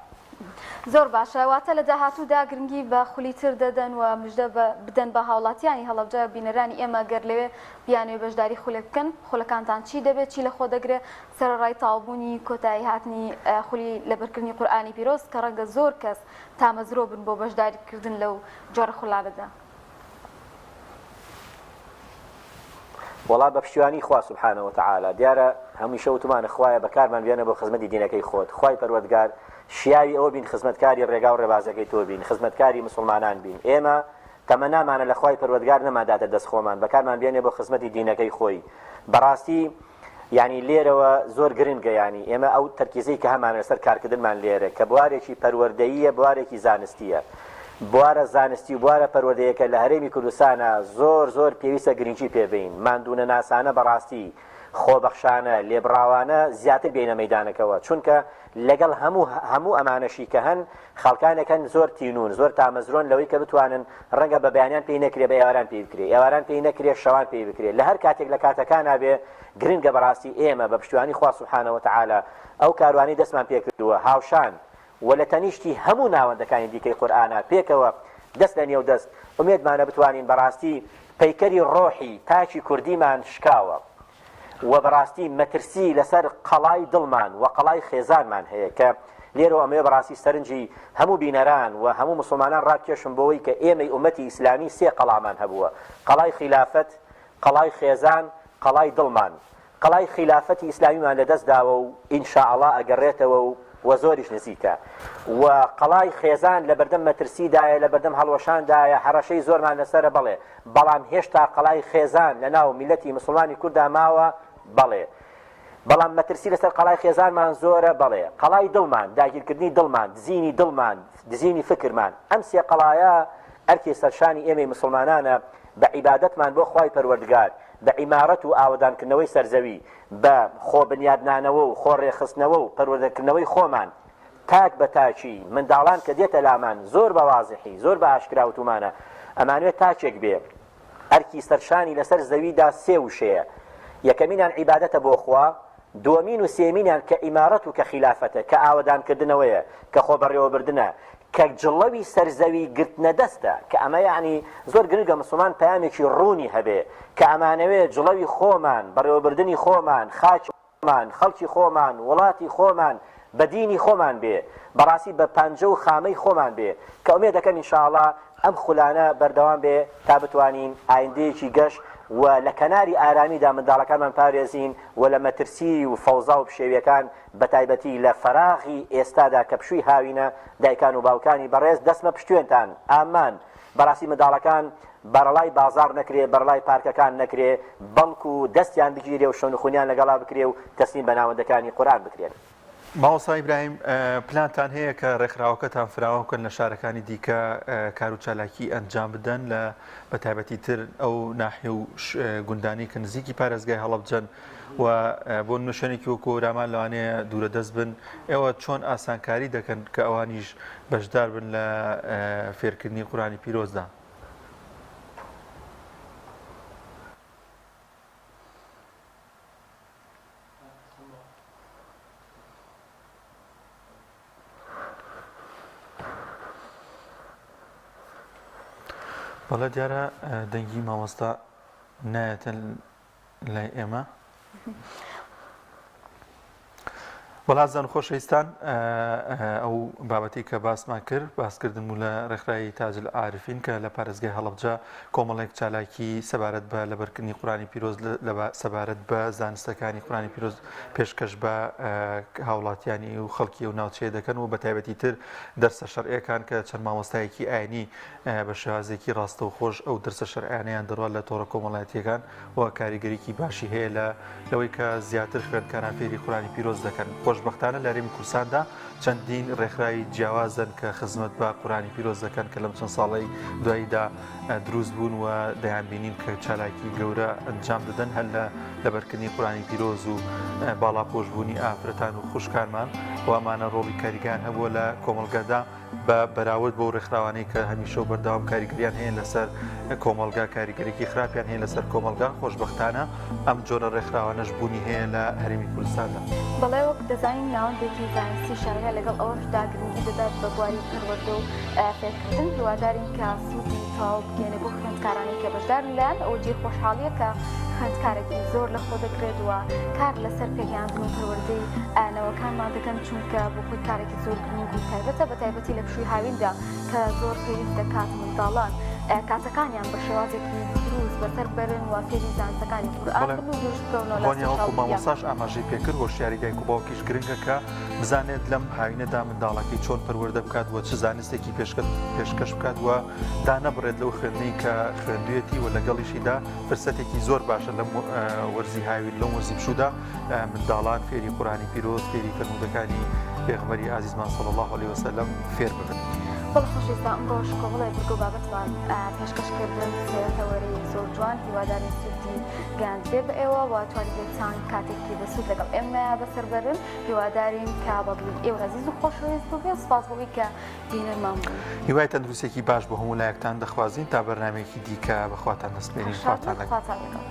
Speaker 1: زۆر باشە واتە لە داهاتوودا گرنگی بە خولی تر دەدەن و مژدە بە بدەن بە هاوڵاتیانی هەڵەبجە بینەرانی ئێمە گەر لەوێ بیانەوێ بەشداری خولێک بکەن خولەکانتان چی دەبێت چی لە خۆ دەگرێ سەرەڕای تەواوبوونی کۆتایی هاتنی خولی لەبەرکردنی قورئانی پیرۆز کە ڕەنگە زۆر کەس تامەزرۆ بن بۆ بەشداری کردن لەو جۆرە خولانەدا.
Speaker 14: وەڵا بە پشتیوانی خوا سبحانە وتعالی دیارە هەمیشە وتومانە خوایە بەکارمان بێنە بۆ خزمەتی دینەکەی خۆت خوای پەروەردگار شیاوی ئەوە بین خزمەتکاری ڕێگا و ڕێبازەکەی تۆ بین خزمەتکاری مسوڵمانان بین ئێمە تەمەنامانە لە خوای پەروەردگار نەمانداتە دەست خۆمان بەکارمان بێنێ بۆ خزمەتی دینەکەی خۆی بەڕاستی یانی لێرەوە زۆر گرنگە یانی ئێمە ئەو تەرکیزەی کە هەمانە لەسەر کارکردنمان لێرە کە بوارێکی پەروەردەییە بوارێکی زانستییە بوارە زانستی و بوارە پەروەردەیەکە لە هەرێمی کوردستانە زۆر زۆر پێویستە گرنگی پێ بەین ماندوونەناسانە بەڕاستی خۆبەخشانە لێبڕاوانە زیاتر بێینە مەیدانەکەوە چونکە لەگەڵ هەموو هەموو ئەمانەشی کە هەن خەڵکانێک هەن زۆر تینوون زۆر تامەزرۆن لەوەی کە بتوانن ڕەنگە بە بەیانیان پێی نەکرێ بە ئێواران پێی بکرێ ئێواران پێی نەکرێ شەوان پێی بکرێ لە هەر کاتێک لە کاتەکانا بێ گرنگە بەڕاستی ئێمە بە پشتیوانی خوا سبحانە وتعالی ئەو کاروانەی دەستمان پێ کردووە هاوشان و لە تەنیشتی هەموو ناوەندەکانی دیکەی قورئانا پێکەوە دەست لە نێو دەست ئومێدمانە بتوانین بەڕاستی پەیکەری ڕۆحی تاکی کوردیمان شکاوە و بەڕاستی مەترسی لەسەر قەڵای دڵمان و قەڵای خێزانمان هەیە کە لێرەوە ئەمەوێ بەڕاستی سەرنجی هەموو بینەران و هەموو موسڵمانان ڕابکێشم بۆوەی کە ئێمەی ئومەتی ئیسلامی سێ قەڵامان هەبووە قەڵای خیلافەت قەڵای خێزان قەڵای دڵمان قەڵای خیلافەتی ئیسلامیمان لەدەست داوە و ان شاء اللە ئەگەڕێتەوە و وە زۆریش نزیکە و قەڵای خێزان لەبەردەم مەترسیدایە لەبەردەم هەڵوەشاندایە هەڕەشەی زۆرمان لەسەرە بەڵێ بەڵام هێشتا قەڵای خێزان لەناو میللەتی مسوڵمانی کوردا ماوە؟ بەڵێ. بەڵام مەترسی لەسەر قەڵای خێزانمان زۆرە؟ بەڵێ. قەڵای دڵمان، داگیرکردنی دڵمان، دزینی دڵمان، دزینی فکرمان، ئەم سێ قەڵایە ئەرکی سەرشانی ئێمەی مسوڵمانانە بە عیبادەتمان بۆ خوای پەروەردگار، بە عیمارەت و ئاوەدانکردنەوەی سەرزەوی، بە خۆ بنیادنانەوە و خۆ ڕێکخستنەوە و پەروەردەکردنەوەی خۆمان، تاک بە تاکی منداڵان کە دێتە لامان زۆر بە وازحی زۆر بە ئاشکرا وتومانە ئەمانوێ تاکێک بێ ئەرکی سەرشانی لەسەر زەویدا سێ وشەیە یەکەمینان عیبادەتە بۆ خوا دووەمین و سێمینیان کە ئیمارەت و کە خیلافەتە کە ئاوەدانکردنەوەیە کە خۆ بەڕێوەبردنە کە جڵەوی سەرزەوی گرتنە دەستە کە ئەمە یعنی زۆر گرنگە مسلمان پەیامێکی ڕوونی هەبێ کە ئەمانەوێ جڵەوی خۆمان بەڕێوەبردنی خۆمان خاکی خۆمان، خەڵکی خۆمان، وڵاتی خۆمان بە دینی خۆمان بێ، بەڕاستی بە پەنجە و خامەی خۆمان بێ، کە ئومێد دەکەم ان شاء اللە ئەم خولانە بەردەوام بێ تا بتوانین ئایندەیەکی گەش و لە کەناری ئارامیدا منداڵەکانمان پارێزین و لە مەترسی و فەوزا و پشێویەکان بەتایبەتی لە فەراغی ئێستادا کە پشووی هاوینە دایکان و باوکانی بەڕێز دەستمە پشتوێنتان ئامان بەڕاستی منداڵەکان بەڕەڵای بازاڕ نەکرێ، بەڕەڵای پارکەکان نەکرێ، بەڵکو دەستیان بگیرێ و شەونخونیان لەگەڵا بکرێ و تەسلیم بە ناوەندەکانی قورئان بکرێن.
Speaker 2: مامۆستا ئیبراهیم، پلانتان هەیە کە ڕێکخراوەکەتان فراوان بکەن لە شارەکانی دیکە کار و چالاکی ئەنجام بدەن لە بە تایبەتی تر ئەو ناحیە و گوندانەی کە نزیکی پارێزگای هەڵەبجەن و بۆ نمونە شوێنێکی وەکو هەورامان لەوانەیە دوورە دەست بن ئێوە چۆن ئاسانکاری دەکەن کە ئەوانیش بەشدار بن لە فێرکردنی قورئانی پیرۆزدا؟ بەڵێ دیارە دەنگی مامۆستا نایەتە لای ئێمە. وەڵازان خۆشەویستان ئەو بابەتی کە باسمان کرد باسکردن بوو لە ڕێکخراوی تاج العارفین کە لە پارێزگای هەڵەبجە کۆمەڵێک چالاکی سەبارەت بە لەبەرکردنی قورانی پیرۆز سەبارەت بە زانستەکانی قورانی پیرۆز پێشکەش بە هاوڵاتیانی و خەڵکی و ناوچەیە دەکەن و بە تایبەتی تر دەرسە شەرعیەکان کە چەند مامۆستایەکی ئاینی بە شێوازێکی ڕاستەوخۆش ئەو دەرسە شەرعیانەیان دەڕات لە تۆڕە کۆمەڵایەتیەکان و کاریگەریی باشی هەیە لە لەوەی کە زیاتر خوێندکاران فێری قورئانی پیرۆز دەکەن. خۆشبەختانە لە هەرێمی کوردستاندا چەندین ڕێکخراوی جیاوازن کە خزمەت بە قورئانی پیرۆز دەکەن کە لەم چەند ساڵەی دواییدا دروست بوون و دەیانبینین کە چالاکی گەورە ئەنجام دەدەن هەر لە لەبەرکردنی قورئانی پیرۆز و باڵاپۆشبوونی ئافرەتان و خوشکانمان و ئەمانە ڕۆڵی کاریگەیان هەبووە لە کۆمەڵگەدا. بە بەراورد بەو ڕێکخراوانەی کە هەمیشە و بەردەوام کاریگەریان هەیە لەسەر کۆمەڵگا کاریگەرێکی خراپیان هەیە لەسەر کۆمەڵگا خۆشبەختانە ئەم جۆرە ڕێکخراوانەش بوونی هەیە لە هەرێمی کوردستاندا.
Speaker 1: بەڵێ وەک دەزانین ناوەندێکی زانستی شەرعیە لەگەڵ ئەوەشدا گرنگی دەدات بە بواری پەروەردە و فێرکردن هیوادارین کە سوودی تەواو بگەێنێ بۆ خوێندکارانی کە بەشدارن لایەن ئەوە جێی خۆشحاڵیە کە خوێندکارێکی زۆر لە خۆ دەگرێت و کار لەسەر پێگەیاندن و پەروەردەی نەوەکانمان دەکەن چونکە بۆ خۆی کارێکی زۆر گرنگ و تایبەتە بە تایبەتی لە پشووی هاویندا کە زۆر پێویست دەکات منداڵان کاتەکانیان بە شێوازێکی دروست. تەندروست بەسەر بەرن و فێری زانستەکانی قورئان بن و دوورش بکەونەوە لە
Speaker 2: وانیا وەکو
Speaker 1: سۆشیال میدیا.
Speaker 2: مامۆستاش ئاماژەی پێکرد هۆشیاری دایک و باوکیش گرنگە کە بزانێت لەم هاوینەدا منداڵەکەی چۆن پەروەردە بکات و چ زانستێکی پێشکەش بکات و دانەبڕێت لەو خوێندنەی کە خوێندوێتی و لەگەڵیشیدا فرسەتێکی زۆر باشە لەم وەرزی هاوین لەم وەرزی پشوودا منداڵان فێری قورئانی پیرۆز فێری فەرموودەکانی پێغەمبەری ئازیزمان صلی الله علیه وسلم فێر ببن.
Speaker 1: بەڵێ خۆشەویستان ئەمڕۆش کۆمەڵێک بڕگە و بابەتمان پێشکەش کردن سێ تەوەرەی زۆر جوان هیوادارین سوودی گەیاندبێ بە ئێوە و توانیبێتان کاتێکی بەسوود لەگەڵ ئێمە بەسەر بەرن هیوادارین کە بەدڵی ئێوە ئازیز و خۆشەویست بووبێ سپاس بۆ ئەوەی کە بینەرمان بوون.
Speaker 2: هیوای تەندروستیەکی باش بۆ هەموو لایەکتان دەخوازین تا بەرنامەیەکی دیکە بەخواتان دەسپێرین
Speaker 1: خواتان
Speaker 2: لەگەڵ.
Speaker 1: لەگەڵ.